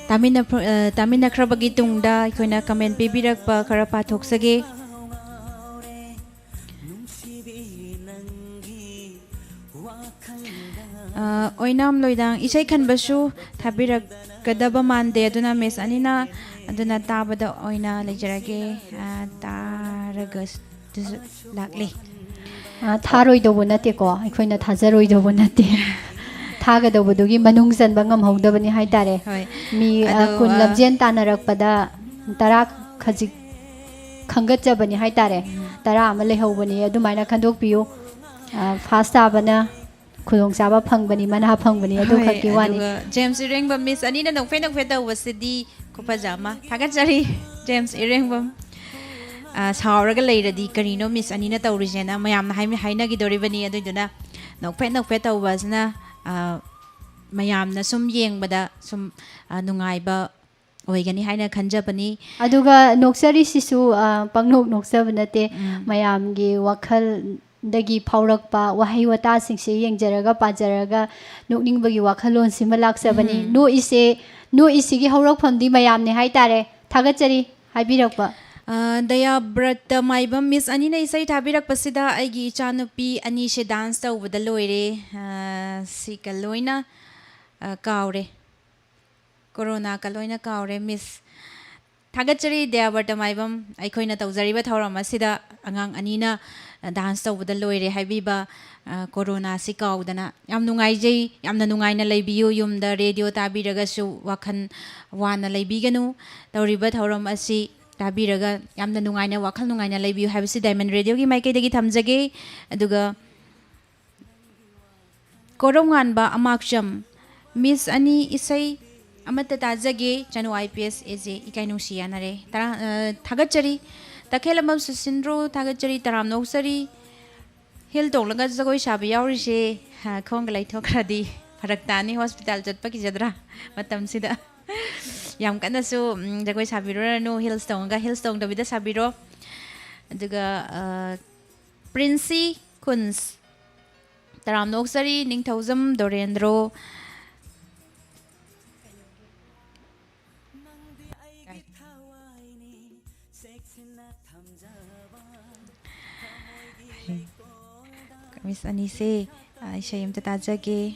ꯇꯥꯃꯤꯟꯅ-, ꯑ, ꯇꯥꯃꯤꯟꯅꯈ꯭ꯔꯕꯒꯤ ꯇꯨꯡꯗ ꯑꯩꯈꯣꯏꯅ ꯀꯃꯦꯟ ꯄꯤꯕꯤꯔꯛꯄ ꯈꯔ ꯄꯥꯊꯣꯛꯆꯒꯦ꯫ ꯑ, ꯑꯣꯏꯅꯥꯝ ꯂꯣꯏꯗꯥꯡ ꯏꯁꯩ ꯈꯟꯕꯁꯨ ꯊꯥꯕꯤꯔꯛꯀꯗꯕ ꯃꯥꯟꯗꯦ, ꯑꯗꯨꯅ ꯃꯤꯁ ꯑꯅꯤꯅ, ꯑꯗꯨꯅ ꯇꯥꯕꯗ ꯑꯣꯏꯅ ꯂꯩꯖꯔꯒꯦ꯫ ꯑ, ꯇꯥꯔꯒꯁꯨ ꯂꯥꯛꯂꯤ꯫ ꯑ, ꯊꯥꯔꯣꯏꯗꯧꯕ ꯅꯠꯇꯦꯀꯣ, ꯑꯩꯈꯣꯏꯅ ꯊꯥꯖꯔꯣꯏꯗꯧꯕ ꯅꯠꯇꯦ꯫ ꯊꯥꯒꯗꯧꯕꯗꯨꯒꯤ ꯃꯅꯨꯡ ꯆꯟꯕ ꯉꯝꯍꯧꯗꯕꯅꯤ ꯍꯥꯏꯇꯥꯔꯦ꯫ ꯍꯣꯏ꯫ ꯃꯤ, ꯑ, ꯑꯗꯣ, ꯀꯨꯟ ꯑ, ꯂꯝꯖꯦꯟ ꯇꯥꯟꯅꯔꯛꯄꯗ ꯇꯔꯥ ꯈꯖꯤꯛ ꯈꯟꯒꯠꯆꯕꯅꯤ ꯍꯥꯏꯇꯥꯔꯦ꯫ ꯎꯝ꯫ ꯇꯔꯥ ꯑꯃ ꯂꯩꯍꯧꯕꯅꯤ, ꯑꯗꯨꯃꯥꯏꯅ ꯈꯟꯗꯣꯛꯄꯤꯌꯨ꯫ ꯑ, ꯐꯥꯁ ꯇꯥꯕꯅ ꯈꯨꯗꯣꯡꯆꯥꯕ ꯐꯪꯕꯅꯤ, ꯃꯅꯥ ꯐꯪꯕꯅꯤ, ꯍꯣꯏ, ꯑꯗꯨꯈꯛꯀꯤ ꯋꯥꯅꯤ꯫ ꯑꯗꯨꯒ ꯖꯦꯝꯁ ꯏꯔꯦꯡꯕꯝ ꯃꯤꯁ ꯑꯅꯤꯅ ꯅꯣꯛꯐꯦꯠ ꯅꯣꯛꯐꯦꯠ ꯇꯧꯕꯁꯤꯗꯤ ꯈꯨꯐꯖ ꯑꯃ꯫ ꯊꯥꯒꯠꯆꯔꯤ, ꯖꯦꯝꯁ ꯏꯔꯦꯡꯕꯝ꯫ ꯑ, ꯁꯥꯎꯔꯒ ꯂꯩꯔꯗꯤ ꯀꯔꯤꯅꯣ ꯃꯤꯁ ꯑꯅꯤꯅ ꯇꯧꯔꯤꯁꯦꯅ ꯃꯌꯥꯝꯅ ꯍꯥꯏꯃꯤ-, ꯍꯥꯏꯅꯈꯤꯗꯣꯔꯤꯕꯅꯤ꯫ ꯑꯗꯨꯏꯗꯨꯅ ꯅꯣꯛꯐꯦꯠ ꯅꯣꯛꯐꯦꯠ ꯇꯧꯕꯁꯤꯅ, ꯑ, ꯃꯌꯥꯝꯅ ꯁꯨꯝ ꯌꯦꯡꯕꯗ ꯁꯨꯝ, ꯑ, ꯅꯨꯡꯉꯥꯏꯕ ꯑꯣꯏꯒꯅꯤ ꯍꯥꯏꯅ ꯈꯟꯖꯕꯅꯤ꯫ ꯑꯗꯨꯒ ꯅꯣꯛꯆꯔꯤꯁꯤꯁꯨ, ꯑ, ꯄꯪꯅꯣꯛ ꯅꯣꯛꯆꯕ ꯅꯠꯇꯦ꯫ ꯎꯝ꯫ ꯃꯌꯥꯝꯒꯤ ꯋꯥꯈꯜꯗꯒꯤ ꯐꯥꯎꯔꯛꯄ ꯋꯥꯍꯩ ꯋꯥꯇꯥꯁꯤꯡꯁꯦ ꯌꯦꯡꯖꯔꯒ ꯄꯥꯖꯔꯒ ꯅꯣꯛꯅꯤꯡꯕꯒꯤ ꯋꯥꯈꯜꯂꯣꯟꯁꯤꯃ ꯂꯥꯛꯆꯕꯅꯤ꯫ ꯎꯝ꯫ ꯅꯣꯛꯏꯁꯦ, ꯅꯣꯛꯏꯁꯤꯒꯤ ꯍꯧꯔꯛꯐꯝꯗꯤ ꯃꯌꯥꯝꯅꯦ ꯍꯥꯏꯇꯥꯔꯦ꯫ ꯊꯥꯒꯠꯆꯔꯤ ꯍꯥꯏꯕꯤꯔꯛꯄ꯫ ꯑ, ꯗꯌꯥꯕ꯭ꯔꯇ ꯃꯥꯏꯕꯝ ꯃꯤꯁ ꯑꯅꯤꯅ ꯏꯁꯩ ꯊꯥꯕꯤꯔꯛꯄꯁꯤꯗ ꯑꯩꯒꯤ ꯏꯆꯥꯅꯨꯄꯤ ꯑꯅꯤꯁꯦ ꯗꯥꯟꯁ ꯇꯧꯕꯗ ꯂꯣꯏꯔꯦ꯫ ꯑ, ꯁꯤꯒ ꯂꯣꯏꯅ, ꯑ, ꯀꯥꯎꯔꯦ꯫ ꯀꯣꯔꯣꯅꯥꯒ ꯂꯣꯏꯅ ꯀꯥꯎꯔꯦ, ꯃꯤꯁ꯫ ꯊꯥꯒꯠꯆꯔꯤ ꯗꯌꯥꯕ꯭ꯔꯇ ꯃꯥꯏꯕꯝ, ꯑꯩꯈꯣꯏꯅ ꯇꯧꯖꯔꯤꯕ ꯊꯧꯔꯝ ꯑꯁꯤꯗ ꯑꯉꯥꯡ ꯑꯅꯤꯅ ꯗꯥꯟꯁ ꯇꯧꯕꯗ ꯂꯣꯏꯔꯦ ꯍꯥꯏꯕꯤꯕ, ꯑ, ꯀꯣꯔꯣꯅꯥꯁꯤ ꯀꯥꯎꯗꯅ꯫ ꯌꯥꯝ ꯅꯨꯡꯉꯥꯏꯖꯩ, ꯌꯥꯝꯅ ꯅꯨꯡꯉꯥꯏꯅ ꯂꯩꯕꯤꯌꯨ꯫ ꯌꯨꯝꯗ ꯔꯦꯗꯤꯑꯣ ꯇꯥꯕꯤꯔꯒꯁꯨ ꯋꯥꯈꯜ ꯋꯥꯅ ꯂꯩꯕꯤꯒꯅꯨ꯫ ꯇꯧꯔꯤꯕ ꯊꯧꯔꯝ ꯑꯁꯤ ꯇꯥꯕꯤꯔꯒ ꯌꯥꯝꯅ ꯅꯨꯡꯉꯥꯏꯅ, ꯋꯥꯈꯜ ꯅꯨꯡꯉꯥꯏꯅ ꯂꯩꯕꯤꯌꯨ ꯍꯥꯏꯕꯁꯤ ꯗꯥꯏꯃꯟ ꯔꯦꯗꯤꯑꯣꯒꯤ ꯃꯥꯏꯀꯩꯗꯒꯤ ꯊꯝꯖꯒꯦ꯫ ꯑꯗꯨꯒ ꯀꯣꯔꯧꯉꯥꯟꯕ ꯑꯃꯥꯛꯆꯝ, ꯃꯤꯁ ꯑꯅꯤ ꯏꯁꯩ ꯑꯃꯠꯇ ꯇꯥꯖꯒꯦ, ꯆꯅꯨ IPS AJ ꯏꯀꯥꯏ ꯅꯨꯡꯁꯤ ꯌꯥꯅꯔꯦ꯫ ꯇꯔꯥ-, ꯑ, ꯊꯥꯒꯠꯆꯔꯤ꯫ ꯇꯈꯦꯜꯂꯝꯕꯝ ꯁꯨꯁꯤꯟꯗ꯭ꯔꯣ, ꯊꯥꯒꯠꯆꯔꯤ, ꯇꯔꯥꯝ ꯅꯣꯛꯆꯔꯤ꯫ ꯍꯤꯜ ꯇꯣꯡꯂꯒ ꯖꯒꯣꯏ ꯁꯥꯕ ꯌꯥꯎꯔꯤꯁꯦ, ꯑ, ꯈꯣꯡꯒ ꯂꯩꯊꯣꯛꯈ꯭ꯔꯗꯤ ꯐꯔꯛ ꯇꯥꯅꯤ, ꯍꯣꯁꯄꯤꯇꯥꯜ ꯆꯠꯄ ꯀꯤꯖꯗ꯭ꯔꯥ ꯃꯇꯝꯁꯤꯗ? ꯌꯥꯝ ꯀꯟꯅꯁꯨ, ꯎꯝ, ꯖꯒꯣꯏ ꯁꯥꯕꯤꯔꯨꯔꯅꯨ, ꯍꯤꯜꯁ ꯇꯣꯡꯉꯒ, ꯍꯤꯜꯁ ꯇꯣꯡꯗꯕꯤꯗ ꯁꯥꯕꯤꯔꯣ꯫ ꯑꯗꯨꯒ, ꯑ, ꯄ꯭ꯔꯤꯟꯁꯤ ꯈꯨꯟꯁ, ꯇꯔꯥꯝꯅ ꯑꯣꯛꯆꯔꯤ, ꯅꯤꯡꯊꯧꯖꯝ ꯗꯣꯔꯦꯟꯗ꯭ꯔꯣ꯫ ꯃꯤꯁ ꯑꯅꯤꯁꯦ, ꯑ, ꯏꯁꯩ ꯑꯝꯇ ꯇꯥꯖꯒꯦ꯫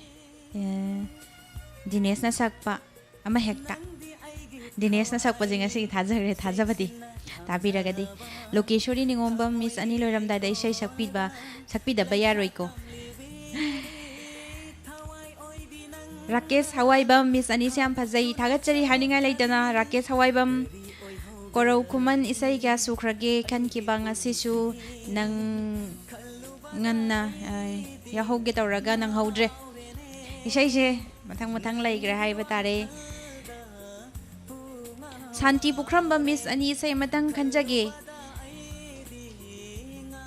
ꯑ, ꯗꯤꯅꯦꯁꯅ ꯁꯛꯄ ꯑꯃ ꯍꯦꯛꯇ꯫ ꯗꯤꯅꯦꯁꯅ ꯁꯛꯄꯁꯦ ꯉꯁꯤꯒꯤ ꯊꯥꯖꯈ꯭ꯔꯦ, ꯊꯥꯖꯕꯗꯤ꯫ ꯇꯥꯕꯤꯔꯒꯗꯤ꯫ ꯂꯣꯀꯦꯁꯣꯔꯤ ꯅꯤꯉꯣꯝꯕꯝ, ꯃꯤꯁ ꯑꯅꯤ ꯂꯣꯏꯔꯝꯗꯥꯏꯗ ꯏꯁꯩ ꯁꯛꯄꯤꯕ, ꯁꯛꯄꯤꯗꯕ ꯌꯥꯔꯣꯏꯀꯣ꯫ ꯔꯥꯀꯦꯁ ꯍꯋꯥꯏꯕꯝ, ꯃꯤꯁ ꯑꯅꯤꯁꯦ ꯌꯥꯝ ꯐꯖꯩ, ꯊꯥꯒꯠꯆꯔꯤ ꯍꯥꯏꯅꯤꯡꯉꯥꯏ ꯂꯩꯇꯅ꯫ ꯔꯥꯀꯦꯁ ꯍꯋꯥꯏꯕꯝ, ꯀꯣꯔꯧ ꯈꯨꯃꯟ ꯏꯁꯩ ꯀꯌꯥ ꯁꯨꯈ꯭ꯔꯒꯦ ꯈꯟꯈꯤꯕ, ꯉꯁꯤꯁꯨ ꯅꯪ ꯉꯟꯅ, ꯑ, ꯌꯥꯎꯍꯧꯒꯦ ꯇꯧꯔꯒ ꯅꯪꯍꯧꯗ꯭ꯔꯦ꯫ ꯏꯁꯩꯁꯦ ꯃꯊꯪ ꯃꯊꯪ ꯂꯩꯈ꯭ꯔꯦ ꯍꯥꯏꯕ ꯇꯥꯔꯦ꯫ ꯁꯥꯟꯇꯤ ꯄꯨꯈ꯭ꯔꯝꯕ, ꯃꯤꯁ ꯑꯅꯤ ꯏꯁꯩ ꯑꯃꯇꯪ ꯈꯟꯖꯒꯦ꯫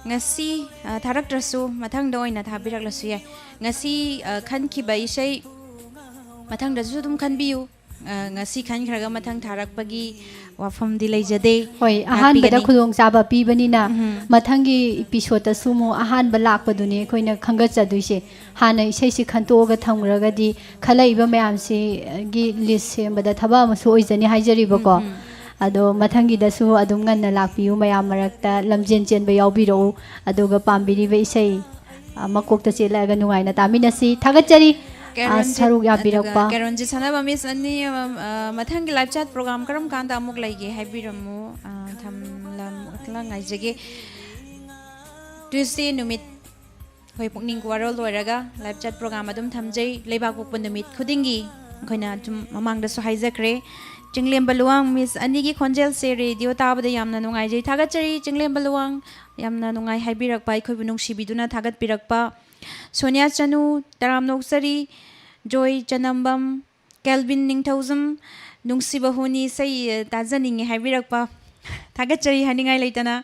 ꯉꯁꯤ, ꯑ, ꯊꯥꯔꯛꯇ꯭ꯔꯁꯨ ꯃꯊꯪꯗ ꯑꯣꯏꯅ ꯊꯥꯕꯤꯔꯛꯂꯁꯨ ꯌꯥꯏ꯫ ꯉꯁꯤ, ꯑ, ꯈꯟꯈꯤꯕ ꯏꯁꯩ ꯃꯊꯪꯗꯁꯨ ꯑꯗꯨꯝ ꯈꯟꯕꯤꯌꯨ꯫ ꯑ, ꯉꯁꯤ ꯈꯟꯈ꯭ꯔꯒ ꯃꯊꯪ ꯊꯥꯔꯛꯄꯒꯤ ꯋꯥꯐꯝꯗꯤ ꯂꯩꯖꯗꯦ꯫ ꯍꯣꯏ, ꯑꯍꯥꯟꯕꯗ ꯂꯥꯛꯄꯤꯒꯅꯤ꯫ ꯈꯨꯗꯣꯡꯆꯥꯕ ꯄꯤꯕꯅꯤꯅ ꯎꯝ꯫ ꯃꯊꯪꯒꯤ ꯏꯄꯤꯁꯣꯠꯇꯁꯨ ꯑꯃꯨꯛ ꯑꯍꯥꯟꯕ ꯂꯥꯛꯄꯗꯨꯅꯤ ꯑꯩꯈꯣꯏꯅ ꯈꯟꯒꯠꯆꯗꯣꯏꯁꯦ꯫ ꯍꯥꯟꯅ ꯏꯁꯩꯁꯤ ꯈꯟꯇꯣꯛꯑꯒ ꯊꯝꯈ꯭ꯔꯒꯗꯤ ꯈꯜꯂꯛꯏꯕ ꯃꯌꯥꯝꯁꯤꯒꯤ ꯂꯤꯁ ꯁꯦꯝꯕꯗ ꯊꯕꯛ ꯑꯃꯁꯨ ꯑꯣꯏꯖꯅꯤ ꯍꯥꯏꯖꯔꯤꯕꯀꯣ꯫ ꯎꯝ, ꯎꯝ꯫ ꯑꯗꯣ ꯃꯊꯪꯒꯤꯗꯁꯨ ꯑꯗꯨꯝ ꯉꯟꯅ ꯂꯥꯛꯄꯤꯌꯨ, ꯃꯌꯥꯝ ꯃꯔꯛꯇ ꯂꯝꯖꯦꯟ ꯆꯦꯟꯕ ꯌꯥꯎꯕꯤꯔꯛꯎ꯫ ꯑꯗꯨꯒ ꯄꯥꯝꯕꯤꯔꯤꯕ ꯏꯁꯩ, ꯑ, ꯃꯀꯣꯛꯇ ꯆꯦꯠꯂꯛꯑꯒ ꯅꯨꯡꯉꯥꯏꯅ ꯇꯥꯃꯤꯟꯅꯁꯤ꯫ ꯊꯥꯒꯠꯆꯔꯤ꯫ ꯑ, ꯀꯦꯔꯣꯟꯖꯤꯠ, ꯁꯔꯨꯛ ꯌꯥꯕꯤꯔꯛꯄ꯫ ꯑꯗꯨꯒ ꯀꯦꯔꯣꯟꯖꯤꯠ ꯁꯥꯟꯅꯕ ꯃꯤꯁ ꯑꯅꯤ, ꯑ, ꯑ, ꯃꯊꯪꯒꯤ ꯂꯥꯏꯞ ꯆꯥꯠ ꯄ꯭ꯔꯣꯒ꯭ꯔꯥꯝ ꯀꯔꯝ ꯀꯥꯟꯗ ꯑꯃꯨꯛ ꯂꯩꯒꯦ ꯍꯥꯏꯕꯤꯔꯝꯃꯨ꯫ ꯑ, ꯊꯝꯂꯝ-, ꯉꯥꯏꯖꯒꯦ꯫ Tuesday ꯅꯨꯃꯤꯠ ꯑꯩꯈꯣꯏ ꯄꯨꯛꯅꯤꯡ ꯋꯥꯔꯣꯜ ꯂꯣꯏꯔꯒ live chat program ꯑꯗꯨꯝ ꯊꯝꯖꯩ꯫ ꯂꯩꯕꯥꯛ ꯄꯣꯛꯄ ꯅꯨꯃꯤꯠ ꯈꯨꯗꯤꯡꯒꯤ ꯑꯩꯈꯣꯏꯅ ꯑꯗꯨꯝ ꯃꯃꯥꯡꯗꯁꯨ ꯍꯥꯏꯖꯈ꯭ꯔꯦ꯫ ꯆꯤꯡꯂꯦꯝꯕ ꯂꯨꯋꯥꯡ Miss ꯑꯅꯤꯒꯤ ꯈꯣꯟꯖꯦꯜꯁꯦ radio ꯇꯥꯕꯗ ꯌꯥꯝꯅ ꯅꯨꯡꯉꯥꯏꯖꯩ꯫ ꯊꯥꯒꯠꯆꯔꯤ ꯆꯤꯡꯂꯦꯝꯕ ꯂꯨꯋꯥꯡ, ꯌꯥꯝꯅ ꯅꯨꯡꯉꯥꯏ ꯍꯥꯏꯕꯤꯔꯛꯄ, ꯑꯩꯈꯣꯏꯕꯨ ꯅꯨꯡꯁꯤꯕꯤꯗꯨꯅ ꯊꯥꯒꯠꯄꯤꯔꯛꯄ꯫ ꯁꯣꯅꯤꯌꯥ ꯆꯅꯨ, ꯇꯔꯥꯝꯅ ꯑꯣꯛꯆꯔꯤ꯫ ꯖꯣꯏ ꯆꯅꯝꯕꯝ, ꯀꯦꯜꯕꯤꯟ ꯅꯤꯡꯊꯧꯖꯝ, ꯅꯨꯡꯁꯤꯕ ꯍꯨꯅꯤ ꯏꯁꯩ, ꯑ, ꯇꯥꯖꯅꯤꯡꯉꯦ ꯍꯥꯏꯕꯤꯔꯛꯄ꯫ ꯊꯥꯒꯠꯆꯔꯤ ꯍꯥꯏꯅꯤꯡꯉꯥꯏ ꯂꯩꯇꯅ꯫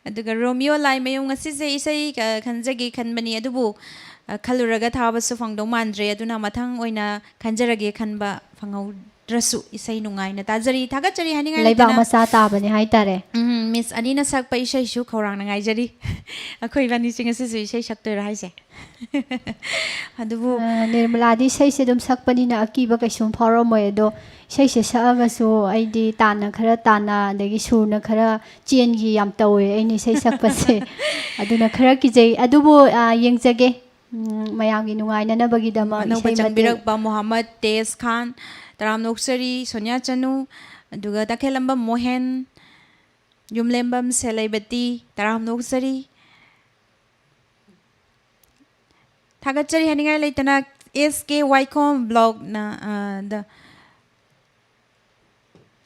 ꯑꯗꯨꯒ ꯔꯣꯃꯤꯌꯣ ꯂꯥꯏꯃꯌꯨꯝ, ꯉꯁꯤꯁꯦ ꯏꯁꯩ, ꯑ, ꯈꯟꯖꯒꯦ ꯈꯟꯕꯅꯤ, ꯑꯗꯨꯕꯨ, ꯑ, ꯈꯜꯂꯨꯔꯒ ꯊꯥꯕꯁꯨ ꯐꯪꯗꯧ ꯃꯥꯟꯗ꯭ꯔꯦ, ꯑꯗꯨꯅ ꯃꯊꯪ ꯑꯣꯏꯅ ꯈꯟꯖꯔꯒꯦ ꯈꯟꯕ ꯐꯪꯍꯧꯗ꯭ꯔꯁꯨ ꯏꯁꯩ ꯅꯨꯡꯉꯥꯏꯅ ꯇꯥꯖꯔꯤ꯫ ꯊꯥꯒꯠꯆꯔꯤ ꯍꯥꯏꯅꯤꯡꯉꯥꯏ ꯂꯩꯕꯥꯛ ꯂꯩꯇꯅ꯫ ꯃꯆꯥ ꯇꯥꯕꯅꯤ ꯍꯥꯏꯇꯥꯔꯦ꯫ ꯎꯝ, Miss ꯑꯅꯤꯅ ꯁꯛꯄ ꯏꯁꯩꯁꯨ ꯈꯧꯔꯥꯡꯅ ꯉꯥꯏꯖꯔꯤ꯫ ꯑꯩꯈꯣꯏ ꯏꯕꯥꯅꯤꯁꯦ ꯉꯁꯤꯁꯨ ꯏꯁꯩ ꯁꯛꯇꯣꯏꯔꯣ ꯍꯥꯏꯁꯦ? ꯑꯗꯨꯕꯨ ꯑ, ꯅꯤꯔꯃꯂꯥꯗꯤ ꯏꯁꯩꯁꯦ ꯑꯗꯨꯝ ꯁꯛꯄꯅꯤꯅ ꯑꯀꯤꯕ ꯀꯩꯁꯨꯝ ꯐꯥꯎꯔꯝꯃꯣꯏ꯫ ꯑꯗꯣ ꯏꯁꯩꯁꯦ ꯁꯛꯑꯒꯁꯨ ꯑꯩꯗꯤ ꯇꯥꯟꯅ ꯈꯔ ꯇꯥꯟꯅ, ꯑꯗꯒꯤ ꯁꯨꯔꯅ ꯈꯔ ꯆꯦꯟꯈꯤ ꯌꯥꯝ ꯇꯧꯋꯦ ꯑꯩꯅ ꯏꯁꯩ ꯁꯛꯄꯁꯦ꯫ ꯑꯗꯨꯅ ꯈꯔ ꯀꯤꯖꯩ꯫ ꯑꯗꯨꯕꯨ, ꯑ, ꯌꯦꯡꯖꯒꯦ꯫ ꯎꯝ, ꯃꯌꯥꯝꯒꯤ ꯅꯨꯡꯉꯥꯏꯅꯅꯕꯒꯤꯗꯃꯛ ꯑꯅꯧꯕ ꯏꯁꯩ ꯃꯇꯦꯛ꯫ ꯆꯪꯕꯤꯔꯛꯄ ꯃꯣꯍꯝꯃꯗ ꯇꯦꯖ ꯈꯥꯟ, ꯇꯔꯥꯝꯅ ꯑꯣꯛꯆꯔꯤ, ꯁꯣꯅꯤꯌꯥ ꯆꯅꯨ, ꯑꯗꯨꯒ ꯇꯈꯦꯜꯂꯝꯕꯝ ꯃꯣꯍꯦꯟ, ꯌꯨꯝꯂꯦꯝꯕꯝ ꯁꯦꯂꯩꯕꯇꯤ, ꯇꯔꯥꯝꯅ ꯑꯣꯛꯆꯔꯤ꯫ ꯊꯥꯒꯠꯆꯔꯤ ꯍꯥꯏꯅꯤꯡꯉꯥꯏ ꯂꯩꯇꯅ꯫ ꯑꯦꯁ ꯀꯦ ꯋꯥꯏꯈꯣꯝ ꯕ꯭ꯂꯣꯛꯅ, ꯑ, ꯗ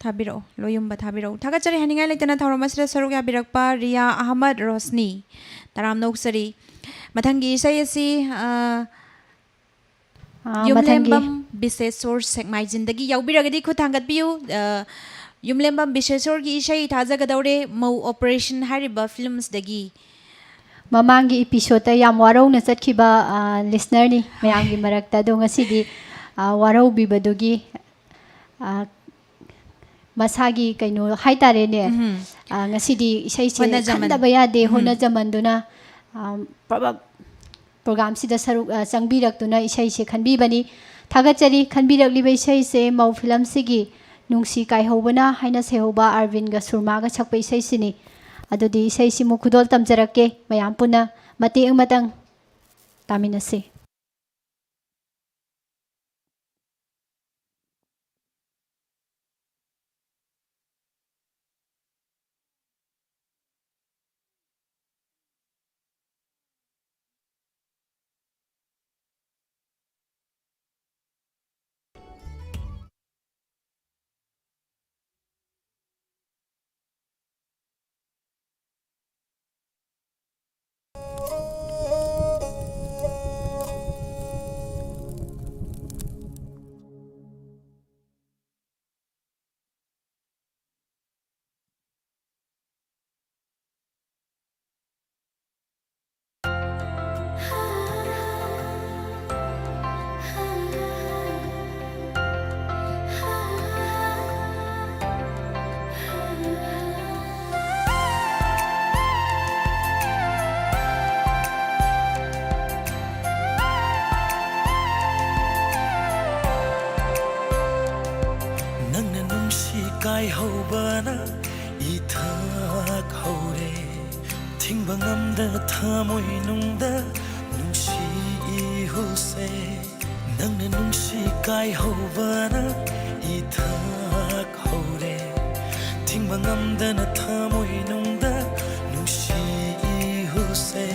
ꯊꯥꯕꯤꯔꯛꯑꯣ, ꯂꯣꯌꯨꯝꯕ ꯊꯥꯕꯤꯔꯛꯑꯣ꯫ ꯊꯥꯒꯠꯆꯔꯤ ꯍꯥꯏꯅꯤꯡꯉꯥꯏ ꯂꯩꯇꯅ ꯊꯧꯔꯝ ꯑꯁꯤꯗ ꯁꯔꯨꯛ ꯌꯥꯕꯤꯔꯛꯄ ꯔꯤꯌꯥ ꯑꯍꯃꯗ ꯔꯣꯁꯅꯤ, ꯇꯔꯥꯝꯅ ꯑꯣꯛꯆꯔꯤ꯫ ꯃꯊꯪꯒꯤ ꯏꯁꯩ ꯑꯁꯤ, ꯑ, ꯑ, ꯃꯊꯪꯒꯤ ꯌꯨꯝꯂꯦꯝꯕꯝ ꯕꯤꯁꯦꯁꯣꯔ ꯁꯦꯛꯃꯥꯏꯖꯤꯟꯗꯒꯤ ꯌꯥꯎꯕꯤꯔꯒꯗꯤ ꯈꯨꯠ ꯊꯥꯡꯒꯠꯄꯤꯌꯨ꯫ ꯑ, ꯌꯨꯝꯂꯦꯝꯕꯝ ꯕꯤꯁꯦꯁꯣꯔꯒꯤ ꯏꯁꯩ ꯊꯥꯖꯒꯗꯧꯔꯦ, ꯃꯧ ꯑꯣꯄꯔꯦꯁꯟ ꯍꯥꯏꯔꯤꯕ ꯐꯤꯂꯝꯁꯤꯗꯒꯤ꯫ ꯃꯃꯥꯡꯒꯤ episodeꯇ ꯌꯥꯝ ꯋꯥꯔꯧꯅ ꯆꯠꯈꯤꯕ, ꯑ, listenerꯅꯤ ꯃꯌꯥꯝꯒꯤ ꯃꯔꯛꯇ꯫ ꯑꯗꯣ ꯉꯁꯤꯗꯤ, ꯑ, ꯋꯥꯔꯧꯕꯤꯕꯗꯨꯒꯤ, ꯑ, ꯃꯁꯥꯒꯤ ꯀꯩꯅꯣ ꯍꯥꯏꯇꯥꯔꯦꯅꯦ꯫ ꯎꯝ꯫ ꯑ, ꯉꯁꯤꯗꯤ ꯏꯁꯩꯁꯦ ꯍꯣꯠꯅꯖꯃꯟ-, ꯈꯟꯗꯕ ꯌꯥꯗꯦ, ꯎꯝ꯫ ꯍꯣꯠꯅꯖꯃꯟꯗꯨꯅ, ꯑ, ꯄ꯭ꯔꯕ-, programꯁꯤꯗ ꯁꯔꯨꯛ, ꯑ, ꯆꯪꯕꯤꯔꯛꯇꯨꯅ ꯏꯁꯩꯁꯦ ꯈꯟꯕꯤꯕꯅꯤ꯫ ꯊꯥꯒꯠꯆꯔꯤ꯫ ꯈꯟꯕꯤꯔꯛꯂꯤꯕ ꯏꯁꯩꯁꯦ ꯃꯧ ꯐꯤꯂꯝꯁꯤꯒꯤ ꯅꯨꯡꯁꯤ ꯀꯥꯏꯍꯧꯕꯅ ꯍꯥꯏꯅ ꯁꯩꯍꯧꯕ ꯑꯥꯔꯕꯤꯟꯒ ꯁꯨꯔꯃꯥꯒ ꯁꯛꯄ ꯏꯁꯩꯁꯤꯅꯤ꯫ ꯑꯗꯨꯗꯤ ꯏꯁꯩꯁꯤꯃꯨꯛ ꯈꯨꯗꯣꯜ ꯇꯝꯖꯔꯛꯀꯦ꯫ ꯃꯌꯥꯝ ꯄꯨꯟꯅ ꯃꯇꯦꯛ ꯑꯃꯇꯪ ꯇꯥꯃꯤꯟꯅꯁꯤ꯫ ꯀꯥꯏꯍꯧꯕꯅ ꯏꯊꯛ ꯍꯧꯔꯦ꯫ ꯊꯤꯡꯕ ꯉꯝꯗ ꯊꯃꯣꯏꯅꯨꯡꯗ ꯅꯨꯡꯁꯤ ꯏꯍꯨꯜꯁꯦ꯫ ꯅꯪꯅ ꯅꯨꯡꯁꯤ ꯀꯥꯏꯍꯧꯕꯅ ꯏꯊꯛ ꯍꯧꯔꯦ꯫ ꯊꯤꯡꯕ ꯉꯝꯗꯅ ꯊꯃꯣꯏꯅꯨꯡꯗ ꯅꯨꯡꯁꯤ ꯏꯍꯨꯜꯁꯦ꯫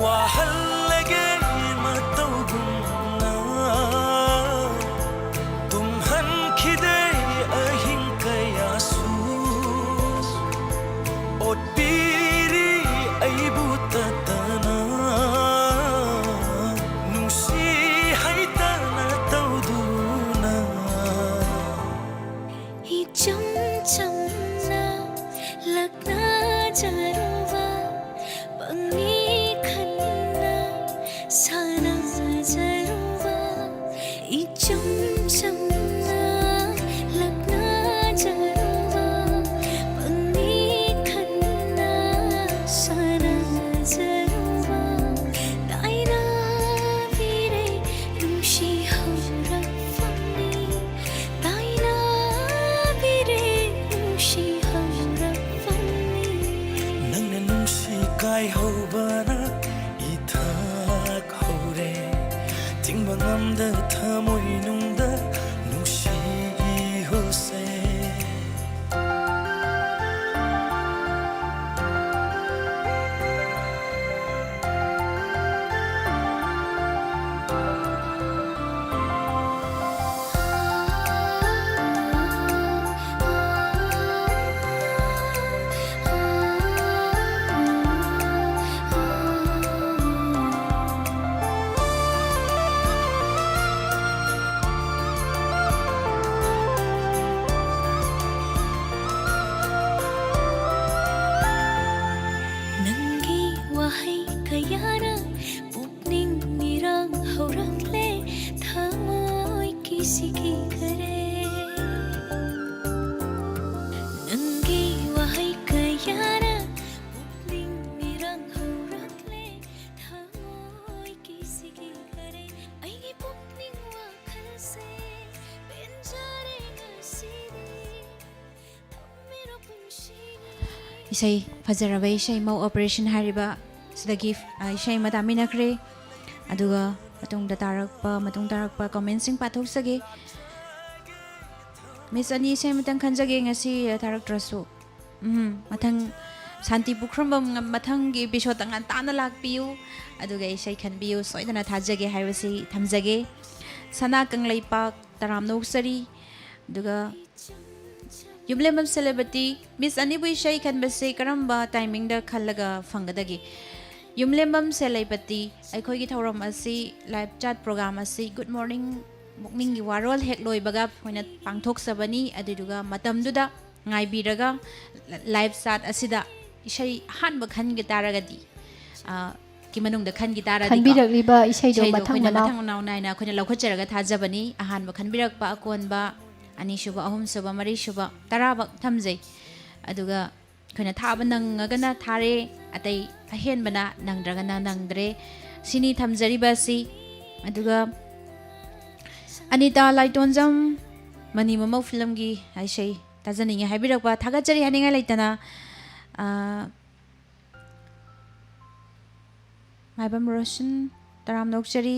ꯋꯥꯍꯜꯂꯒꯦ ꯃꯇꯧꯒꯨꯝꯅ ꯇꯨꯝꯍꯟꯈꯤꯗꯦ ꯑꯍꯤꯡ ꯀꯌꯥꯁꯨ꯫ ꯑꯣꯠꯄꯤꯔꯤ ꯑꯩꯕꯨ ꯇꯠꯇꯅ ꯅꯨꯡꯁꯤ ꯍꯩꯇꯅ ꯇꯧꯗꯨꯅ꯫ ꯏꯆꯝ ꯆꯝꯅ ꯂꯛꯅꯖꯔꯨꯕ ꯄꯪꯅꯤ ꯈꯟꯅ ꯁꯥꯟꯅꯖꯔꯨꯕ ꯏꯆꯝ ꯆꯝꯅ ꯂꯛꯅꯖꯔꯨꯕ ꯄꯪꯅꯤ ꯈꯟꯅ ꯁꯥꯟꯅꯖꯔꯨꯕ ꯇꯥꯏꯅꯕꯤꯔꯦ ꯅꯨꯡꯁꯤ ꯍꯧꯔꯛꯐꯝꯅꯤ꯫ ꯇꯥꯏꯅꯕꯤꯔꯦ ꯅꯨꯡꯁꯤ ꯍꯧꯔꯛꯐꯝꯅꯤ꯫ ꯅꯪꯅ ꯅꯨꯡꯁꯤ ꯀꯥꯏꯍꯧꯕꯅ ꯏꯊꯛ ꯍꯧꯔꯦ꯫ ꯊꯤꯡꯕ ꯉꯝꯗ ꯊꯃꯣꯏꯅꯨꯡꯗ ꯅꯨꯡꯁꯤ ꯏꯍꯨꯜꯁꯦ꯫ ꯅꯪꯒꯤ ꯋꯥꯍꯩ ꯀꯌꯥꯅ ꯄꯨꯛꯅꯤꯡ ꯏꯔꯥꯡ ꯍꯧꯔꯛꯂꯦ, ꯊꯃꯣꯏ ꯀꯤꯁꯤ ꯀꯤꯈꯔꯦ꯫ ꯅꯪꯒꯤ ꯋꯥꯍꯩ ꯀꯌꯥꯅ ꯄꯨꯛꯅꯤꯡ ꯏꯔꯥꯡ ꯍꯧꯔꯛꯂꯦ, ꯊꯃꯣꯏ ꯀꯤꯁꯤ ꯀꯤꯈꯔꯦ꯫ ꯑꯩꯒꯤ ꯄꯨꯛꯅꯤꯡ ꯋꯥꯈꯜꯁꯦ ꯄꯦꯟꯖꯔꯦ ꯉꯁꯤꯗꯤ꯫ ꯏꯁꯩ, ꯐꯖꯔꯕ ꯏꯁꯩ ꯃꯧ ꯑꯣꯄꯔꯦꯁꯟ ꯍꯥꯏꯔꯤꯕ ꯁꯤꯗꯒꯤ, ꯑ, ꯏꯁꯩ ꯑꯃ ꯇꯥꯃꯤꯟꯅꯈ꯭ꯔꯦ꯫ ꯑꯗꯨꯒ ꯃꯇꯨꯡꯗ ꯇꯥꯔꯛꯄ, ꯃꯇꯨꯡ ꯇꯥꯔꯛꯄ ꯀꯃꯦꯟꯁꯤꯡ ꯄꯥꯊꯣꯛꯆꯒꯦ꯫ ꯃꯤꯁ ꯑꯅꯤ, ꯏꯁꯩ ꯑꯃꯇꯪ ꯈꯟꯖꯒꯦ ꯉꯁꯤ, ꯑ, ꯊꯥꯔꯛꯇ꯭ꯔꯁꯨ꯫ ꯎꯝ, ꯃꯊꯪ ꯁꯥꯟꯇꯤ ꯄꯨꯈ꯭ꯔꯝꯕꯝ ꯉ-, ꯃꯊꯪꯒꯤ ꯏꯄꯤꯁꯣꯗꯇ ꯉꯟꯇꯥꯅ ꯂꯥꯛꯄꯤꯌꯨ꯫ ꯑꯗꯨꯒ ꯏꯁꯩ ꯈꯟꯕꯤꯌꯨ, ꯁꯣꯏꯗꯅ ꯊꯥꯖꯒꯦ ꯍꯥꯏꯕꯁꯤ ꯊꯝꯖꯒꯦ꯫ ꯁꯅꯥ ꯀꯪꯂꯩꯄꯥꯛ, ꯇꯔꯥꯝꯅ ꯑꯣꯛꯆꯔꯤ꯫ ꯑꯗꯨꯒ ꯌꯨꯝꯂꯦꯝꯕꯝ ꯁꯦꯅꯥꯄꯇꯤ, ꯃꯤꯁ ꯑꯅꯤꯕꯨ ꯏꯁꯩ ꯈꯟꯕꯁꯦ ꯀꯔꯝꯕ ꯇꯥꯏꯃꯤꯡꯗ ꯈꯜꯂꯒ ꯐꯪꯒꯗꯒꯦ? ꯌꯨꯝꯂꯦꯝꯕꯝ ꯁꯦꯅꯥꯄꯇꯤ, ꯑꯩꯈꯣꯏꯒꯤ ꯊꯧꯔꯝ ꯑꯁꯤ, ꯂꯥꯏꯚ ꯆꯥꯠ ꯄ꯭ꯔꯣꯒ꯭ꯔꯥꯝ ꯑꯁꯤ ꯒꯨꯗ ꯃꯣꯔꯅꯤꯡ ꯄꯨꯛꯅꯤꯡꯒꯤ ꯋꯥꯔꯣꯜ ꯍꯦꯛ ꯂꯣꯏꯕꯒ ꯑꯩꯈꯣꯏꯅ ꯄꯥꯡꯊꯣꯛꯆꯕꯅꯤ꯫ ꯑꯗꯨꯗꯨꯒ ꯃꯇꯝꯗꯨꯗ ꯉꯥꯏꯕꯤꯔꯒ ꯂꯥꯏꯚ ꯆꯥꯠ ꯑꯁꯤꯗ ꯏꯁꯩ ꯑꯍꯥꯟꯕ ꯈꯟꯒꯦ ꯇꯥꯔꯒꯗꯤ, ꯑ, ꯀꯤ ꯃꯅꯨꯡꯗ ꯈꯟꯈꯤ ꯇꯥꯔꯗꯤꯀꯣ, ꯈꯟꯕꯤꯔꯛꯂꯤꯕ ꯏꯁꯩꯗꯣ ꯏꯁꯩꯗꯣ ꯃꯊꯪ ꯑꯩꯈꯣꯏꯅ ꯃꯅꯥꯎ꯫ ꯃꯊꯪ ꯃꯅꯥꯎ ꯅꯥꯏꯅ ꯑꯩꯈꯣꯏꯅ ꯂꯧꯈꯠꯆꯔꯒ ꯊꯥꯖꯕꯅꯤ꯫ ꯑꯍꯥꯟꯕ ꯈꯟꯕꯤꯔꯛꯄ, ꯑꯀꯣꯟꯕ, ꯑꯅꯤꯁꯨꯕ, ꯑꯍꯨꯝꯁꯨꯕ, ꯃꯔꯤꯁꯨꯕ, ꯇꯔꯥꯕꯛ ꯊꯝꯖꯩ꯫ ꯑꯗꯨꯒ ꯑꯩꯈꯣꯏꯅ ꯊꯥꯕ ꯅꯪꯉꯒꯅ ꯊꯥꯔꯦ, ꯑꯇꯩ ꯑꯍꯦꯟꯕꯅ ꯅꯪꯗ꯭ꯔꯒꯅ ꯅꯪꯗ꯭ꯔꯦ꯫ ꯁꯤꯅꯤ ꯊꯝꯖꯔꯤꯕ ꯑꯁꯤ꯫ ꯑꯗꯨꯒ ꯑꯅꯤꯇꯥ ꯂꯥꯏꯇꯣꯟꯖꯝ, ꯃꯅꯤ ꯃꯃꯧ ꯐꯤꯂꯝꯒꯤ ꯏꯁꯩ ꯇꯥꯖꯅꯤꯡꯉꯤ ꯍꯥꯏꯕꯤꯔꯛꯄ, ꯊꯥꯒꯠꯆꯔꯤ ꯍꯥꯏꯅꯤꯡꯉꯥꯏ ꯂꯩꯇꯅ꯫ ꯑ, ꯃꯥꯏꯕꯝ ꯔꯣꯁꯟ, ꯇꯔꯥꯝꯅ ꯑꯣꯛꯆꯔꯤ꯫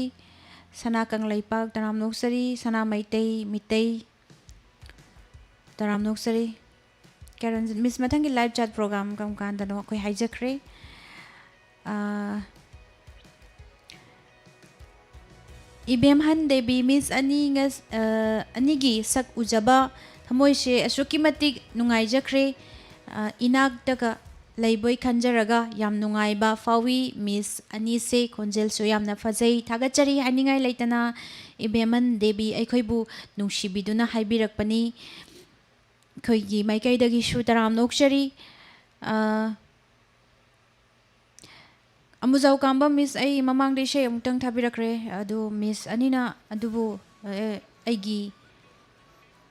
ꯁꯅꯥ ꯀꯪꯂꯩꯄꯥꯛ, ꯇꯔꯥꯝꯅ ꯑꯣꯛꯆꯔꯤ꯫ ꯁꯅꯥ ꯃꯩꯇꯩ, ꯃꯤꯇꯩ, ꯇꯔꯥꯝꯅ ꯑꯣꯛꯆꯔꯤ꯫ ꯀꯦꯔꯟꯖꯤꯠ, ꯃꯤꯁ, ꯃꯊꯪꯒꯤ ꯂꯥꯏꯚ ꯆꯥꯠ ꯄ꯭ꯔꯣꯒ꯭ꯔꯥꯝ ꯀꯔꯝ ꯀꯥꯟꯗꯅꯣ ꯑꯩꯈꯣꯏ ꯍꯥꯏꯖꯈ꯭ꯔꯦ꯫ ꯑꯥ, ꯏꯕꯦꯝꯍꯟ ꯗꯦꯕꯤ, ꯃꯤꯁ ꯑꯅꯤ ꯉꯁ-, ꯑ, ꯑꯅꯤꯒꯤ ꯁꯛ ꯎꯖꯕ ꯊꯃꯣꯏꯁꯦ ꯑꯁꯨꯛꯀꯤ ꯃꯇꯤꯛ ꯅꯨꯡꯉꯥꯏꯖꯈ꯭ꯔꯦ꯫ ꯑ, ꯏꯅꯥꯛꯇꯒ ꯂꯩꯕꯣꯏ ꯈꯟꯖꯔꯒ ꯌꯥꯝ ꯅꯨꯡꯉꯥꯏꯕ ꯐꯥꯎꯏ꯫ ꯃꯤꯁ ꯑꯅꯤꯁꯦ ꯈꯣꯟꯖꯦꯜꯁꯨ ꯌꯥꯝꯅ ꯐꯖꯩ꯫ ꯊꯥꯒꯠꯆꯔꯤ ꯍꯥꯏꯅꯤꯡꯉꯥꯏ ꯂꯩꯇꯅ ꯏꯕꯦꯝꯍꯟ ꯗꯦꯕꯤ ꯑꯩꯈꯣꯏꯕꯨ ꯅꯨꯡꯁꯤꯕꯤꯗꯨꯅ ꯍꯥꯏꯕꯤꯔꯛꯄꯅꯤ꯫ ꯑꯩꯈꯣꯏꯒꯤ ꯃꯥꯏꯀꯩꯗꯒꯤꯁꯨ ꯇꯔꯥꯝꯅ ꯑꯣꯛꯆꯔꯤ꯫ ꯑ, ꯑꯃꯨꯖꯥꯎ ꯀꯥꯝꯕ ꯃꯤꯁ, ꯑꯩ ꯃꯃꯥꯡꯗ ꯏꯁꯩ ꯑꯃꯨꯛꯇꯪ ꯊꯥꯕꯤꯔꯛꯈ꯭ꯔꯦ, ꯑꯗꯨ ꯃꯤꯁ ꯑꯅꯤꯅ ꯑꯗꯨꯕꯨ, ꯑꯦ, ꯑꯩꯒꯤ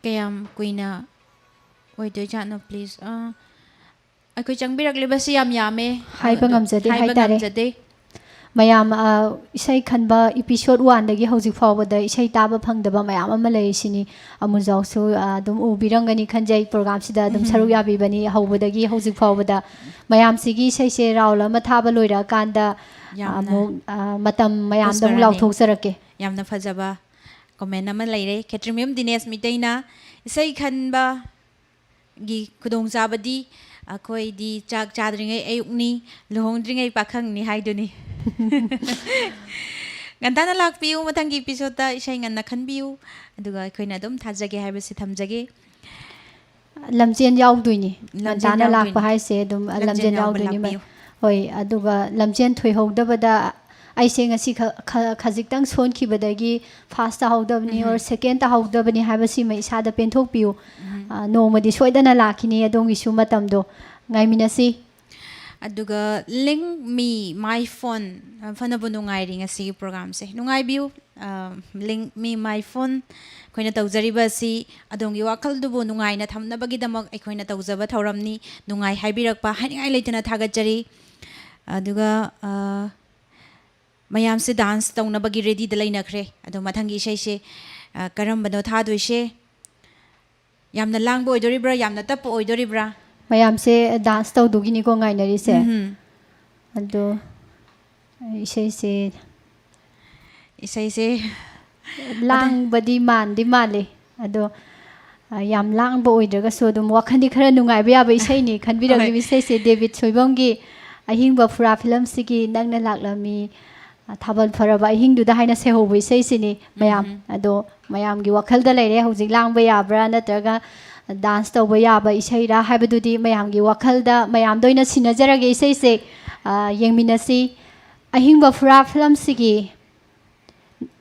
ꯀꯌꯥꯝ ꯀꯨꯏꯅ ꯑꯣꯏꯗꯣꯏꯖꯥꯠꯅꯣ, ꯄ꯭ꯂꯤꯖ? ꯑ, ꯑꯩꯈꯣꯏ ꯆꯪꯕꯤꯔꯛꯂꯤꯕꯁꯤ ꯌꯥꯝ ꯌꯥꯝꯃꯦ꯫ ꯍꯥꯏꯕ ꯑꯗꯨ ꯉꯝꯖꯗꯦ ꯍꯥꯏꯕ ꯍꯥꯏꯇꯥꯔꯦ꯫ ꯉꯝꯖꯗꯦ꯫ ꯃꯌꯥꯝ, ꯑ, ꯏꯁꯩ ꯈꯟꯕ episode one ꯗꯒꯤ ꯍꯧꯖꯤꯛ ꯐꯥꯎꯕꯗ ꯏꯁꯩ ꯇꯥꯕ ꯐꯪꯗꯕ ꯃꯌꯥꯝ ꯑꯃ ꯂꯩꯔꯤꯁꯤꯅꯤ꯫ ꯑꯃꯨꯖꯥꯎꯁꯨ, ꯑ, ꯑꯗꯨꯝ ꯎꯕꯤꯔꯝꯒꯅꯤ ꯈꯟꯖꯩ, program ꯁꯤꯗ ꯑꯗꯨꯝ ꯁꯔꯨꯛ ꯌꯥꯕꯤꯕꯅꯤ꯫ ꯍꯧꯕꯗꯒꯤ ꯍꯧꯖꯤꯛ ꯐꯥꯎꯕꯗ ꯃꯌꯥꯝꯁꯤꯒꯤ ꯏꯁꯩꯁꯦ round ꯑꯃ ꯊꯥꯕ ꯂꯣꯏꯔꯛꯑꯀꯥꯟꯗ, ꯑ, ꯌꯥꯝꯅ ꯑꯃꯨꯛ, ꯑ, ꯃꯇꯝ ꯃꯌꯥꯝꯗ ꯑꯃꯨꯛ ꯄꯨꯁꯄꯔꯥꯅꯤ꯫ ꯂꯥꯎꯊꯣꯛꯆꯔꯛꯀꯦ꯫ ꯌꯥꯝꯅ ꯐꯖꯕ comment ꯑꯃ ꯂꯩꯔꯦ꯫ ꯈꯦꯇ꯭ꯔꯤꯃꯌꯨꯝ ꯗꯤꯅꯦꯁ ꯃꯤꯇꯩꯅ, "ꯏꯁꯩ ꯈꯟꯕꯒꯤ ꯈꯨꯗꯣꯡꯆꯥꯕꯗꯤ ꯑꯩꯈꯣꯏꯗꯤ ꯆꯥꯛ ꯆꯥꯗ꯭ꯔꯤꯉꯩ ꯑꯌꯨꯛꯅꯤ, ꯂꯨꯍꯣꯡꯗ꯭ꯔꯤꯉꯩ ꯄꯥꯈꯪꯅꯤ" ꯍꯥꯏꯗꯨꯅꯤ꯫ ꯉꯟꯇꯥꯅ ꯂꯥꯛꯄꯤꯌꯨ, ꯃꯊꯪꯒꯤ episode ꯇ ꯏꯁꯩ ꯉꯟꯅ ꯈꯟꯕꯤꯌꯨ, ꯑꯗꯨꯒ ꯑꯩꯈꯣꯏꯅ ꯑꯗꯨꯝ ꯊꯥꯖꯒꯦ ꯍꯥꯏꯕꯁꯤ ꯊꯝꯖꯒꯦ꯫ ꯂꯝꯖꯦꯟ ꯌꯥꯎꯗꯣꯏꯅꯤ꯫ ꯂꯝꯖꯦꯟ ꯉꯟꯇꯥꯅ ꯂꯥꯛꯄ ꯌꯥꯎꯗꯣꯏꯅꯤ꯫ ꯍꯥꯏꯁꯦ ꯑꯗꯨꯝ, ꯑ, ꯂꯝꯖꯦꯟ ꯂꯝꯖꯦꯟ ꯌꯥꯎꯕ ꯌꯥꯎꯗꯣꯏꯅꯤ꯫ ꯂꯥꯛꯄꯤꯌꯨ꯫ ꯍꯣꯏ, ꯑꯗꯨꯒ ꯂꯝꯖꯦꯟ ꯊꯣꯏꯍꯧꯗꯕꯗ ꯑꯩꯁꯦ ꯉꯁꯤ ꯈ-, ꯈ-, ꯈꯖꯤꯛꯇꯪ ꯁꯣꯟꯈꯤꯕꯗꯒꯤ first ꯇꯥꯍꯧꯗꯕꯅꯤ, ꯎꯝꯍꯨꯝ꯫ Or second ꯇꯥꯍꯧꯗꯕꯅꯤ ꯍꯥꯏꯕꯁꯤꯃ ꯏꯁꯥꯗ ꯄꯦꯟꯊꯣꯛꯄꯤꯌꯨ꯫ ꯎꯝꯍꯨꯝ꯫ ꯑ, ꯅꯣꯡꯃꯗꯤ ꯁꯣꯏꯗꯅ ꯂꯥꯛꯈꯤꯅꯤ, ꯑꯗꯣꯝꯒꯤꯁꯨ ꯃꯇꯝꯗꯣ ꯉꯥꯏꯃꯤꯟꯅꯁꯤ꯫ ꯑꯗꯨꯒ Link Me My Phone, ꯑ, ꯐꯅꯕꯨ ꯅꯨꯡꯉꯥꯏꯔꯤ ꯉꯁꯤꯒꯤ program ꯁꯦ꯫ ꯅꯨꯡꯉꯥꯏꯕꯤꯌꯨ꯫ ꯑ, Link Me My Phone ꯑꯩꯈꯣꯏꯅ ꯇꯧꯖꯔꯤꯕ ꯑꯁꯤ ꯑꯗꯣꯝꯒꯤ ꯋꯥꯈꯜꯗꯨꯕꯨ ꯅꯨꯡꯉꯥꯏꯅ ꯊꯝꯅꯕꯒꯤꯗꯃꯛ ꯑꯩꯈꯣꯏꯅ ꯇꯧꯖꯕ ꯊꯧꯔꯝꯅꯤ꯫ ꯅꯨꯡꯉꯥꯏ ꯍꯥꯏꯕꯤꯔꯛꯄ ꯍꯥꯏꯅꯤꯡꯉꯥꯏ ꯂꯩꯇꯅ ꯊꯥꯒꯠꯆꯔꯤ꯫ ꯑꯗꯨꯒ, ꯑ, ꯃꯌꯥꯝꯁꯦ dance ꯇꯧꯅꯕꯒꯤ ready ꯗ ꯂꯩꯅꯈ꯭ꯔꯦ꯫ ꯑꯗꯣ ꯃꯊꯪꯒꯤ ꯏꯁꯩꯁꯦ, ꯑ, ꯀꯔꯝꯕꯅꯣ ꯊꯥꯗꯣꯏꯁꯦ? ꯌꯥꯝꯅ ꯂꯥꯡꯕ ꯑꯣꯏꯗꯣꯔꯤꯕ꯭ꯔꯥ? ꯌꯥꯝꯅ ꯇꯞꯄ ꯑꯣꯏꯗꯣꯔꯤꯕ꯭ꯔꯥ? ꯃꯌꯥꯝꯁꯦ dance ꯇꯧꯗꯨꯒꯤꯅꯤꯀꯣ ꯉꯥꯏꯅꯔꯤꯁꯦ꯫ ꯎꯝꯍꯨꯝ꯫ ꯑꯗꯣ ꯏꯁꯩꯁꯦ ꯏꯁꯩꯁꯦ ꯂꯥꯡꯕꯗꯤ ꯃꯥꯟꯗꯤ ꯃꯥꯜꯂꯤ꯫ ꯑꯗꯣ, ꯑ, ꯌꯥꯝ ꯂꯥꯡꯕ ꯑꯣꯏꯗ꯭ꯔꯒꯁꯨ ꯑꯗꯨꯝ ꯋꯥꯈꯜꯗꯤ ꯈꯔ ꯅꯨꯡꯉꯥꯏꯕ ꯌꯥꯕ ꯏꯁꯩꯅꯤ ꯈꯟꯕꯤꯔꯛꯂꯤꯕ ꯍꯣꯏ꯫ ꯏꯁꯩꯁꯦ ꯗꯦꯕꯤꯠ ꯁꯣꯏꯕꯝꯒꯤ ꯑꯍꯤꯡꯕ ꯐꯨꯔꯥ ꯐꯤꯂꯝꯁꯤꯒꯤ "ꯅꯪꯅ ꯂꯥꯛꯂꯝꯃꯤ, ꯑ, ꯊꯥꯕꯜ ꯐꯔꯕ ꯑꯍꯤꯡꯗꯨꯗ" ꯍꯥꯏꯅ ꯁꯩꯍꯧꯕ ꯏꯁꯩꯁꯤꯅꯤ, ꯃꯌꯥꯝ꯫ ꯎꯝꯍꯨꯝ꯫ ꯑꯗꯣ ꯃꯌꯥꯝꯒꯤ ꯋꯥꯈꯜꯗ ꯂꯩꯔꯦ, ꯍꯧꯖꯤꯛ ꯂꯥꯡꯕ ꯌꯥꯕ꯭ꯔꯥ ꯅꯠꯇ꯭ꯔꯒ dance ꯇꯧꯕ ꯌꯥꯕ ꯏꯁꯩꯔꯥ ꯍꯥꯏꯕꯗꯨꯗꯤ ꯃꯌꯥꯝꯒꯤ ꯋꯥꯈꯜꯗ, ꯃꯌꯥꯝꯗ ꯑꯣꯏꯅ ꯁꯤꯟꯅꯖꯔꯒꯦ ꯏꯁꯩꯁꯦ꯫ ꯑ, ꯌꯦꯡꯃꯤꯟꯅꯁꯤ꯫ ꯑꯍꯤꯡꯕ ꯐꯨꯔꯥ ꯐꯤꯂꯝꯁꯤꯒꯤ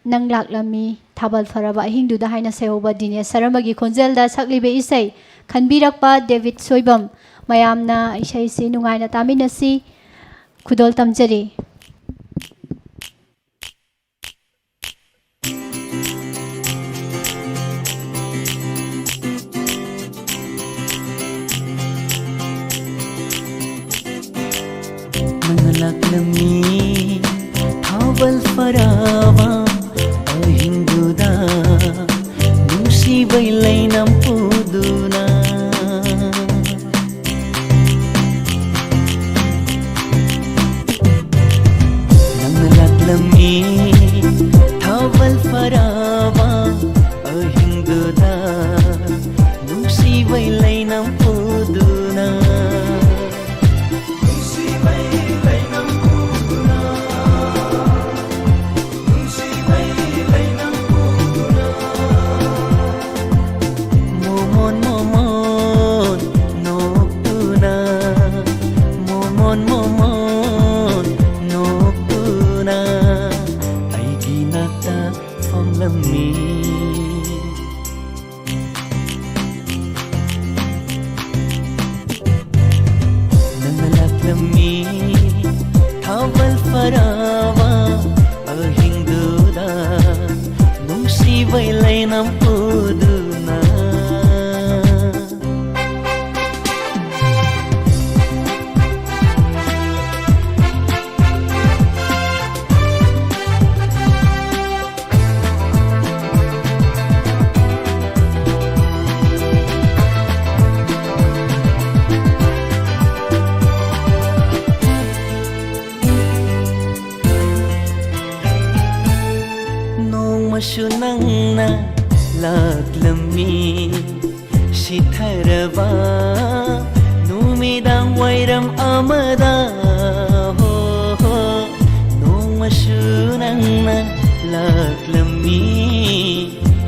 "ꯅꯪ ꯂꯥꯛꯂꯝꯃꯤ, ꯊꯥꯕꯜ ꯐꯔꯕ ꯑꯍꯤꯡꯗꯨꯗ" ꯍꯥꯏꯅ ꯁꯩꯍꯧꯕ ꯗꯤꯅꯦꯁ ꯁꯔꯃꯒꯤ ꯈꯣꯟꯖꯦꯜꯗ ꯁꯛꯂꯤꯕ ꯏꯁꯩ, ꯈꯟꯕꯤꯔꯛꯄ ꯗꯦꯕꯤꯠ ꯁꯣꯏꯕꯝ꯫ ꯃꯌꯥꯝꯅ ꯏꯁꯩꯁꯤ ꯅꯨꯡꯉꯥꯏꯅ ꯇꯥꯃꯤꯟꯅꯁꯤ꯫ ꯈꯨꯗꯣꯜ ꯇꯝꯖꯔꯤ꯫ ꯅꯪꯅ ꯂꯥꯛꯂꯝꯃꯤ, ꯏꯕꯩ ꯂꯩꯅꯝ ꯄꯨꯗꯨꯅ ꯅꯪꯅ ꯂꯥꯛꯂꯝꯃꯤ ꯊꯥꯕꯜ ꯐꯔꯕ ꯑꯍꯤꯡꯗꯨꯗ ꯅꯨꯡꯁꯤꯕꯩ ꯂꯩꯅꯝ ꯄꯨꯗꯨꯅ꯫ ꯅꯨꯡꯁꯤꯕꯩ ꯂꯩꯅꯝ ꯄꯨꯗꯨꯅ, ꯅꯨꯡꯁꯤꯕꯩ ꯂꯩꯅꯝ ꯄꯨꯗꯨꯅ꯫ ꯃꯣꯃꯣꯟ ꯃꯣꯃꯣꯟ ꯅꯣꯛꯇꯨꯅ, ꯃꯣꯃꯣꯟ ꯃꯣꯃꯣꯟ ꯅꯣꯛꯇꯨꯅ ꯑꯩꯒꯤ ꯅꯥꯛꯇ ꯐꯝꯂꯝꯃꯤ꯫ ꯅꯪꯅ ꯂꯥꯛꯂꯝꯃꯤ ꯊꯥꯕꯜ ꯐꯔꯕ ꯑꯍꯤꯡꯗꯨꯗ ꯅꯨꯡꯁꯤꯕꯩ ꯂꯩꯅꯝ ꯄꯨꯗꯨꯅ꯫ ꯅꯣꯡꯃꯁꯨ ꯅꯪꯅ ꯂꯥꯛꯂꯝꯃꯤ ꯁꯤꯊꯔꯕ ꯅꯨꯃꯤꯗꯥꯡ ꯋꯥꯏꯔꯝ ꯑꯃꯗ꯫ ꯍꯣ, ꯍꯣ, ꯅꯣꯡꯃꯁꯨ ꯅꯪꯅ ꯂꯥꯛꯂꯝꯃꯤ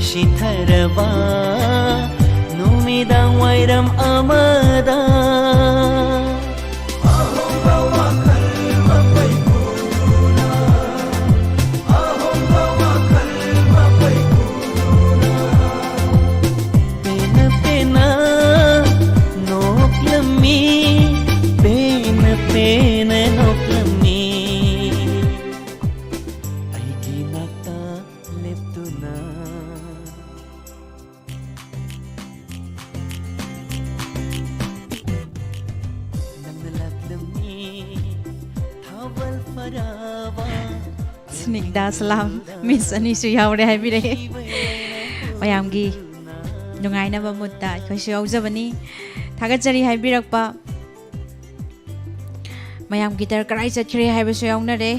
ꯁꯤꯊꯔꯕ ꯅꯨꯃꯤꯗꯥꯡ ꯋꯥꯏꯔꯝ ꯑꯃꯗ꯫ ꯑꯍꯣꯡꯕ ꯋꯥꯈꯜ ꯃꯄꯩ ꯄꯨꯗꯨꯅ, ꯑꯍꯣꯡꯕ ꯋꯥꯈꯜ ꯃꯄꯩ ꯄꯨꯗꯨꯅ꯫ ꯄꯦꯟꯅ ꯄꯦꯟꯅ ꯅꯣꯛꯂꯝꯃꯤ, ꯄꯦꯟꯅ ꯄꯦꯟꯅ ꯅꯣꯛꯂꯝꯃꯤ꯫ ꯑꯩꯒꯤ ꯅꯥꯛꯇ ꯂꯦꯞꯇꯨꯅ꯫ ꯅꯪꯅ ꯂꯥꯛꯂꯝꯃꯤ ꯊꯥꯕꯜ ꯐꯔꯕ꯫ ꯁ꯭ꯅꯤꯒꯗꯥ ꯁꯂꯥꯝ, ꯃꯤꯁ ꯑꯅꯤꯁꯨ ꯌꯥꯎꯔꯦ ꯍꯥꯏꯕꯤꯔꯛꯑꯦ꯫ ꯃꯌꯥꯝꯒꯤ ꯅꯨꯡꯉꯥꯏꯅꯕ ꯃꯨꯠꯇ ꯑꯩꯈꯣꯏꯁꯨ ꯌꯥꯎꯖꯕꯅꯤ꯫ ꯊꯥꯒꯠꯆꯔꯤ ꯍꯥꯏꯕꯤꯔꯛꯄ ꯃꯌꯥꯝꯒꯤ ꯗꯔꯀꯥꯔ ꯆꯠꯈ꯭ꯔꯦ ꯍꯥꯏꯕꯁꯨ ꯌꯥꯎꯅꯔꯦ꯫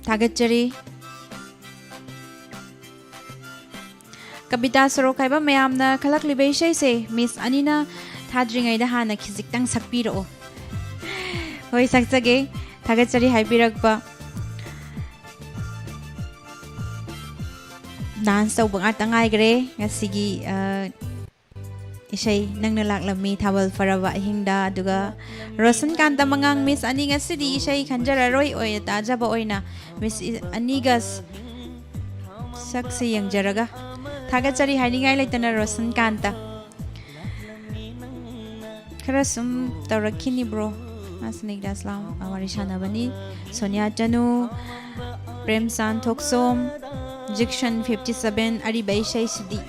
ꯊꯥꯒꯠꯆꯔꯤ꯫ ꯀꯕꯤꯇꯥ ꯁꯣꯔꯣꯛ ꯍꯥꯏꯕ ꯃꯌꯥꯝꯅ ꯈꯜꯂꯛꯂꯤꯕ ꯏꯁꯩꯁꯦ ꯃꯤꯁ ꯑꯅꯤꯅ ꯊꯥꯗ꯭ꯔꯤꯉꯩꯗ ꯍꯥꯟꯅ ꯈꯤꯖꯤꯛꯇꯪ ꯁꯛꯄꯤꯔꯛꯑꯣ꯫ ꯍꯣꯏ, ꯁꯛꯆꯒꯦ꯫ ꯊꯥꯒꯠꯆꯔꯤ ꯍꯥꯏꯕꯤꯔꯛꯄ꯫ ꯗꯥꯟꯁ ꯇꯧꯕ ꯉꯥꯛꯇ ꯉꯥꯏꯈ꯭ꯔꯦ ꯉꯁꯤꯒꯤ, ꯑ, ꯏꯁꯩ ꯅꯪꯅ ꯂꯥꯛꯂꯝꯃꯤ ꯊꯥꯕꯜ ꯐꯔꯕ ꯑꯍꯤꯡꯗ꯫ ꯑꯗꯨꯒ ꯔꯣꯁꯟ ꯀꯥꯟꯇ ꯃꯉꯥꯡ, ꯃꯤꯁ ꯑꯅꯤ ꯉꯁꯤꯗꯤ ꯏꯁꯩ ꯈꯟꯖꯔꯔꯣꯏ, ꯑꯣꯏꯅ ꯇꯥꯖꯕ ꯑꯣꯏꯅ ꯃꯤꯁ ꯑꯅꯤꯒ ꯁꯛꯁꯦ ꯌꯦꯡꯖꯔꯒ꯫ ꯊꯥꯒꯠꯆꯔꯤ ꯍꯥꯏꯅꯤꯡꯉꯥꯏ ꯂꯩꯇꯅ ꯔꯣꯁꯟ ꯀꯥꯟꯇ꯫ ꯈꯔ ꯁꯨꯝ ꯇꯧꯔꯛꯈꯤꯅꯤ ꯕ꯭ꯔꯣ꯫ ꯃꯥꯁꯨ ꯅꯤꯒ꯭ꯔꯥꯁ ꯂꯥꯎ ꯋꯥꯔꯤ ꯁꯥꯟꯅꯕꯅꯤ꯫ ꯁꯣꯅꯤꯌꯥ ꯆꯅꯨ, ꯄ꯭ꯔꯦꯝꯆꯥꯟ ꯊꯣꯛꯆꯣꯝ, ꯖꯤꯛꯁꯟ ꯐꯤꯐꯇꯤ ꯁꯚꯦꯟ, ꯑꯔꯤꯕ ꯏꯁꯩꯁꯤꯗꯤ꯫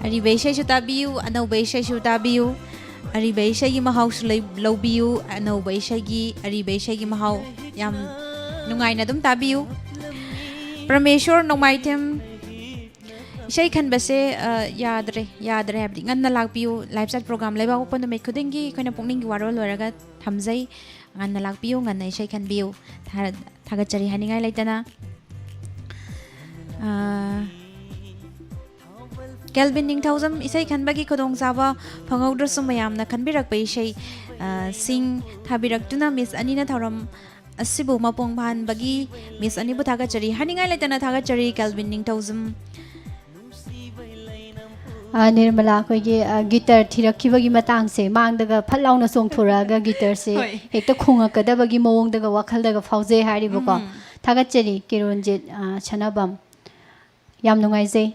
ꯑꯔꯤꯕ ꯏꯁꯩꯁꯨ ꯇꯥꯕꯤꯌꯨ, ꯑꯅꯧꯕ ꯏꯁꯩꯁꯨ ꯇꯥꯕꯤꯌꯨ꯫ ꯑꯔꯤꯕ ꯏꯁꯩꯒꯤ ꯃꯍꯥꯎꯁꯨ ꯂꯩ-, ꯂꯧꯕꯤꯌꯨ, ꯑꯅꯧꯕ ꯏꯁꯩꯒꯤ, ꯑꯔꯤꯕ ꯏꯁꯩꯒꯤ ꯃꯍꯥꯎ ꯌꯥꯝ ꯅꯨꯡꯉꯥꯏꯅ ꯑꯗꯨꯝ ꯇꯥꯕꯤꯌꯨ꯫ ꯄ꯭ꯔꯃꯦꯁꯣꯔ ꯅꯣꯡꯃꯥꯏꯊꯦꯝ, ꯏꯁꯩ ꯈꯟꯕꯁꯦ, ꯑ, ꯌꯥꯗ꯭ꯔꯦ, ꯌꯥꯗ꯭ꯔꯦ ꯍꯥꯏꯕꯗꯤ ꯉꯟꯅ ꯂꯥꯛꯄꯤꯌꯨ꯫ ꯂꯥꯏꯞ ꯆꯥꯠ ꯄ꯭ꯔꯣꯒ꯭ꯔꯥꯝ ꯂꯩꯕꯥꯛꯄꯣꯛꯄ ꯅꯨꯃꯤꯠ ꯈꯨꯗꯤꯡꯒꯤ ꯑꯩꯈꯣꯏꯅ ꯄꯨꯛꯅꯤꯡꯒꯤ ꯋꯥꯔꯣꯜ ꯂꯣꯏꯔꯒ ꯊꯝꯖꯩ꯫ ꯉꯟꯅ ꯂꯥꯛꯄꯤꯌꯨ, ꯉꯟꯅ ꯏꯁꯩ ꯈꯟꯕꯤꯌꯨ꯫ ꯊꯥ-, ꯊꯥꯒꯠꯆꯔꯤ ꯍꯥꯏꯅꯤꯡꯉꯥꯏ ꯂꯩꯇꯅ꯫ ꯑ, ꯀꯦꯜꯕꯤꯟ ꯅꯤꯡꯊꯧꯖꯝ, ꯏꯁꯩ ꯈꯟꯕꯒꯤ ꯈꯨꯗꯣꯡꯆꯥꯕ ꯐꯪꯍꯧꯗ꯭ꯔꯁꯨ ꯃꯌꯥꯝꯅ ꯈꯟꯕꯤꯔꯛꯄ ꯏꯁꯩ, ꯑ, ꯁꯤꯡ ꯊꯥꯕꯤꯔꯛꯇꯨꯅ ꯃꯤꯁ ꯑꯅꯤꯅ ꯊꯧꯔꯝ ꯑꯁꯤꯕꯨ ꯃꯄꯨꯡ ꯐꯥꯍꯟꯕꯒꯤ ꯃꯤꯁ ꯑꯅꯤꯕꯨ ꯊꯥꯒꯠꯆꯔꯤ꯫ ꯍꯥꯏꯅꯤꯡꯉꯥꯏ ꯂꯩꯇꯅ ꯊꯥꯒꯠꯆꯔꯤ, ꯀꯦꯜꯕꯤꯟ ꯅꯤꯡꯊꯧꯖꯝ꯫ ꯑ, ꯅꯤꯔꯃꯂꯥ, ꯑꯩꯈꯣꯏꯒꯤ, ꯑ, ꯒꯤꯇꯔ ꯊꯤꯔꯛꯈꯤꯕꯒꯤ ꯃꯇꯥꯡꯁꯦ, ꯃꯥꯡꯗꯒ ꯐꯠ ꯂꯥꯎꯅ ꯆꯣꯡꯊꯣꯔꯛꯑꯒ ꯒꯤꯇꯔꯁꯦ ꯍꯣꯏ꯫ ꯍꯦꯛꯇ ꯈꯣꯡꯉꯛꯀꯗꯕꯒꯤ ꯃꯑꯣꯡꯗꯒ ꯋꯥꯈꯜꯗꯒ ꯐꯥꯎꯖꯩ ꯍꯥꯏꯔꯤꯕꯀꯣ꯫ ꯎꯝ꯫ ꯊꯥꯒꯠꯆꯔꯤ, ꯀꯤꯔꯣꯟꯖꯤꯠ, ꯑ, ꯁꯅꯥꯕꯝ꯫ ꯌꯥꯝ ꯅꯨꯡꯉꯥꯏꯖꯩ꯫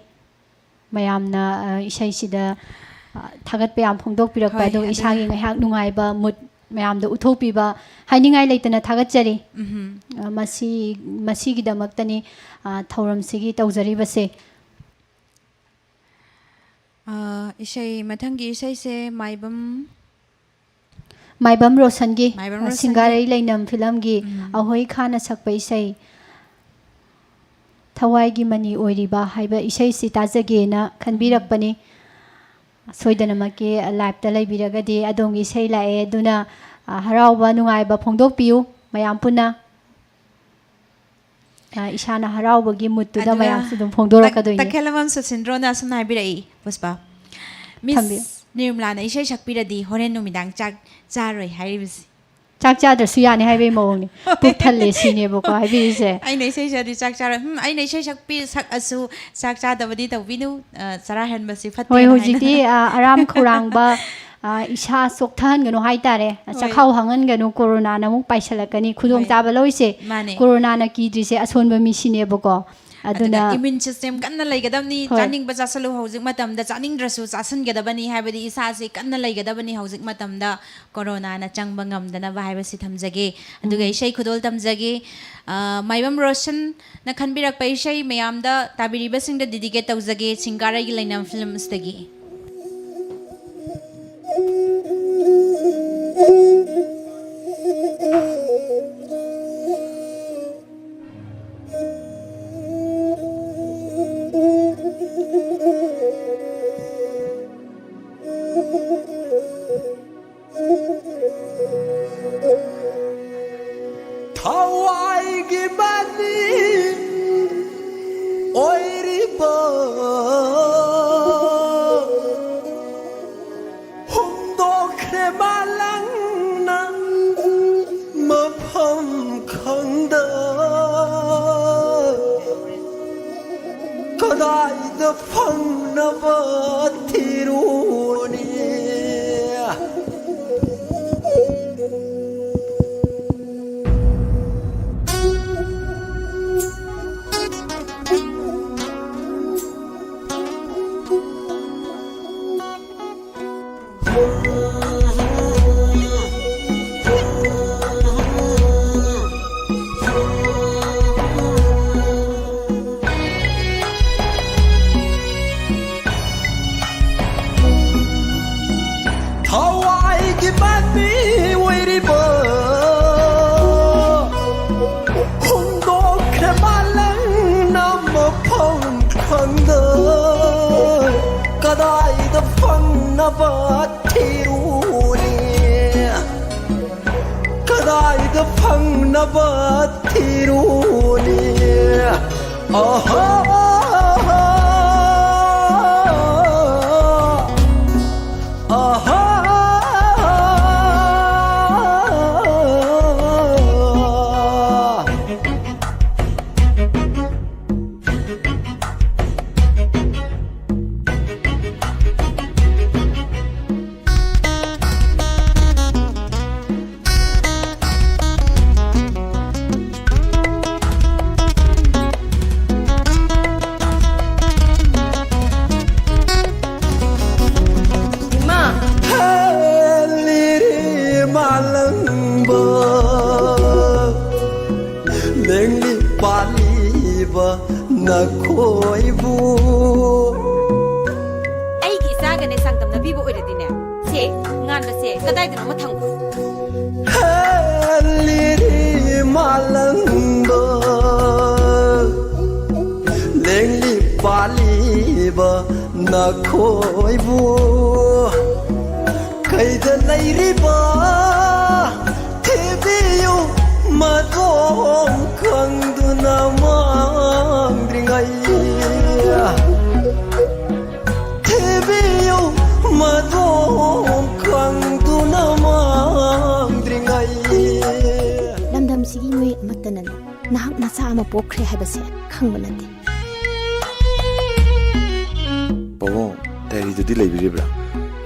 ꯃꯌꯥꯝꯅ, ꯑ, ꯏꯁꯩꯁꯤꯗ, ꯑ, ꯊꯥꯒꯠꯄ ꯌꯥꯝ ꯐꯣꯡꯗꯣꯛꯄꯤꯔꯛꯄ, ꯍꯣꯏ, ꯑꯗꯨꯒ ꯑꯗꯨꯅ ꯏꯁꯥꯒꯤ ꯉꯥꯏꯍꯥꯛ ꯅꯨꯡꯉꯥꯏꯕ ꯃꯨꯠ ꯃꯌꯥꯝꯗ ꯎꯠꯊꯣꯛꯄꯤꯕ, ꯍꯥꯏꯅꯤꯡꯉꯥꯏ ꯂꯩꯇꯅ ꯊꯥꯒꯠꯆꯔꯤ꯫ ꯎꯝꯍꯨꯝ꯫ ꯑ, ꯃꯁꯤ, ꯃꯁꯤꯒꯤꯗꯃꯛꯇꯅꯤ, ꯑ, ꯊꯧꯔꯝꯁꯤꯒꯤ ꯇꯧꯖꯔꯤꯕꯁꯦ꯫ ꯑ, ꯏꯁꯩ, ꯃꯊꯪꯒꯤ ꯏꯁꯩꯁꯦ ꯃꯥꯏꯕꯝ ꯃꯥꯏꯕꯝ ꯔꯣꯁꯟꯒꯤ, ꯃꯥꯏꯕꯝ ꯑ, ꯔꯣꯁꯟꯒꯤ꯫ ꯁꯤꯡꯒꯥꯔꯩ ꯂꯩꯅꯝ ꯐꯤꯂꯝꯒꯤ ꯎꯝ꯫ ꯑꯍꯣꯏ ꯈꯥꯅ ꯁꯛꯄ ꯏꯁꯩ꯫ ꯊꯋꯥꯏꯒꯤ ꯃꯅꯤ ꯑꯣꯏꯔꯤꯕ ꯍꯥꯏꯕ ꯏꯁꯩꯁꯤ ꯇꯥꯖꯒꯦꯅ ꯈꯟꯕꯤꯔꯛꯄꯅꯤ꯫ ꯁꯣꯏꯗꯅꯃꯛꯀꯤ ꯂꯥꯏꯞꯇ ꯂꯩꯕꯤꯔꯒꯗꯤ ꯑꯗꯣꯝꯒꯤ ꯏꯁꯩ ꯂꯥꯛꯑꯦ꯫ ꯑꯗꯨꯅ, ꯑ, ꯍꯔꯥꯎꯕ ꯅꯨꯡꯉꯥꯏꯕ ꯐꯣꯡꯗꯣꯛꯄꯤꯌꯨ ꯃꯌꯥꯝ ꯄꯨꯟꯅ꯫ ꯑ, ꯏꯁꯥꯅ ꯍꯔꯥꯎꯕꯒꯤ ꯃꯨꯠꯇꯨꯗ ꯑꯗꯨꯒ ꯃꯌꯥꯝꯁꯨ ꯑꯗꯨꯝ ꯐꯣꯡꯗꯣꯔꯛꯀꯗꯣꯏꯅꯤ꯫ ꯇꯛ-, ꯇꯈꯦꯜꯂꯝꯕꯝ ꯁꯨꯁꯤꯟꯗ꯭ꯔꯣꯅ ꯑꯁꯨꯝꯅ ꯍꯥꯏꯕꯤꯔꯛꯏ, ꯄꯨꯁꯄꯥ꯫ ꯃꯤꯁ ꯊꯝꯕꯤꯌꯨ꯫ ꯅꯤꯔꯃꯂꯥꯅ ꯏꯁꯩ ꯁꯛꯄꯤꯔꯗꯤ ꯍꯣꯔꯦꯟ ꯅꯨꯃꯤꯗꯥꯡ ꯆꯥꯛ ꯆꯥꯔꯣꯏ ꯍꯥꯏꯔꯤꯕꯁꯤ꯫ ꯆꯥꯛ ꯆꯥꯗ꯭ꯔꯁꯨ ꯌꯥꯅꯤ ꯍꯥꯏꯕꯒꯤ ꯃꯑꯣꯡꯅꯤ꯫ ꯄꯨꯛ ꯊꯜꯂꯦ ꯁꯤꯅꯦꯕꯀꯣ ꯍꯥꯏꯕꯤꯔꯤꯁꯦ꯫ ꯑꯩꯅ ꯏꯁꯩ ꯁꯛꯑꯗꯤ ꯆꯥꯛ ꯆꯥꯔꯣꯏ꯫ ꯍꯝ, ꯑꯩꯅ ꯏꯁꯩ ꯁꯛꯄꯤ-, ꯁꯛꯑꯁꯨ ꯆꯥꯛ ꯆꯥꯗꯕꯗꯤ ꯇꯧꯕꯤꯅꯨ꯫ ꯑ, ꯆꯔꯥ ꯍꯦꯟꯕꯁꯤ ꯍꯣꯏ, ꯐꯠꯇꯦꯅ ꯍꯧꯖꯤꯛꯇꯤ, ꯍꯥꯏꯅ꯫ ꯑ, ꯑꯔꯥꯝ ꯈꯧꯔꯥꯡꯕ, ꯑ, ꯏꯁꯥ ꯆꯣꯛꯊꯍꯟꯒꯅꯨ ꯍꯥꯏꯇꯥꯔꯦ꯫ ꯍꯣꯏ꯫ ꯆꯈꯥꯎ ꯍꯥꯡꯍꯟꯒꯅꯨ, ꯀꯣꯔꯣꯅꯥꯅ ꯑꯃꯨꯛ ꯄꯥꯏꯁꯜꯂꯛꯀꯅꯤ꯫ ꯍꯣꯏ꯫ ꯈꯨꯗꯣꯡꯆꯥꯕ ꯂꯧꯔꯤꯁꯦ ꯃꯥꯅꯦ꯫ ꯀꯣꯔꯣꯅꯥꯅ ꯀꯤꯗ꯭ꯔꯤꯁꯦ ꯑꯁꯣꯟꯕ ꯃꯤꯁꯤꯅꯦꯕꯀꯣ꯫ ꯑꯗꯨꯅ ꯑꯗꯨꯅ immune system ꯀꯟꯅ ꯂꯩꯒꯗꯕꯅꯤ꯫ ꯍꯣꯏ꯫ ꯆꯥꯅꯤꯡꯕ ꯆꯥꯁꯜꯂꯨ ꯍꯧꯖꯤꯛ ꯃꯇꯝꯗ, ꯆꯥꯅꯤꯡꯗ꯭ꯔꯁꯨ ꯆꯥꯁꯟꯒꯗꯕꯅꯤ, ꯍꯥꯏꯕꯗꯤ ꯏꯁꯥꯁꯦ ꯀꯟꯅ ꯂꯩꯒꯗꯕꯅꯤ ꯍꯧꯖꯤꯛ ꯃꯇꯝꯗ꯫ ꯀꯣꯔꯣꯅꯥꯅ ꯆꯪꯕ ꯉꯝꯗꯅꯕ ꯍꯥꯏꯕꯁꯤ ꯊꯝꯖꯒꯦ꯫ ꯑꯗꯨꯒ ꯎꯝ꯫ ꯏꯁꯩ ꯈꯨꯗꯣꯜ ꯇꯝꯖꯒꯦ꯫ ꯑ, ꯃꯥꯏꯕꯝ ꯔꯣꯁꯟꯅ ꯈꯟꯕꯤꯔꯛꯄ ꯏꯁꯩ ꯃꯌꯥꯝꯗ ꯇꯥꯕꯤꯔꯤꯕꯁꯤꯡꯗ dedicate ꯇꯧꯖꯒꯦ, ꯁꯤꯡꯒꯥꯔꯩꯒꯤ ꯂꯩꯅꯝ films ꯇꯒꯤ꯫ ꯊꯋꯥꯏꯒꯤ ꯃꯅꯤ ꯑꯣꯏꯔꯤꯕ ꯍꯨꯝꯗꯣꯛꯈ꯭ꯔꯦ ꯃꯥꯂꯪꯅ ꯃꯐꯝ ꯈꯪꯗ꯫ ꯀꯗꯥꯏꯗ ꯐꯪꯅꯕ ꯊꯤꯔꯨꯅꯤ? ꯊꯤꯔꯨꯅꯤ꯫ ꯑꯍꯥ, ꯑꯍꯥ꯫ ꯏꯃꯥ! ꯍꯦꯜꯂꯤꯔꯤ ꯃꯥꯂꯪꯕ, ꯂꯦꯡꯂꯤ ꯄꯥꯜꯂꯤꯕ ꯅꯈꯣꯏꯕꯨ꯫ ꯑꯩꯒꯤ ꯏꯆꯥꯒꯅꯦ ꯆꯥꯡꯗꯝꯅꯕꯤꯕ ꯑꯣꯏꯔꯗꯤꯅꯦ, ꯁꯦ, ꯉꯥꯟꯕꯁꯦ ꯀꯗꯥꯏꯗꯅꯣ ꯑꯃ ꯊꯝꯈꯣ꯫ ꯍꯦꯜꯂꯤꯔꯤ ꯃꯥꯂꯪꯕ, ꯂꯦꯡꯂꯤ ꯄꯥꯜꯂꯤꯕ ꯅꯈꯣꯏꯕꯨ꯫ ꯀꯩꯗ ꯂꯩꯔꯤꯕ ꯊꯤꯕꯤꯌꯨ, ꯃꯗꯣꯝ ꯈꯪꯗꯨꯅ ꯃꯥꯡꯗ꯭ꯔꯤꯉꯩ꯫ ꯊꯤꯕꯤꯌꯨ, ꯃꯗꯣꯝ ꯈꯪꯗꯨꯅ ꯃꯥꯡꯗ꯭ꯔꯤꯉꯩ꯫ ꯂꯝꯗꯝꯁꯤꯒꯤ ꯃꯤꯑꯣꯏ ꯑꯃꯠꯇꯅꯅꯦ, ꯅꯍꯥꯛ ꯅꯆꯥ ꯑꯃ ꯄꯣꯛꯈ꯭ꯔꯦ ꯍꯥꯏꯕꯁꯦ ꯈꯪꯕ ꯅꯠꯇꯦ꯫ ꯄꯥꯕꯨꯡ, ꯗꯥꯏꯔꯤꯗꯨꯗꯤ ꯂꯩꯕꯤꯔꯤꯕ꯭ꯔꯥ?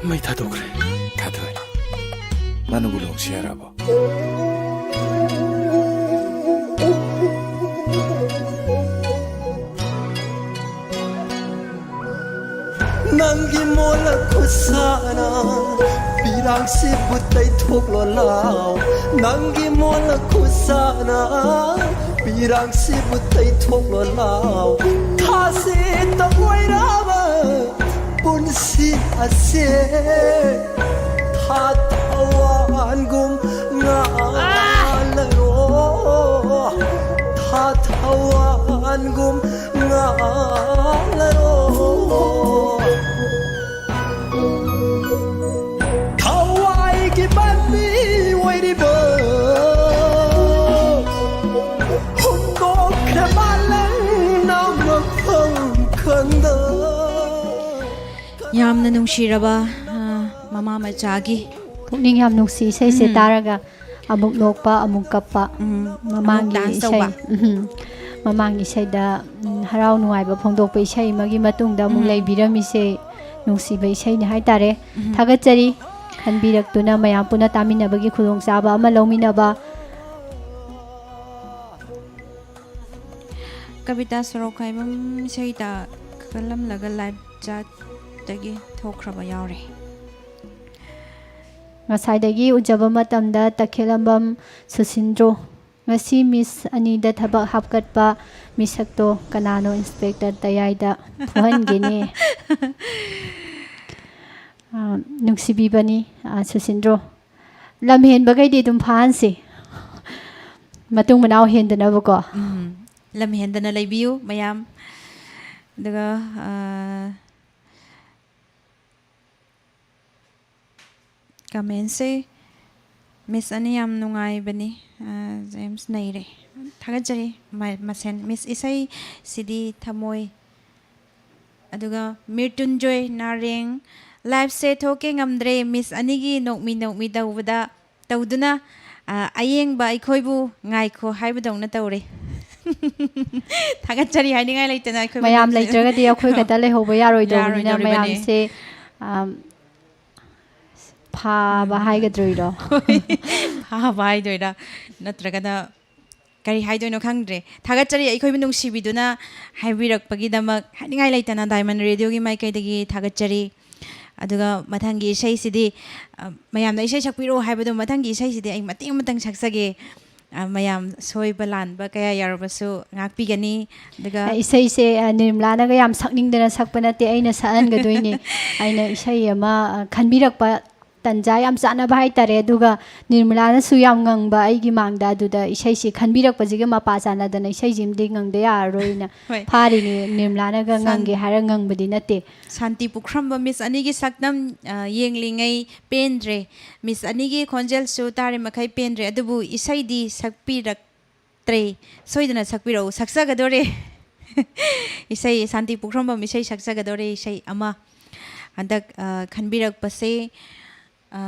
ꯃꯩ ꯊꯥꯗꯣꯛꯈ꯭ꯔꯦ꯫ ꯊꯥꯗꯣꯛꯑꯦ꯫ ꯃꯥꯅꯕꯨ ꯂꯨꯍꯣꯡꯁꯤ ꯍꯥꯏꯔꯕꯣ? ꯅꯪꯒꯤ ꯃꯣꯜꯂ ꯈꯨꯠꯁꯥꯅ ꯄꯤꯔꯥꯡꯁꯤꯕꯨ ꯇꯩꯊꯣꯛꯂꯣ ꯂꯥꯎ꯫ ꯅꯪꯒꯤ ꯃꯣꯜꯂ ꯈꯨꯠꯁꯥꯅ ꯄꯤꯔꯥꯡꯁꯤꯕꯨ ꯇꯩꯊꯣꯛꯂꯣ ꯂꯥꯎ꯫ ꯊꯥꯁꯤ ꯇꯧꯑꯣꯏꯔꯕ ꯄꯨꯟꯁꯤ ꯑꯁꯦ ꯊꯥ ꯊꯋꯥꯟꯒꯨꯝ ꯉꯥꯜꯂꯔꯣ꯫ ꯊꯥ ꯊꯋꯥꯟꯒꯨꯝ ꯉꯥꯜꯂꯔꯣ꯫ ꯊꯋꯥꯏꯒꯤ ꯄꯥꯟꯕꯤ ꯑꯣꯏꯔꯤꯕ ꯌꯥꯝꯅ ꯅꯨꯡꯁꯤꯔꯕ, ꯑ, ꯃꯃꯥ ꯃꯆꯥꯒꯤ꯫ ꯄꯨꯛꯅꯤꯡ ꯌꯥꯝ ꯅꯨꯡꯁꯤ ꯏꯁꯩꯁꯦ ꯎꯝ꯫ ꯇꯥꯔꯒ꯫ ꯑꯃꯨꯛ ꯅꯣꯛꯄ, ꯑꯃꯨꯛ ꯀꯞꯄ꯫ ꯎꯝ, ꯃꯃꯥꯡꯒꯤ ꯑꯃꯨꯛ dance ꯏꯁꯩ꯫ ꯇꯧꯕ꯫ ꯎꯝ꯫ ꯃꯃꯥꯡꯒꯤ ꯏꯁꯩꯗ, ꯎꯝ, ꯍꯔꯥꯎ ꯅꯨꯡꯉꯥꯏꯕ ꯐꯣꯡꯗꯣꯛꯄ ꯏꯁꯩ ꯑꯃꯒꯤ ꯃꯇꯨꯡꯗ ꯑꯃꯨꯛ ꯎꯝ꯫ ꯂꯩꯕꯤꯔꯝꯃꯤꯁꯦ ꯅꯨꯡꯁꯤꯕ ꯏꯁꯩꯅꯤ ꯍꯥꯏꯇꯥꯔꯦ꯫ ꯎꯝ꯫ ꯊꯥꯒꯠꯆꯔꯤ꯫ ꯈꯟꯕꯤꯔꯛꯇꯨꯅ ꯃꯌꯥꯝ ꯄꯨꯟꯅ ꯇꯥꯃꯤꯟꯅꯕꯒꯤ ꯈꯨꯗꯣꯡꯆꯥꯕ ꯑꯃ ꯂꯧꯃꯤꯟꯅꯕ꯫ ꯀꯕꯤꯇꯥ ꯁꯣꯔꯣꯛꯈꯥꯏꯕꯝ ꯏꯁꯩ ꯇꯥ-, ꯀꯜꯂꯝꯂꯒ live chatꯇꯒꯤ ꯊꯣꯛꯈ꯭ꯔꯕ ꯌꯥꯎꯔꯦ꯫ ꯉꯁꯥꯏꯗꯒꯤ ꯎꯖꯕ ꯃꯇꯝꯗ ꯇꯈꯦꯂꯝꯕꯝ ꯁꯨꯁꯤꯟꯗ꯭ꯔꯣ, ꯉꯁꯤ ꯃꯤꯁ ꯑꯅꯤꯗ ꯊꯕꯛ ꯍꯥꯞꯀꯠꯄ ꯃꯤꯁꯛꯇꯣ ꯀꯅꯥꯅꯣ? ꯏꯟꯁꯄꯦꯛꯇꯔ ꯇꯌꯥꯏꯗ ꯐꯨꯍꯟꯒꯦꯅꯦ꯫ ꯑꯥ, ꯅꯨꯡꯁꯤꯕꯤꯕꯅꯤ, ꯑꯥ, ꯁꯨꯁꯤꯟꯗ꯭ꯔꯣ꯫ ꯂꯝ ꯍꯦꯟꯕꯈꯩꯗꯤ ꯑꯗꯨꯝ ꯐꯥꯍꯟꯁꯤ꯫ ꯃꯇꯨꯡ ꯃꯅꯥꯎ ꯍꯦꯟꯗꯅꯕꯀꯣ꯫ ꯎꯝ꯫ ꯂꯝ ꯍꯦꯟꯗꯅ ꯂꯩꯕꯤꯌꯨ ꯃꯌꯥꯝ꯫ ꯑꯗꯨꯒ, ꯑ, commentꯁꯦ, "ꯃꯤꯁ ꯑꯅꯤ ꯌꯥꯝ ꯅꯨꯡꯉꯥꯏꯕꯅꯤ", ꯑ, ꯖꯦꯝꯁ ꯅꯩꯔꯦ꯫ ꯊꯥꯒꯠꯆꯔꯤ꯫ ꯃ-, ꯃꯁꯦꯟ ꯃꯤꯁ ꯏꯁꯩꯁꯤꯗꯤ ꯊꯃꯣꯏ꯫ ꯑꯗꯨꯒ ꯃꯤꯔꯇꯨꯟꯖꯣꯏ ꯅꯥꯔꯦꯡ, "Liveꯁꯦ ꯊꯣꯛꯀꯦ ꯉꯝꯗ꯭ꯔꯦ, ꯃꯤꯁ ꯑꯅꯤꯒꯤ ꯅꯣꯛꯃꯤ ꯅꯣꯛꯃꯤ ꯇꯧꯕꯗ, ꯇꯧꯗꯨꯅ, ꯑ, ꯑꯌꯦꯡꯕ ꯑꯩꯈꯣꯏꯕꯨ ꯉꯥꯏꯈꯣ ꯍꯥꯏꯕꯗꯧꯅ ꯇꯧꯔꯦ"꯫ ꯊꯥꯒꯠꯆꯔꯤ ꯍꯥꯏꯅꯤꯡꯉꯥꯏ ꯂꯩꯇꯅ ꯑꯩꯈꯣꯏ ꯃꯌꯥꯝ ꯃꯅꯨꯡꯁꯤ-, ꯂꯩꯇ꯭ꯔꯒꯗꯤ ꯑꯩꯈꯣꯏ ꯈꯛꯇ ꯂꯩꯍꯧꯕ ꯌꯥꯔꯣꯏꯗꯧꯕꯅꯤꯅ ꯌꯥꯔꯣꯏꯗꯧꯔꯤꯕꯅꯦ꯫ ꯃꯌꯥꯝꯁꯦ, ꯑꯝ, ꯐꯥꯕ ꯎꯝ꯫ ꯍꯥꯏꯒꯗ꯭ꯔꯣꯏꯔꯣ? ꯐꯥꯕ ꯍꯥꯏꯗꯣꯏꯔꯥ, ꯅꯠꯇ꯭ꯔꯒꯅ ꯀꯔꯤ ꯍꯥꯏꯗꯣꯏꯅꯣ ꯈꯪꯗ꯭ꯔꯦ꯫ ꯊꯥꯒꯠꯆꯔꯤ, ꯑꯩꯈꯣꯏꯕꯨ ꯅꯨꯡꯁꯤꯕꯤꯗꯨꯅ ꯍꯥꯏꯕꯤꯔꯛꯄꯒꯤꯗꯃꯛ ꯍꯥꯏꯅꯤꯡꯉꯥꯏ ꯂꯩꯇꯅ Diamond Radioꯒꯤ ꯃꯥꯏꯀꯩꯗꯒꯤ ꯊꯥꯒꯠꯆꯔꯤ꯫ ꯑꯗꯨꯒ ꯃꯊꯪꯒꯤ ꯏꯁꯩꯁꯤꯗꯤ, ꯑ, ꯃꯌꯥꯝꯅ ꯏꯁꯩ ꯁꯛꯄꯤꯔꯛꯑꯣ ꯍꯥꯏꯕꯗꯣ, ꯃꯊꯪꯒꯤ ꯏꯁꯩꯁꯤꯗꯤ ꯑꯩ ꯃꯇꯦꯛ ꯑꯃꯇꯪ ꯁꯛꯆꯒꯦ꯫ ꯑ, ꯃꯌꯥꯝ ꯁꯣꯏꯕ ꯂꯥꯟꯕ ꯀꯌꯥ ꯌꯥꯎꯔꯕꯁꯨ ꯉꯥꯛꯄꯤꯒꯅꯤ꯫ ꯑꯗꯨꯒ ꯏꯁꯩꯁꯦ, ꯑ, ꯅꯤꯔꯃꯂꯥꯅꯒ ꯌꯥꯝ ꯁꯛꯅꯤꯡꯗꯅ ꯁꯛꯄ ꯅꯠꯇꯦ, ꯑꯩꯅ ꯁꯛꯍꯟꯒꯗꯣꯏꯅꯦ꯫ ꯑꯩꯅ ꯏꯁꯩ ꯑꯃ, ꯑ, ꯈꯟꯕꯤꯔꯛꯄ ꯇꯟꯖꯥ ꯌꯥꯝ ꯆꯥꯟꯅꯕ ꯍꯥꯏꯇꯥꯔꯦ꯫ ꯑꯗꯨꯒ ꯅꯤꯔꯃꯂꯥꯅꯁꯨ ꯌꯥꯝ ꯉꯪꯕ ꯑꯩꯒꯤ ꯃꯥꯡꯗ, ꯑꯗꯨꯗ ꯏꯁꯩꯁꯤ ꯈꯟꯕꯤꯔꯛꯄꯁꯤꯒ ꯃꯄꯥ ꯆꯥꯟꯅꯗꯅ ꯏꯁꯩꯁꯤꯃꯗꯤ ꯉꯪꯗ ꯌꯥꯔꯔꯣꯏꯅ ꯍꯣꯏ꯫ ꯐꯥꯔꯤꯅꯦ꯫ ꯅꯤꯔꯃꯂꯥꯅꯒ ꯁꯥꯟ-, ꯉꯪꯒꯦ ꯍꯥꯏꯔ ꯉꯪꯕꯗꯤ ꯅꯠꯇꯦ꯫ ꯁꯥꯟꯇꯤ ꯄꯨꯈ꯭ꯔꯝꯕ ꯃꯤꯁ ꯑꯅꯤꯒꯤ ꯁꯛꯇꯝ, ꯑ, ꯌꯦꯡꯂꯤꯉꯩ ꯄꯦꯟꯗ꯭ꯔꯦ꯫ ꯃꯤꯁ ꯑꯅꯤꯒꯤ ꯈꯣꯟꯖꯦꯜꯁꯨ ꯇꯥꯔꯤ ꯃꯈꯩ ꯄꯦꯟꯗ꯭ꯔꯦ, ꯑꯗꯨꯕꯨ ꯏꯁꯩꯗꯤ ꯁꯛꯄꯤꯔꯛ ꯇ꯭ꯔꯦ꯫ ꯁꯣꯏꯗꯅ ꯁꯛꯄꯤꯔꯛꯎ, ꯁꯛꯆꯒꯗꯣꯔꯦ꯫ ꯏꯁꯩ, ꯁꯥꯟꯇꯤ ꯄꯨꯈ꯭ꯔꯝꯕꯝ ꯏꯁꯩ ꯁꯛꯆꯒꯗꯣꯔꯦ, ꯏꯁꯩ ꯑꯃ꯫ ꯍꯟꯗꯛ, ꯑ, ꯈꯟꯕꯤꯔꯛꯄꯁꯦ, ꯑ,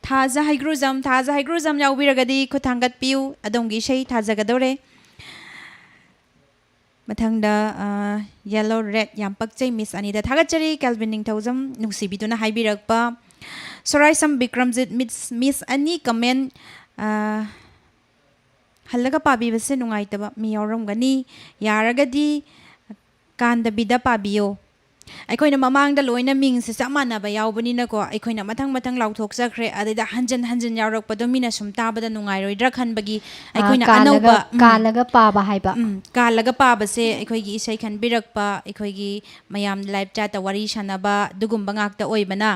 ꯊꯥꯖ ꯍꯩꯒ꯭ꯔꯨꯖꯝ, ꯊꯥꯖ ꯍꯩꯒ꯭ꯔꯨꯖꯝ ꯌꯥꯎꯕꯤꯔꯒꯗꯤ ꯈꯨꯠ ꯊꯥꯡꯒꯠꯄꯤꯌꯨ꯫ ꯑꯗꯣꯝꯒꯤ ꯏꯁꯩ ꯊꯥꯖꯒꯗꯧꯔꯦ꯫ ꯃꯊꯪꯗ, ꯑ, yellow red ꯌꯥꯝ ꯄꯛꯆꯩ, Miss ꯑꯅꯤꯗ ꯊꯥꯒꯠꯆꯔꯤ꯫ Kelvin ꯅꯤꯡꯊꯧꯖꯝ ꯅꯨꯡꯁꯤꯕꯤꯗꯨꯅ ꯍꯥꯏꯕꯤꯔꯛꯄ꯫ ꯁꯣꯔꯥꯏꯁꯝ ꯕꯤꯀ꯭ꯔꯝꯖꯤꯠ, Miss, Miss ꯑꯅꯤ comment, ꯑ, ꯍꯜꯂꯒ ꯄꯥꯕꯤꯕꯁꯦ ꯅꯨꯡꯉꯥꯏꯇꯕ ꯃꯤ ꯌꯥꯎꯔꯝꯒꯅꯤ꯫ ꯌꯥꯔꯒꯗꯤ ꯀꯥꯟꯗꯕꯤꯗ ꯄꯥꯕꯤꯌꯣ꯫ ꯑꯩꯈꯣꯏꯅ ꯃꯃꯥꯡꯗ ꯂꯣꯏꯅ ꯃꯤꯡꯁꯦ ꯆꯞ ꯃꯥꯟꯅꯕ ꯌꯥꯎꯕꯅꯤꯅꯀꯣ, ꯑꯩꯈꯣꯏꯅ ꯃꯊꯪ ꯃꯊꯪ ꯂꯥꯎꯊꯣꯛꯆꯈ꯭ꯔꯦ꯫ ꯑꯗꯩꯗ ꯍꯟꯖꯤꯟ ꯍꯟꯖꯤꯟ ꯌꯥꯎꯔꯛꯄꯗꯣ ꯃꯤꯅ ꯁꯨꯝ ꯇꯥꯕꯗ ꯅꯨꯡꯉꯥꯏꯔꯣꯏꯗ꯭ꯔꯥ ꯈꯟꯕꯒꯤ ꯑꯥ, ꯑꯩꯈꯣꯏꯅ ꯀꯥꯜꯂꯒ, ꯑꯅꯧꯕ, ꯎꯝ, ꯀꯥꯜꯂꯒ ꯄꯥꯕ ꯍꯥꯏꯕ꯫ ꯎꯝ, ꯀꯥꯜꯂꯒ ꯄꯥꯕꯁꯦ ꯑꯩꯈꯣꯏꯒꯤ ꯏꯁꯩ ꯈꯟꯕꯤꯔꯛꯄ, ꯑꯩꯈꯣꯏꯒꯤ ꯃꯌꯥꯝ live chatꯇ ꯋꯥꯔꯤ ꯁꯥꯟꯅꯕ ꯑꯗꯨꯒꯨꯝꯕ ꯉꯥꯛꯇ ꯑꯣꯏꯕꯅ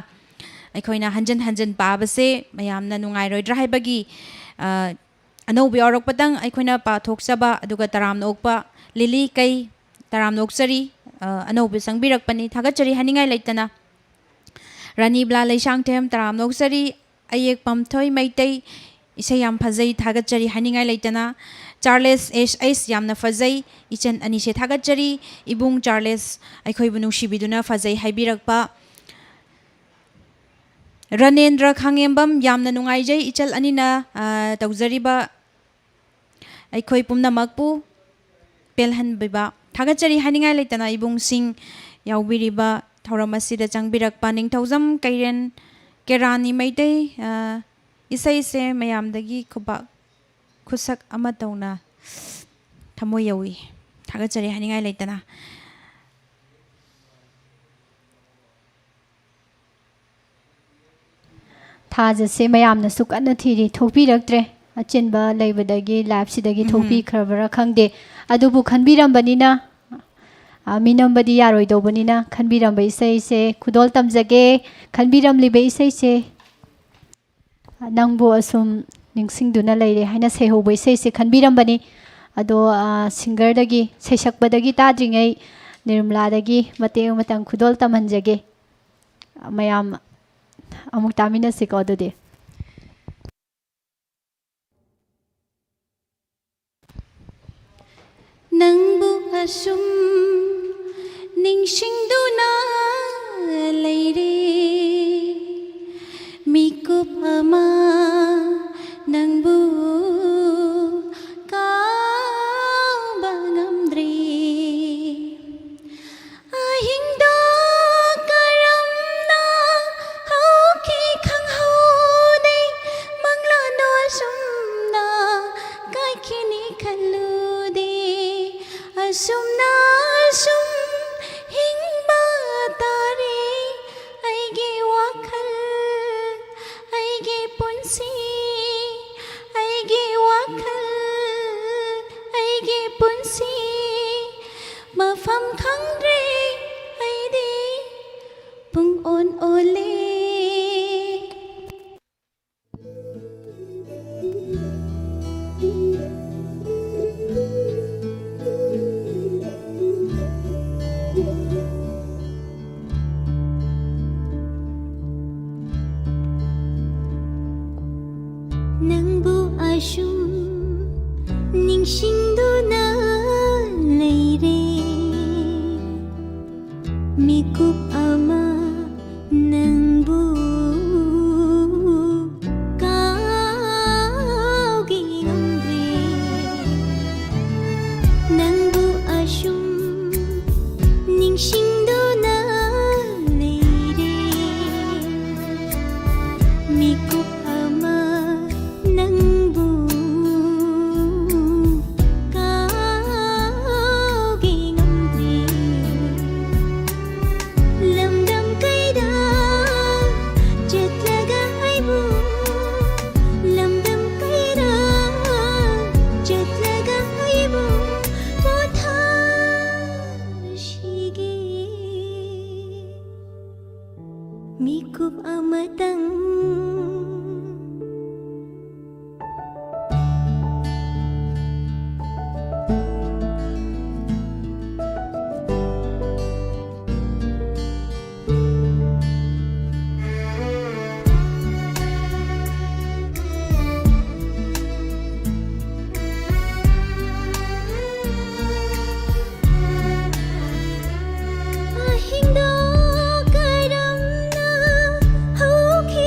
ꯑꯩꯈꯣꯏꯅ ꯍꯟꯖꯤꯟ ꯍꯟꯖꯤꯟ ꯄꯥꯕꯁꯦ ꯃꯌꯥꯝꯅ ꯅꯨꯡꯉꯥꯏꯔꯣꯏꯗ꯭ꯔꯥ ꯍꯥꯏꯕꯒꯤ, ꯑ, ꯑꯅꯧꯕ ꯌꯥꯎꯔꯛꯄꯗꯪ ꯑꯩꯈꯣꯏꯅ ꯄꯥꯊꯣꯛꯆꯕ, ꯑꯗꯨꯒ ꯇꯔꯥꯝꯅ ꯑꯣꯛꯄ ꯂꯤꯂꯤ ꯀꯩ ꯇꯔꯥꯝꯅ ꯑꯣꯛꯆꯔꯤ, ꯑ, ꯑꯅꯧꯕ ꯆꯪꯕꯤꯔꯛꯄꯅꯤ, ꯊꯥꯒꯠꯆꯔꯤ ꯍꯥꯏꯅꯤꯡꯉꯥꯏ ꯂꯩꯇꯅ꯫ ꯔꯥꯅꯤꯕꯂꯥ ꯂꯩꯁꯥꯡꯊꯦꯝ ꯇꯔꯥꯝꯅ ꯑꯣꯛꯆꯔꯤ, ꯑꯌꯦꯛꯄꯝ ꯊꯣꯏ ꯃꯩꯇꯩ ꯏꯁꯩ ꯌꯥꯝ ꯐꯖꯩ, ꯊꯥꯒꯠꯆꯔꯤ ꯍꯥꯏꯅꯤꯡꯉꯥꯏ ꯂꯩꯇꯅ꯫ ꯆꯥꯔꯂꯦꯁ ꯑꯦꯁ ꯑꯩꯁ ꯌꯥꯝꯅ ꯐꯖꯩ, ꯏꯆꯟ ꯑꯅꯤꯁꯦ ꯊꯥꯒꯠꯆꯔꯤ꯫ ꯏꯕꯨꯡ ꯆꯥꯔꯂꯦꯁ ꯑꯩꯈꯣꯏꯕꯨ ꯅꯨꯡꯁꯤꯕꯤꯗꯨꯅ ꯐꯖꯩ ꯍꯥꯏꯕꯤꯔꯛꯄ꯫ ꯔꯅꯦꯟꯗ꯭ꯔ ꯈꯥꯉꯦꯝꯕꯝ ꯌꯥꯝꯅ ꯅꯨꯡꯉꯥꯏꯖꯩ, ꯏꯆꯜ ꯑꯅꯤꯅ, ꯑ, ꯇꯧꯖꯔꯤꯕ ꯑꯩꯈꯣꯏ ꯄꯨꯝꯅꯃꯛꯄꯨ ꯄꯦꯜꯍꯟꯕꯤꯕ꯫ ꯊꯥꯒꯠꯆꯔꯤ ꯍꯥꯏꯅꯤꯡꯉꯥꯏ ꯂꯩꯇꯅ ꯏꯕꯨꯡꯁꯤꯡ ꯌꯥꯎꯕꯤꯔꯤꯕ ꯊꯧꯔꯝ ꯑꯁꯤꯗ ꯆꯪꯕꯤꯔꯛꯄ ꯅꯤꯡꯊꯧꯖꯝ ꯀꯩꯔꯦꯟ, ꯀꯦꯔꯥꯅꯤ ꯃꯩꯇꯩ, ꯑ, ꯏꯁꯩꯁꯦ ꯃꯌꯥꯝꯗꯒꯤ ꯈꯨꯕꯥꯛ ꯈꯨꯁꯛ ꯑꯃ ꯇꯧꯅ ꯊꯃꯣꯏ ꯌꯧꯏ꯫ ꯊꯥꯒꯠꯆꯔꯤ ꯍꯥꯏꯅꯤꯡꯉꯥꯏ ꯂꯩꯇꯅ꯫ ꯊꯥꯖꯁꯦ ꯃꯌꯥꯝꯅꯁꯨ ꯀꯟꯅ ꯊꯤꯔꯤ, ꯊꯣꯛꯄꯤꯔꯛꯇ꯭ꯔꯦ꯫ ꯑꯆꯤꯟꯕ ꯂꯩꯕꯗꯒꯤ liveꯁꯤꯗꯒꯤ ꯎꯝ꯫ ꯊꯣꯛꯄꯤꯈ꯭ꯔꯕ꯭ꯔꯥ ꯈꯪꯗꯦ꯫ ꯑꯗꯨꯕꯨ ꯈꯟꯕꯤꯔꯝꯕꯅꯤꯅ, ꯑ, ꯃꯤꯅꯝꯕꯗꯤ ꯌꯥꯔꯣꯏꯗꯧꯕꯅꯤꯅ, ꯈꯟꯕꯤꯔꯝꯕ ꯏꯁꯩꯁꯦ ꯈꯨꯗꯣꯜ ꯇꯝꯖꯒꯦ꯫ ꯈꯟꯕꯤꯔꯝꯂꯤꯕ ꯏꯁꯩꯁꯦ ꯅꯪꯕꯨ ꯑꯁꯨꯝ ꯅꯤꯡꯁꯤꯡꯗꯨꯅ ꯂꯩꯔꯦ ꯍꯥꯏꯅ ꯁꯩꯍꯧꯕ ꯏꯁꯩꯁꯦ ꯈꯟꯕꯤꯔꯝꯕꯅꯤ꯫ ꯑꯗꯣ, ꯑ, singerꯗꯒꯤ, ꯁꯩꯁꯛꯄꯗꯒꯤ ꯇꯥꯗ꯭ꯔꯤꯉꯩ ꯅꯤꯔꯃꯂꯥꯗꯒꯤ ꯃꯇꯦꯛ ꯑꯃꯇꯪ ꯈꯨꯗꯣꯜ ꯇꯝꯍꯟꯖꯒꯦ꯫ ꯃꯌꯥꯝ ꯑꯃꯨꯛ ꯇꯥꯃꯤꯟꯅꯁꯤꯀꯣ ꯑꯗꯨꯗꯤ꯫ ꯅꯪꯕꯨ ꯑꯁꯨꯝ ꯅꯤꯡꯁꯤꯡꯗꯨꯅ ꯂꯩ꯫ ꯐꯝ ꯈꯪꯗ꯭ꯔꯦ ꯑꯩꯗꯤ ꯄꯨꯡ ꯑꯣꯟ ꯑꯣꯜꯂꯦ꯫ ꯅꯪꯕꯨ ꯑꯁꯨꯝ ꯅꯤꯡꯁꯤꯡꯗꯨꯅ ꯂꯩꯔꯦ꯫ ꯃꯤꯀꯨꯞ ꯑꯃ ꯅꯪꯕꯨ ꯀꯥꯎꯒꯦ ꯉꯝꯗ꯭ꯔꯦ꯫ ꯅꯪꯕꯨ ꯑꯁꯨꯝ ꯅꯤꯡꯁꯤꯡꯗꯨꯅ ꯂꯩꯔꯦ꯫ ꯃꯤꯀꯨꯞ ꯑꯃ ꯅꯪꯕꯨ ꯀꯥꯎꯒꯦ ꯉꯝꯗ꯭ꯔꯦ꯫ ꯂꯝꯗꯝ ꯀꯩꯗ ꯆꯠꯂꯒ ꯑꯩꯕꯨ, ꯂꯝꯗꯝ ꯀꯩꯗ ꯆꯠꯂꯒ ꯑꯩꯕꯨ ꯄꯣꯊꯥꯁꯤꯒꯦ꯫ ꯃꯤꯀꯨꯞ ꯑꯃꯇꯪ꯫ ꯑꯍꯤꯡꯗꯣ ꯀꯔꯝꯅ ꯍꯧꯈꯤ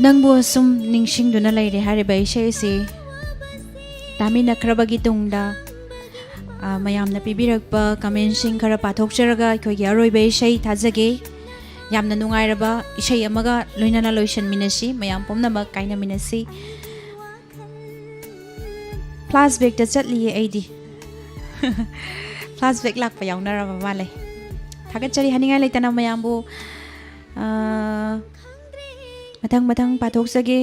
ꯅꯪꯕꯨ ꯑꯁꯨꯝ ꯅꯤꯡꯁꯤꯡꯗꯨꯅ ꯂꯩꯔꯦ ꯍꯥꯏꯔꯤꯕ ꯏꯁꯩ ꯑꯁꯤ ꯇꯥꯃꯤꯟꯅꯈ꯭ꯔꯕꯒꯤ ꯇꯨꯡꯗ, ꯑ, ꯃꯌꯥꯝꯅ ꯄꯤꯕꯤꯔꯛꯄ ꯀꯃꯦꯟꯁꯤꯡ ꯈꯔ ꯄꯥꯊꯣꯛꯆꯔꯒ ꯑꯩꯈꯣꯏꯒꯤ ꯑꯔꯣꯏꯕ ꯏꯁꯩ ꯊꯥꯖꯒꯦ꯫ ꯌꯥꯝꯅ ꯅꯨꯡꯉꯥꯏꯔꯕ ꯏꯁꯩ ꯑꯃꯒ ꯂꯣꯏꯅꯅ ꯂꯣꯏꯁꯤꯟꯃꯤꯟꯅꯁꯤ, ꯃꯌꯥꯝ ꯄꯨꯝꯅꯃꯛ ꯀꯥꯏꯅꯃꯤꯟꯅꯁꯤ꯫ ꯐ꯭ꯂꯥꯁꯕꯦꯛꯇ ꯆꯠꯂꯤꯌꯦ ꯑꯩꯗꯤ꯫ ꯐ꯭ꯂꯥꯁꯕꯦꯛ ꯂꯥꯛꯄ ꯌꯥꯎꯅꯔꯕ ꯃꯥꯜꯂꯦ꯫ ꯊꯥꯒꯠꯆꯔꯤ ꯍꯥꯏꯅꯤꯡꯉꯥꯏ ꯂꯩꯇꯅ ꯃꯌꯥꯝꯕꯨ꯫ ꯑ, ꯃꯊꯪ ꯃꯊꯪ ꯄꯥꯊꯣꯛꯆꯒꯦ꯫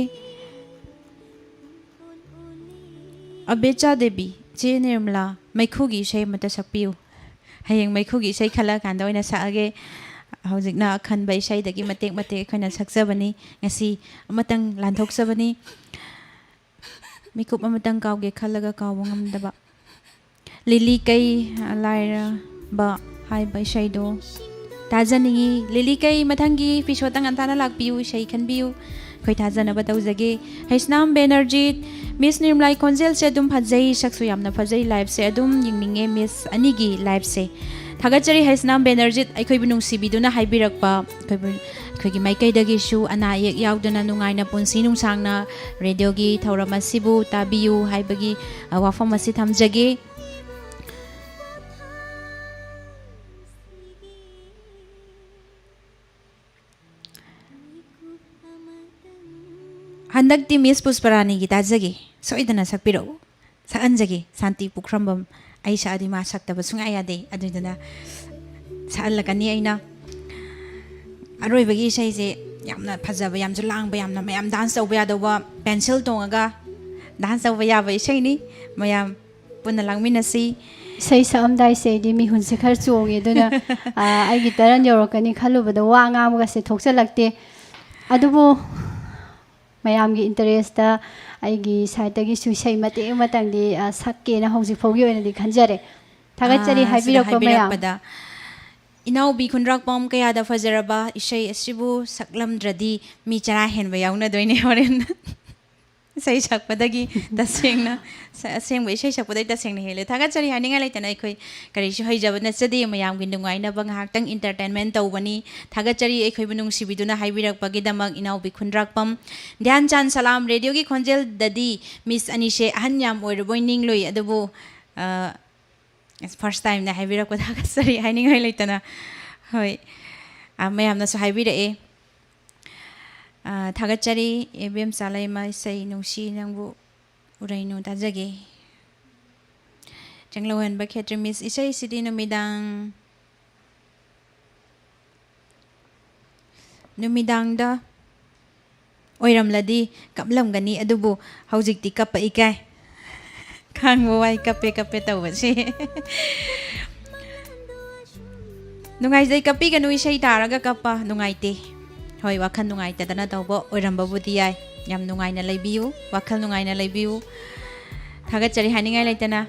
ꯑꯕꯦꯆꯥ ꯗꯦꯕꯤ, ꯆꯦ ꯅꯤꯔꯃꯂꯥ, ꯃꯩꯈꯨꯒꯤ ꯏꯁꯩ ꯑꯃꯠꯇ ꯁꯛꯄꯤꯌꯨ꯫ ꯍꯌꯦꯡ ꯃꯩꯈꯨꯒꯤ ꯏꯁꯩ ꯈꯜꯂꯛꯑꯀꯥꯟꯗ ꯑꯣꯏꯅ ꯁꯛꯑꯒꯦ꯫ ꯍꯧꯖꯤꯛꯅ ꯑꯈꯟꯕ ꯏꯁꯩꯗꯒꯤ ꯃꯇꯦꯛ ꯃꯇꯦꯛ ꯑꯩꯈꯣꯏꯅ ꯁꯛꯆꯕꯅꯤ꯫ ꯉꯁꯤ ꯑꯃꯇꯪ ꯂꯥꯟꯊꯣꯛꯆꯕꯅꯤ꯫ ꯃꯤꯀꯨꯞ ꯑꯃꯇꯪ ꯀꯥꯎꯒꯦ ꯈꯜꯂꯒ ꯀꯥꯎꯕ ꯉꯝꯗꯕ꯫ ꯂꯤꯂꯤ ꯀꯩ ꯂꯥꯏꯔꯕ ꯍꯥꯏꯕ ꯏꯁꯩꯗꯣ ꯇꯥꯖꯅꯤꯡꯉꯤ꯫ ꯂꯤꯂꯤ ꯀꯩ ꯃꯊꯪꯒꯤ ꯏꯄꯤꯁꯣꯗꯇ ꯉꯟꯇꯥꯅ ꯂꯥꯛꯄꯤꯌꯨ, ꯏꯁꯩ ꯈꯟꯕꯤꯌꯨ꯫ ꯑꯩꯈꯣꯏ ꯊꯥꯖꯅꯕ ꯇꯧꯖꯒꯦ꯫ ꯍꯩꯁꯅꯥꯝ ꯕꯦꯅꯔꯖꯤꯠ, ꯃꯤꯁ ꯅꯤꯔꯃꯂꯥꯒꯤ ꯈꯣꯟꯖꯦꯜꯁꯦ ꯑꯗꯨꯝ ꯐꯖꯩ, ꯁꯛꯁꯨ ꯌꯥꯝꯅ ꯐꯖꯩ, ꯂꯥꯏꯞꯁꯦ ꯑꯗꯨꯝ ꯌꯦꯡꯅꯤꯡꯉꯦ ꯃꯤꯁ ꯑꯅꯤꯒꯤ ꯂꯥꯏꯞꯁꯦ꯫ ꯊꯥꯒꯠꯆꯔꯤ ꯍꯩꯁꯅꯥꯝ ꯕꯦꯅꯔꯖꯤꯠ, ꯑꯩꯈꯣꯏꯕꯨ ꯅꯨꯡꯁꯤꯕꯤꯗꯨꯅ ꯍꯥꯏꯕꯤꯔꯛꯄ, ꯑꯩꯈꯣꯏꯕꯨ, ꯑꯩꯈꯣꯏꯒꯤ ꯃꯥꯏꯀꯩꯗꯒꯤꯁꯨ ꯑꯅꯥ ꯑꯌꯦꯛ ꯌꯥꯎꯗꯅ ꯅꯨꯡꯉꯥꯏꯅ ꯄꯨꯟꯁꯤ ꯅꯨꯡꯁꯥꯡꯅ ꯔꯦꯗꯤꯑꯣꯒꯤ ꯊꯧꯔꯝ ꯑꯁꯤꯕꯨ ꯇꯥꯕꯤꯌꯨ ꯍꯥꯏꯕꯒꯤ, ꯑ, ꯋꯥꯐꯝ ꯑꯁꯤ ꯊꯝꯖꯒꯦ꯫ ꯍꯟꯗꯛꯇꯤ ꯃꯤꯁ ꯄꯨꯁꯄꯔꯥꯅꯤꯒꯤ ꯇꯥꯖꯒꯦ꯫ ꯁꯣꯏꯗꯅ ꯁꯛꯄꯤꯔꯛꯎ꯫ ꯁꯛꯍꯟꯖꯒꯦ꯫ ꯁꯥꯟꯇꯤ ꯄꯨꯈ꯭ꯔꯝꯕꯝ꯫ ꯑꯩ ꯁꯛꯑꯗꯤ ꯃꯥ ꯁꯛꯇꯕ ꯁꯨꯡꯌꯥ ꯌꯥꯗꯦ꯫ ꯑꯗꯨꯗꯨꯅ ꯁꯛꯍꯜꯂꯛꯀꯅꯤ ꯑꯩꯅ꯫ ꯑꯔꯣꯏꯕꯒꯤ ꯏꯁꯩꯁꯦ ꯌꯥꯝꯅ ꯐꯖꯕ, ꯌꯥꯝꯁꯨ ꯂꯥꯡꯕ, ꯌꯥꯝꯅ ꯃꯌꯥꯝ ꯗꯥꯟꯁ ꯇꯧꯕ ꯌꯥꯗꯧꯕ, ꯄꯦꯟꯁꯤꯜ ꯇꯣꯡꯉꯒ ꯗꯥꯟꯁ ꯇꯧꯕ ꯌꯥꯕ ꯏꯁꯩꯅꯤ꯫ ꯃꯌꯥꯝ ꯄꯨꯟꯅ ꯂꯥꯡꯃꯤꯟꯅꯁꯤ꯫ ꯏꯁꯩ ꯁꯛꯑꯝꯗꯥꯏꯁꯦ ꯑꯩꯗꯤ ꯃꯤꯍꯨꯟꯁꯦ ꯈꯔ ꯆꯣꯡꯉꯦ꯫ ꯑꯗꯨꯅ, ꯑ, ꯑꯩꯒꯤ ꯇꯔꯟ ꯌꯧꯔꯛꯀꯅꯤ ꯈꯜꯂꯨꯕꯗ ꯋꯥ ꯉꯥꯡꯕꯒꯁꯦ ꯊꯣꯛꯆꯜꯂꯛꯇꯦ꯫ ꯑꯗꯨꯕꯨ ꯃꯌꯥꯝꯒꯤ ꯏꯟꯇꯔꯦꯁꯇ ꯑꯩꯒꯤ ꯁꯥꯏꯠꯇꯒꯤꯁꯨ ꯏꯁꯩ ꯃꯇꯦꯛ ꯑꯃꯇꯪꯗꯤ, ꯑ, ꯁꯛꯀꯦꯅ ꯍꯧꯖꯤꯛ ꯐꯥꯎꯒꯤ ꯑꯣꯏꯅꯗꯤ ꯈꯟꯖꯔꯦ꯫ ꯊꯥꯒꯠꯆꯔꯤ ꯑꯥ, ꯁꯤꯗ ꯍꯥꯏꯕꯤꯔꯛꯄ ꯃꯌꯥꯝ꯫ ꯍꯥꯏꯕꯤꯔꯛꯄꯗ, ꯏꯅꯥꯎꯕꯤ ꯈꯨꯟꯗ꯭ꯔꯥꯛꯄꯝ, ꯀꯌꯥꯗ ꯐꯖꯔꯕ ꯏꯁꯩ ꯑꯁꯤꯕꯨ ꯁꯛꯂꯝꯗ꯭ꯔꯗꯤ ꯃꯤ ꯆꯔꯥ ꯍꯦꯟꯕ ꯌꯥꯎꯅꯗꯣꯏꯅꯦ ꯍꯣꯔꯦꯟ꯫ ꯏꯁꯩ ꯁꯛꯄꯗꯒꯤ ꯇꯁꯦꯡꯅ, ꯁ-, ꯑꯁꯦꯡꯕ ꯏꯁꯩ ꯁꯛꯄꯗꯒꯤ ꯇꯁꯦꯡꯅ ꯍꯦꯜꯂꯦ꯫ ꯊꯥꯒꯠꯆꯔꯤ ꯍꯥꯏꯅꯤꯡꯉꯥꯏ ꯂꯩꯇꯅ꯫ ꯑꯩꯈꯣꯏ ꯀꯔꯤꯁꯨ ꯍꯩꯖꯕ ꯅꯠꯆꯗꯦ, ꯃꯌꯥꯝꯒꯤ ꯅꯨꯡꯉꯥꯏꯅꯕ ꯉꯥꯏꯍꯥꯛꯇꯪ entertainment ꯇꯧꯕꯅꯤ꯫ ꯊꯥꯒꯠꯆꯔꯤ ꯑꯩꯈꯣꯏꯕꯨ ꯅꯨꯡꯁꯤꯕꯤꯗꯨꯅ ꯍꯥꯏꯕꯤꯔꯛꯄꯒꯤꯗꯃꯛ ꯏꯅꯥꯎꯕꯤ ꯈꯨꯟꯗ꯭ꯔꯥꯛꯄꯝ꯫ ꯙ꯭ꯌꯥꯟ ꯆꯥꯟ ꯁꯂꯥꯝ꯫ ꯔꯦꯗꯤꯑꯣꯒꯤ ꯈꯣꯟꯖꯦꯜꯗꯗꯤ ꯃꯤꯁ ꯑꯅꯤꯁꯦ ꯑꯍꯟ ꯌꯥꯝ ꯑꯣꯏꯔꯕꯣꯏ ꯅꯤꯡꯂꯨꯏ, ꯑꯗꯨꯕꯨ, ꯑ, first timeꯅꯦ ꯍꯥꯏꯕꯤꯔꯛꯄ ꯊꯥꯒꯠꯆꯔꯤ ꯍꯥꯏꯅꯤꯡꯉꯥꯏ ꯂꯩꯇꯅ꯫ ꯍꯣꯏ, ꯑ, ꯃꯌꯥꯝꯅꯁꯨ ꯍꯥꯏꯕꯤꯔꯛꯑꯦ꯫ ꯑ, ꯊꯥꯒꯠꯆꯔꯤ ꯏꯕꯦꯝꯆꯥ ꯂꯩꯃ, ꯏꯁꯩ ꯅꯨꯡꯁꯤ ꯅꯪꯕꯨ ꯎꯔꯩꯅꯨ ꯇꯥꯖꯒꯦ꯫ ꯆꯤꯡꯂꯧꯍꯟꯕ ꯈꯦꯇ꯭ꯔꯤ ꯃꯤꯁ, ꯏꯁꯩꯁꯤꯗꯤ ꯅꯨꯃꯤꯗꯥꯡ, ꯅꯨꯃꯤꯗꯥꯡꯗ ꯑꯣꯏꯔꯝꯂꯗꯤ ꯀꯞꯂꯝꯒꯅꯤ, ꯑꯗꯨꯕꯨ ꯍꯧꯖꯤꯛꯇꯤ ꯀꯞꯄ ꯏꯀꯥꯏ꯫ ꯈꯥꯡꯕ ꯋꯥꯏ, ꯀꯞꯄꯦ ꯀꯞꯄꯦ ꯇꯧꯕꯁꯦ꯫ ꯅꯨꯡꯉꯥꯏꯖꯩ, ꯀꯞꯄꯤꯒꯅꯨ, ꯏꯁꯩ ꯇꯥꯔꯒ ꯀꯞꯄ ꯅꯨꯡꯉꯥꯏꯇꯦ꯫ ꯍꯣꯏ, ꯋꯥꯈꯜ ꯅꯨꯡꯉꯥꯏꯇꯗꯅ ꯇꯧꯕ ꯑꯣꯏꯔꯝꯕꯕꯨꯗꯤ ꯌꯥꯏ꯫ ꯌꯥꯝ ꯅꯨꯡꯉꯥꯏꯅ ꯂꯩꯕꯤꯌꯨ, ꯋꯥꯈꯜ ꯅꯨꯡꯉꯥꯏꯅ ꯂꯩꯕꯤꯌꯨ꯫ ꯊꯥꯒꯠꯆꯔꯤ ꯍꯥꯏꯅꯤꯡꯉꯥꯏ ꯂꯩꯇꯅ꯫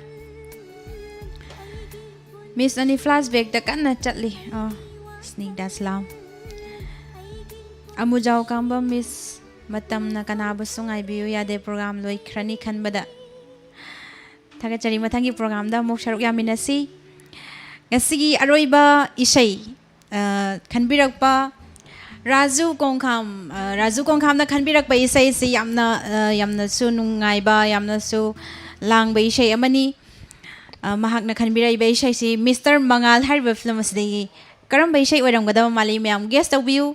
ꯃꯤꯁ ꯑꯅꯤ flashbackꯇ ꯀꯟꯅ ꯆꯠꯂꯤ꯫ ꯑ, ꯁ꯭ꯅꯤꯒꯗꯥ ꯁꯂꯥꯝ꯫ ꯑꯃꯨꯖꯥꯎ ꯀꯥꯝꯕ ꯃꯤꯁ, ꯃꯇꯝꯅ ꯀꯅꯥꯕꯨꯁꯨ ꯉꯥꯏꯕꯤꯌꯨ ꯌꯥꯗꯦ, program ꯂꯣꯏꯈ꯭ꯔꯅꯤ ꯈꯟꯕꯗ꯫ ꯊꯥꯒꯠꯆꯔꯤ, ꯃꯊꯪꯒꯤ programꯗ ꯑꯃꯨꯛ ꯁꯔꯨꯛ ꯌꯥꯃꯤꯟꯅꯁꯤ꯫ ꯉꯁꯤꯒꯤ ꯑꯔꯣꯏꯕ ꯏꯁꯩ, ꯑ, ꯈꯟꯕꯤꯔꯛꯄ ꯔꯥꯖꯨ ꯀꯣꯡꯈꯥꯝ, ꯑ, ꯔꯥꯖꯨ ꯀꯣꯡꯈꯥꯝꯅ ꯈꯟꯕꯤꯔꯛꯄ ꯏꯁꯩꯁꯤ ꯌꯥꯝꯅ, ꯑ, ꯌꯥꯝꯅꯁꯨ ꯅꯨꯡꯉꯥꯏꯕ, ꯌꯥꯝꯅꯁꯨ ꯂꯥꯡꯕ ꯏꯁꯩ ꯑꯃꯅꯤ꯫ ꯑ, ꯃꯍꯥꯛꯅ ꯈꯟꯕꯤꯔꯛꯏꯕ ꯏꯁꯩꯁꯤ ꯃꯤꯁꯇꯔ ꯃꯉꯥꯜ ꯍꯥꯏꯔꯤꯕ film ꯑꯁꯤꯗꯒꯤ ꯀꯔꯝꯕ ꯏꯁꯩ ꯑꯣꯏꯔꯝꯒꯗꯕ ꯃꯥꯜꯂꯤ? ꯃꯌꯥꯝ guess ꯇꯧꯕꯤꯌꯨ꯫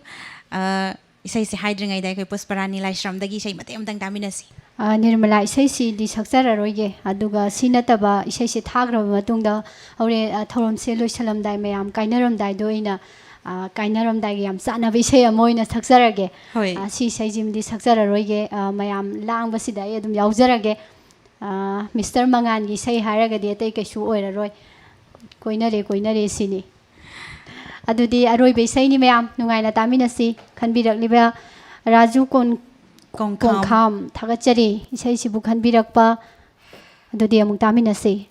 ꯑ, ꯏꯁꯩꯁꯦ ꯍꯥꯏꯗ꯭ꯔꯤꯉꯩꯗ ꯑꯩꯈꯣꯏ ꯄꯨꯁꯄꯔꯥꯅꯤ ꯂꯥꯏꯁ꯭ꯔꯝꯗꯒꯤ ꯏꯁꯩ ꯃꯇꯦꯛ ꯑꯃꯇꯪ ꯇꯥꯃꯤꯟꯅꯁꯤ꯫ ꯑ, ꯅꯤꯔꯃꯂꯥ, ꯏꯁꯩꯁꯤꯗꯤ ꯁꯛꯆꯔꯔꯣꯏꯒꯦ, ꯑꯗꯨꯒ ꯁꯤ ꯅꯠꯇꯕ ꯏꯁꯩꯁꯦ ꯊꯥꯈ꯭ꯔꯕ ꯃꯇꯨꯡꯗ ꯍꯣꯔꯦꯟ, ꯑ, ꯊꯧꯔꯝꯁꯦ ꯂꯣꯏꯁꯜꯂꯝꯗꯥꯏ, ꯃꯌꯥꯝ ꯀꯥꯏꯅꯔꯝꯗꯥꯏꯗ ꯑꯣꯏꯅ, ꯑ, ꯀꯥꯏꯅꯔꯝꯗꯥꯏꯒꯤ ꯌꯥꯝ ꯆꯥꯟꯅꯕ ꯏꯁꯩ ꯑꯃ ꯑꯣꯏꯅ ꯁꯛꯆꯔꯒꯦ꯫ ꯍꯣꯏ꯫ ꯑ, ꯁꯤ ꯏꯁꯩꯁꯤꯃꯗꯤ ꯁꯛꯆꯔꯔꯣꯏꯒꯦ, ꯑ, ꯃꯌꯥꯝ ꯂꯥꯡꯕꯁꯤꯗ ꯑꯩ ꯑꯗꯨꯝ ꯌꯥꯎꯖꯔꯒꯦ꯫ ꯑ, ꯃꯤꯁꯇꯔ ꯃꯉꯥꯜꯒꯤ ꯏꯁꯩ ꯍꯥꯏꯔꯒꯗꯤ ꯑꯇꯩ ꯀꯩꯁꯨ ꯑꯣꯏꯔꯔꯣꯏ꯫ ꯀꯣꯏꯅꯔꯦ, ꯀꯣꯏꯅꯔꯦ ꯁꯤꯅꯤ꯫ ꯑꯗꯨꯗꯤ ꯑꯔꯣꯏꯕ ꯏꯁꯩꯅꯤ ꯃꯌꯥꯝ, ꯅꯨꯡꯉꯥꯏꯅ ꯇꯥꯃꯤꯟꯅꯁꯤ꯫ ꯈꯟꯕꯤꯔꯛꯂꯤꯕ ꯔꯥꯖꯨ ꯀꯣꯟ-, ꯀꯣꯡꯈꯥꯝ꯫ ꯀꯣꯡꯈꯥꯝ, ꯊꯥꯒꯠꯆꯔꯤ ꯏꯁꯩꯁꯤꯕꯨ ꯈꯟꯕꯤꯔꯛꯄ꯫ ꯑꯗꯨꯗꯤ ꯑꯃꯨꯛ ꯇꯥꯃꯤꯟꯅꯁꯤ꯫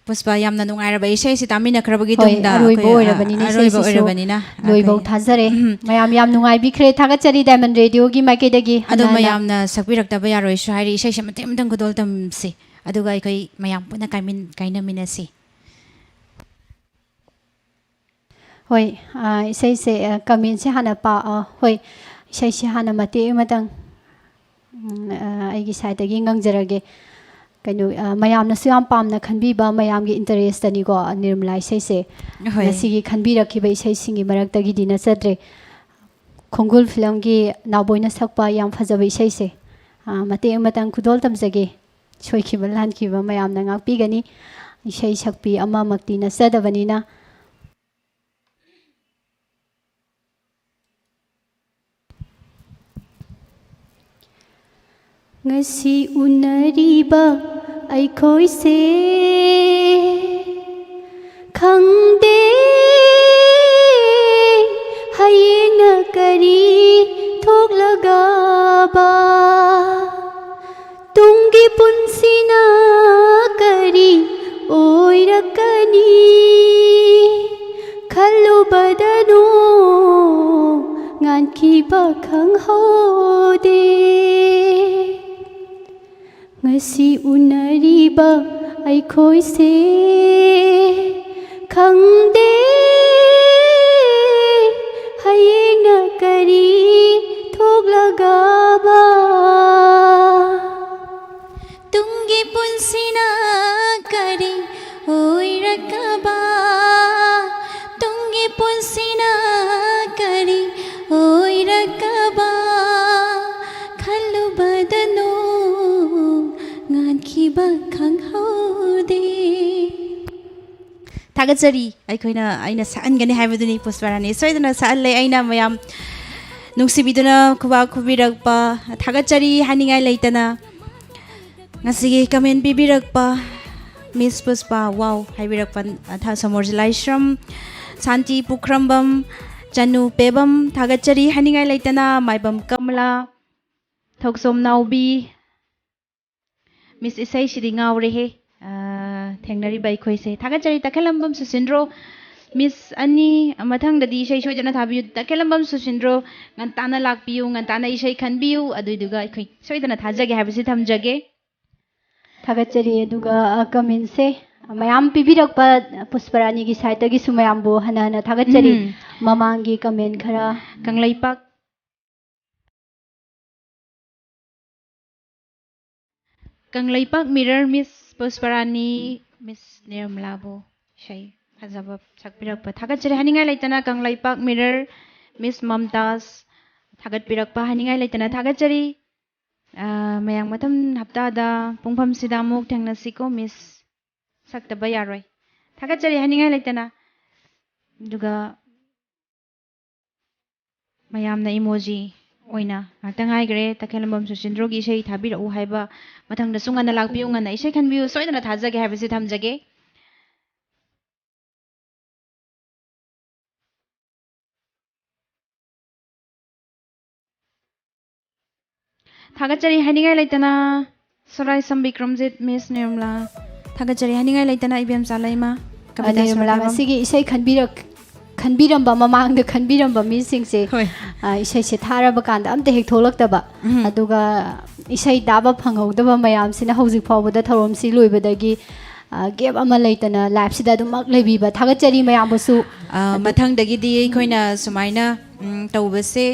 ꯄꯨꯁꯄꯥ, ꯌꯥꯝꯅ ꯅꯨꯡꯉꯥꯏꯔꯕ ꯏꯁꯩꯁꯤ ꯇꯥꯃꯤꯟꯅꯈ꯭ꯔꯕꯒꯤ ꯍꯣꯏ, ꯇꯨꯡꯗ ꯑꯔꯣꯏꯕ ꯑꯩꯈꯣꯏ, ꯑ, ꯑꯣꯏꯔꯕꯅꯤꯅ, ꯑꯔꯣꯏꯕ ꯏꯁꯩꯁꯤꯁꯨ ꯑꯣꯏꯔꯕꯅꯤꯅ ꯂꯣꯏꯕꯧ ꯑꯩꯈꯣꯏ ꯊꯥꯖꯔꯦ꯫ ꯃꯌꯥꯝ ꯌꯥꯝ ꯅꯨꯡꯉꯥꯏꯕꯤꯈ꯭ꯔꯦ꯫ ꯊꯥꯒꯠꯆꯔꯤ ꯗꯥꯏꯃꯟ ꯔꯦꯗꯤꯑꯣꯒꯤ ꯃꯥꯏꯀꯩꯗꯒꯤ ꯑꯗꯣ ꯍꯟꯅ ꯍꯟꯅ꯫ ꯃꯌꯥꯝꯅ ꯁꯛꯄꯤꯔꯛꯇꯕ ꯌꯥꯔꯣꯏꯁꯨ ꯍꯥꯏꯔꯤ, ꯏꯁꯩꯁꯦ ꯃꯇꯦꯛ ꯑꯃꯇꯪ ꯈꯨꯗꯣꯜ ꯇꯝꯁꯤ, ꯑꯗꯨꯒ ꯑꯩꯈꯣꯏ ꯃꯌꯥꯝ ꯄꯨꯟꯅ ꯀꯥꯏꯃꯤꯟ-, ꯀꯥꯏꯅꯃꯤꯟꯅꯁꯤ꯫ ꯍꯣꯏ, ꯑ, ꯏꯁꯩꯁꯦ, ꯑ, ꯀꯃꯦꯟꯁꯦ ꯍꯥꯟꯅ ꯄꯥ-, ꯑ, ꯍꯣꯏ, ꯏꯁꯩꯁꯦ ꯍꯥꯟꯅ ꯃꯇꯦꯛ ꯑꯃꯇꯪ, ꯎꯝ, ꯑ, ꯑꯩꯒꯤ ꯁꯥꯏꯠꯇꯒꯤ ꯉꯪꯖꯔꯒꯦ꯫ ꯀꯩꯅꯣ, ꯑ, ꯃꯌꯥꯝꯅꯁꯨ ꯌꯥꯝ ꯄꯥꯝꯅ ꯈꯟꯕꯤꯕ ꯃꯌꯥꯝꯒꯤ ꯏꯟꯇꯔꯦꯁꯇꯅꯤꯀꯣ, ꯅꯤꯔꯃꯂꯥ ꯏꯁꯩꯁꯦ꯫ ꯍꯣꯏ꯫ ꯉꯁꯤꯒꯤ ꯈꯟꯕꯤꯔꯛꯈꯤꯕ ꯏꯁꯩꯁꯤꯡꯒꯤ ꯃꯔꯛꯇꯒꯤꯗꯤ ꯅꯠꯆꯗ꯭ꯔꯦ꯫ ꯈꯣꯡꯒꯨꯜ ꯐꯤꯂꯝꯒꯤ ꯅꯥꯎꯕꯣꯏꯅ ꯁꯛꯄ ꯌꯥꯝ ꯐꯖꯕ ꯏꯁꯩꯁꯦ, ꯑ, ꯃꯇꯦꯛ ꯑꯃꯇꯪ ꯈꯨꯗꯣꯜ ꯇꯝꯖꯒꯦ꯫ ꯁꯣꯏꯈꯤꯕ ꯂꯥꯟꯈꯤꯕ ꯃꯌꯥꯝꯅ ꯉꯥꯛꯄꯤꯒꯅꯤ꯫ ꯏꯁꯩ ꯁꯛꯄꯤ ꯑꯃꯃꯛꯇꯤ ꯅꯠꯆꯗꯕꯅꯤꯅ꯫ ꯉꯁꯤ ꯎꯅꯔꯤꯕ ꯑꯩꯈꯣꯏꯁꯦ ꯈꯪꯗꯦ ꯍꯌꯦꯡꯅ ꯀꯔꯤ ꯊꯣꯛꯂꯒꯕ, ꯇꯨꯡꯒꯤ ꯄꯨꯟꯁꯤꯅ ꯀꯔꯤ ꯑꯣꯏꯔꯛꯀꯅꯤ ꯈꯜꯂꯨꯕꯗꯅꯣ ꯉꯥꯟꯈꯤꯕ ꯈꯪꯍꯧꯗꯦ꯫ ꯉꯁꯤ ꯎꯅꯔꯤꯕ ꯑꯩꯈꯣꯏꯁꯦ ꯈꯪꯗꯦ ꯍꯌꯦꯡꯅ ꯀꯔꯤ ꯊꯣꯛꯂꯒꯕ, ꯇꯨꯡꯒꯤ ꯄꯨꯟꯁꯤꯅ ꯀꯔꯤ ꯑꯣꯏꯔꯛꯀꯕ, ꯇꯨꯡꯒꯤ ꯄꯨꯟꯁꯤꯅ ꯀꯔꯤ ꯑꯣꯏꯔꯛꯀꯕ ꯈꯜꯂꯨꯕꯗꯅꯣ ꯉꯥꯟꯈꯤꯕ ꯈꯪꯍꯧꯗꯦ꯫ ꯊꯥꯒꯠꯆꯔꯤ꯫ ꯑꯩꯈꯣꯏꯅ, ꯑꯩꯅ ꯁꯛꯍꯟꯒꯅꯤ ꯍꯥꯏꯕꯗꯨꯅꯤ, ꯄꯨꯁꯄꯥꯔꯥꯅꯤ ꯁꯣꯏꯗꯅ ꯁꯛꯍꯜꯂꯦ꯫ ꯑꯩꯅ ꯃꯌꯥꯝ ꯅꯨꯡꯁꯤꯕꯤꯗꯨꯅ ꯈꯨꯕꯥꯛ ꯈꯨꯕꯤꯔꯛꯄ, ꯊꯥꯒꯠꯆꯔꯤ ꯍꯥꯏꯅꯤꯡꯉꯥꯏ ꯂꯩꯇꯅ꯫ ꯉꯁꯤꯒꯤ ꯀꯃꯦꯟ ꯄꯤꯕꯤꯔꯛꯄ ꯃꯤꯁ ꯄꯨꯁꯄꯥ, ꯋꯥꯎ ꯍꯥꯏꯕꯤꯔꯛꯄ, ꯑ, ꯊ-, ꯁꯃꯣꯔꯖꯤ ꯂꯥꯏꯁ꯭ꯔꯝ, ꯁꯥꯟꯇꯤ ꯄꯨꯈ꯭ꯔꯝꯕꯝ, ꯆꯅꯨ ꯄꯦꯕꯝ, ꯊꯥꯒꯠꯆꯔꯤ ꯍꯥꯏꯅꯤꯡꯉꯥꯏ ꯂꯩꯇꯅ꯫ ꯃꯥꯏꯕꯝ ꯀꯃꯂꯥ, ꯊꯧꯆꯣꯝ ꯅꯥꯎꯕꯤ, ꯃꯤꯁ ꯏꯁꯩꯁꯤꯗꯤ ꯉꯥꯎꯔꯦꯍꯦ꯫ ꯑ, ꯊꯦꯡꯅꯔꯤꯕ ꯑꯩꯈꯣꯏꯁꯦ꯫ ꯊꯥꯒꯠꯆꯔꯤ ꯇꯈꯦꯜꯂꯝꯕꯝ ꯁꯨꯁꯤꯟꯗ꯭ꯔꯣ꯫ ꯃꯤꯁ ꯑꯅꯤ, ꯃꯊꯪꯗꯗꯤ ꯏꯁꯩ ꯁꯣꯏꯗꯅ ꯊꯥꯕꯤꯌꯨ꯫ ꯇꯈꯦꯜꯂꯝꯕꯝ ꯁꯨꯁꯤꯟꯗ꯭ꯔꯣ, ꯉꯟꯇꯥꯅ ꯂꯥꯛꯄꯤꯌꯨ, ꯉꯟꯇꯥꯅ ꯏꯁꯩ ꯈꯟꯕꯤꯌꯨ, ꯑꯗꯨꯏꯗꯨꯒ ꯑꯩꯈꯣꯏ ꯁꯣꯏꯗꯅ ꯊꯥꯖꯒꯦ ꯍꯥꯏꯕꯁꯤ ꯊꯝꯖꯒꯦ꯫ ꯊꯥꯒꯠꯆꯔꯤ꯫ ꯑꯗꯨꯒ, ꯑ, ꯀꯃꯦꯟꯁꯦ ꯃꯌꯥꯝ ꯄꯤꯕꯤꯔꯛꯄ ꯄꯨꯁꯄꯔꯥꯅꯤꯒꯤ ꯁꯥꯏꯠꯇꯒꯤꯁꯨ ꯃꯌꯥꯝꯕꯨ ꯍꯟꯅ ꯍꯟꯅ ꯊꯥꯒꯠꯆꯔꯤ꯫ ꯎꯝ꯫ ꯃꯃꯥꯡꯒꯤ ꯀꯃꯦꯟ ꯈꯔ꯫ ꯀꯪꯂꯩꯄꯥꯛ ꯀꯪꯂꯩꯄꯥꯛ ꯃꯤꯔꯔ ꯃꯤꯁ ꯄꯨꯁꯄꯔꯥꯅꯤ, ꯃꯤꯁ ꯅꯤꯔꯃꯂꯥꯕꯨ ꯏꯁꯩ ꯐꯖꯕ ꯁꯛꯄꯤꯔꯛꯄ ꯊꯥꯒꯠꯆꯔꯤ꯫ ꯍꯥꯏꯅꯤꯡꯉꯥꯏ ꯂꯩꯇꯅ ꯀꯪꯂꯩꯄꯥꯛ ꯃꯤꯔꯔ ꯃꯤꯁ ꯃꯝꯇꯥꯖ ꯊꯥꯒꯠꯄꯤꯔꯛꯄ ꯍꯥꯏꯅꯤꯡꯉꯥꯏ ꯂꯩꯇꯅ ꯊꯥꯒꯠꯆꯔꯤ꯫ ꯑ, ꯃꯌꯥꯝ ꯃꯊꯪ ꯍꯞꯇꯥꯗ ꯄꯨꯡꯐꯝꯁꯤꯗ ꯑꯃꯨꯛ ꯊꯦꯡꯅꯁꯤꯀꯣ ꯃꯤꯁ꯫ ꯁꯛꯇꯕ ꯌꯥꯔꯣꯏ꯫ ꯊꯥꯒꯠꯆꯔꯤ ꯍꯥꯏꯅꯤꯡꯉꯥꯏ ꯂꯩꯇꯅ꯫ ꯑꯗꯨꯒ ꯃꯌꯥꯝꯅ ꯏꯃꯣꯖꯤ ꯑꯣꯏꯅ ꯉꯥꯛꯇ ꯉꯥꯏꯈ꯭ꯔꯦ꯫ ꯇꯈꯦꯜꯂꯝꯕꯝ ꯁꯨꯆꯤꯟꯗ꯭ꯔꯣꯒꯤ ꯏꯁꯩ ꯊꯥꯕꯤꯔꯛꯎ ꯍꯥꯏꯕ, ꯃꯊꯪꯗꯁꯨ ꯉꯟꯅ ꯂꯥꯛꯄꯤꯌꯨ, ꯉꯟꯅ ꯏꯁꯩ ꯈꯟꯕꯤꯌꯨ, ꯁꯣꯏꯗꯅ ꯊꯥꯖꯒꯦ ꯍꯥꯏꯕꯁꯤ ꯊꯝꯖꯒꯦ꯫ ꯊꯥꯒꯠꯆꯔꯤ ꯍꯥꯏꯅꯤꯡꯉꯥꯏ ꯂꯩꯇꯅ ꯁꯣꯔꯥꯏꯁꯝ ꯕꯤꯀ꯭ꯔꯝꯖꯤꯠ, ꯃꯤꯁ ꯅꯤꯔꯃꯂꯥ꯫ ꯊꯥꯒꯠꯆꯔꯤ ꯍꯥꯏꯅꯤꯡꯉꯥꯏ ꯂꯩꯇꯅ ꯏꯕꯦꯝꯆꯥ ꯂꯩꯃ꯫ ꯀꯕꯤꯇꯥ ꯅꯤꯔꯃꯂꯥ ꯁꯣꯔꯥꯏꯕꯝ꯫ ꯉꯁꯤꯒꯤ ꯏꯁꯩ ꯈꯟꯕꯤꯔꯛ-, ꯈꯟꯕꯤꯔꯝꯕ ꯃꯃꯥꯡꯗ ꯈꯟꯕꯤꯔꯝꯕ ꯃꯤꯁꯤꯡꯁꯦ, ꯍꯣꯏ꯫ ꯑ, ꯏꯁꯩꯁꯦ ꯊꯥꯔꯕ ꯀꯥꯟꯗ ꯑꯝꯇ ꯍꯦꯛ ꯊꯣꯛꯂꯛꯇꯕ꯫ ꯎꯝ꯫ ꯑꯗꯨꯒ ꯏꯁꯩ ꯇꯥꯕ ꯐꯪꯍꯧꯗꯕ ꯃꯌꯥꯝꯁꯤꯅ ꯍꯧꯖꯤꯛ ꯐꯥꯎꯕꯗ ꯊꯧꯔꯝꯁꯤ ꯂꯣꯏꯕꯗꯒꯤ, ꯑ, ꯒꯦꯞ ꯑꯃ ꯂꯩꯇꯅ ꯂꯥꯏꯞꯁꯤꯗ ꯑꯗꯨꯃꯛ ꯂꯩꯕꯤꯕ ꯊꯥꯒꯠꯆꯔꯤ ꯃꯌꯥꯝꯕꯨꯁꯨ꯫ ꯑ, ꯑꯗꯨ ꯃꯊꯪꯗꯒꯤꯗꯤ ꯑꯩꯈꯣꯏꯅ ꯁꯨꯃꯥꯏꯅ, ꯎꯝ, ꯇꯧꯕꯁꯦ,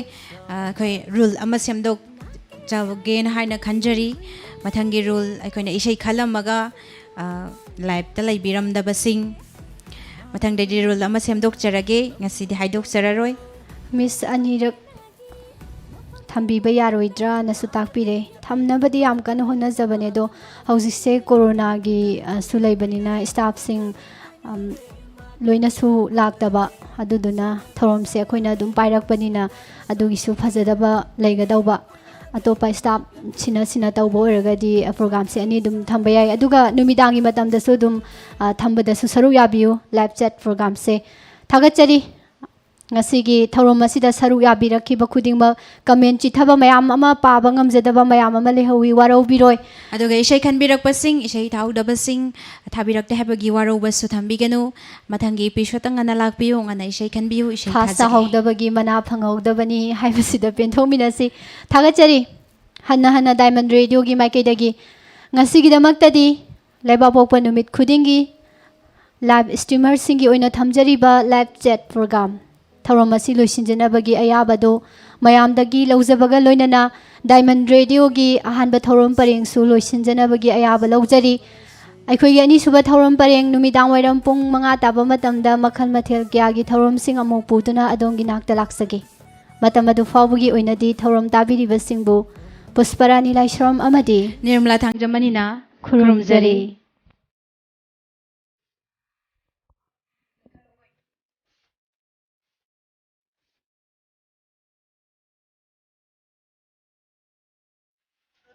ꯑ, ꯑꯩꯈꯣꯏ ꯔꯨꯜ ꯑꯃ ꯁꯦꯝꯗꯣꯛꯆꯒꯦꯅ ꯍꯥꯏꯅ ꯈꯟꯖꯔꯤ꯫ ꯃꯊꯪꯒꯤ ꯔꯨꯜ ꯑꯩꯈꯣꯏꯅ ꯏꯁꯩ ꯈꯜꯂꯝꯃꯒ, ꯑ, ꯂꯥꯏꯞꯇ ꯂꯩꯕꯤꯔꯝꯗꯕꯁꯤꯡ, ꯃꯊꯪꯗꯗꯤ ꯔꯨꯜ ꯑꯃ ꯁꯦꯝꯗꯣꯛꯆꯔꯒꯦ, ꯉꯁꯤꯗꯤ ꯍꯥꯏꯗꯣꯛꯆꯔꯔꯣꯏ꯫ ꯃꯤꯁ ꯑꯅꯤꯔꯛ ꯊꯝꯕꯤꯕ ꯌꯥꯔꯣꯏꯗ꯭ꯔꯥꯅꯁꯨ ꯇꯥꯛꯄꯤꯔꯦ꯫ ꯊꯝꯅꯕꯗꯤ ꯌꯥꯝ ꯀꯟꯅ ꯍꯣꯠꯅꯖꯕꯅꯦ, ꯑꯗꯣ ꯍꯧꯖꯤꯛꯁꯦ ꯀꯣꯔꯣꯅꯥꯒꯤ, ꯑ, ꯁꯨ ꯂꯩꯕꯅꯤꯅ ꯁ꯭ꯇꯥꯐꯁꯤꯡ, ꯑꯝ, ꯂꯣꯏꯅꯁꯨ ꯂꯥꯛꯇꯕ, ꯑꯗꯨꯗꯨꯅ ꯊꯧꯔꯝꯁꯦ ꯑꯩꯈꯣꯏꯅ ꯑꯗꯨꯝ ꯄꯥꯏꯔꯛꯄꯅꯤꯅ ꯑꯗꯨꯒꯤꯁꯨ ꯐꯖꯗꯕ ꯂꯩꯒꯗꯧꯕ꯫ ꯑꯇꯣꯞꯄ ꯁ꯭ꯇꯥꯐ ꯁꯤꯅ ꯁꯤꯅ ꯇꯧꯕ ꯑꯣꯏꯔꯒꯗꯤ, ꯑ, ꯄ꯭ꯔꯣꯒ꯭ꯔꯥꯝꯁꯦ ꯑꯅꯤ ꯑꯗꯨꯝ ꯊꯝꯕ ꯌꯥꯏ꯫ ꯑꯗꯨꯒ ꯅꯨꯃꯤꯗꯥꯡꯒꯤ ꯃꯇꯝꯗꯁꯨ ꯑꯗꯨꯝ, ꯑ, ꯊꯝꯕꯗꯁꯨ ꯁꯔꯨꯛ ꯌꯥꯕꯤꯌꯨ, ꯂꯥꯏꯞ ꯆꯦꯠ ꯄ꯭ꯔꯣꯒ꯭ꯔꯥꯝꯁꯦ꯫ ꯊꯥꯒꯠꯆꯔꯤ꯫ ꯉꯁꯤꯒꯤ ꯊꯧꯔꯝ ꯑꯁꯤꯗ ꯁꯔꯨꯛ ꯌꯥꯕꯤꯔꯛꯈꯤꯕ ꯈꯨꯗꯤꯡꯃꯛ꯫ ꯀꯃꯦꯟ ꯆꯤꯊꯕ ꯃꯌꯥꯝ ꯑꯃ, ꯄꯥꯕ ꯉꯝꯖꯗꯕ ꯃꯌꯥꯝ ꯑꯃ ꯂꯩꯍꯧꯋꯤ, ꯋꯥꯔꯧꯕꯤꯔꯣꯏ꯫ ꯑꯗꯨꯒ ꯏꯁꯩ ꯈꯟꯕꯤꯔꯛꯄꯁꯤꯡ, ꯏꯁꯩ ꯊꯥꯍꯧꯗꯕꯁꯤꯡ, ꯊꯥꯕꯤꯔꯛꯇꯦ ꯍꯥꯏꯕꯒꯤ ꯋꯥꯔꯧꯕꯁꯨ ꯊꯝꯕꯤꯒꯅꯨ꯫ ꯃꯊꯪꯒꯤ episode ꯉꯟꯅ ꯂꯥꯛꯄꯤꯌꯨ, ꯉꯟꯅ ꯏꯁꯩ ꯈꯟꯕꯤꯌꯨ, ꯏꯁꯩ ꯐꯥꯁ ꯊꯥꯖꯒꯦ꯫ ꯇꯥꯍꯧꯗꯕꯒꯤ ꯃꯅꯥ ꯐꯪꯍꯧꯗꯕꯅꯤ ꯍꯥꯏꯕꯁꯤꯗ ꯄꯦꯟꯊꯣꯛꯃꯤꯟꯅꯁꯤ꯫ ꯊꯥꯒꯠꯆꯔꯤ꯫ ꯍꯟꯅ ꯍꯟꯅ Diamond Radio ꯒꯤ ꯃꯥꯏꯀꯩꯗꯒꯤ ꯉꯁꯤꯒꯤꯗꯃꯛꯇꯗꯤ ꯂꯩꯕꯥꯛꯄꯣꯛꯄ ꯅꯨꯃꯤꯠ ꯈꯨꯗꯤꯡꯒꯤ live streamer ꯁꯤꯡꯒꯤ ꯑꯣꯏꯅ ꯊꯝꯖꯔꯤꯕ live chat program ꯊꯧꯔꯝ ꯑꯁꯤ ꯂꯣꯏꯁꯤꯟꯖꯅꯕꯒꯤ ꯑꯌꯥꯕꯗꯨ ꯃꯌꯥꯝꯗꯒꯤ ꯂꯧꯖꯕꯒ ꯂꯣꯏꯅꯅ Diamond Radio ꯒꯤ ꯑꯍꯥꯟꯕ ꯊꯧꯔꯝ ꯄꯔꯦꯡꯁꯨ ꯂꯣꯏꯁꯤꯟꯖꯅꯕꯒꯤ ꯑꯌꯥꯕ ꯂꯧꯖꯔꯤ꯫ ꯑꯩꯈꯣꯏꯒꯤ ꯑꯅꯤꯁꯨꯕ ꯊꯧꯔꯝ ꯄꯔꯦꯡ ꯅꯨꯃꯤꯗꯥꯡ ꯋꯥꯏꯔꯝ ꯄꯨꯡ ꯃꯉꯥ ꯇꯥꯕ ꯃꯇꯝꯗ ꯃꯈꯜ ꯃꯊꯦꯜ ꯀꯌꯥꯒꯤ ꯊꯧꯔꯝꯁꯤꯡ ꯑꯃꯨꯛ ꯄꯨꯗꯨꯅ ꯑꯗꯣꯝꯒꯤ ꯅꯥꯛꯇ ꯂꯥꯛꯆꯒꯦ꯫ ꯃꯇꯝ ꯑꯗꯨ ꯐꯥꯎꯕꯒꯤ ꯑꯣꯏꯅꯗꯤ ꯊꯧꯔꯝ ꯇꯥꯕꯤꯔꯤꯕꯁꯤꯡꯕꯨ ꯄꯨꯁꯄꯔꯥꯅꯤ ꯂꯥꯏꯁ꯭ꯔꯝ ꯑꯃꯗꯤ ꯅꯤꯔꯃꯂꯥ ꯊꯥꯡꯖꯃꯅꯤꯅ ꯈꯨꯔꯨꯝꯖꯔꯤ꯫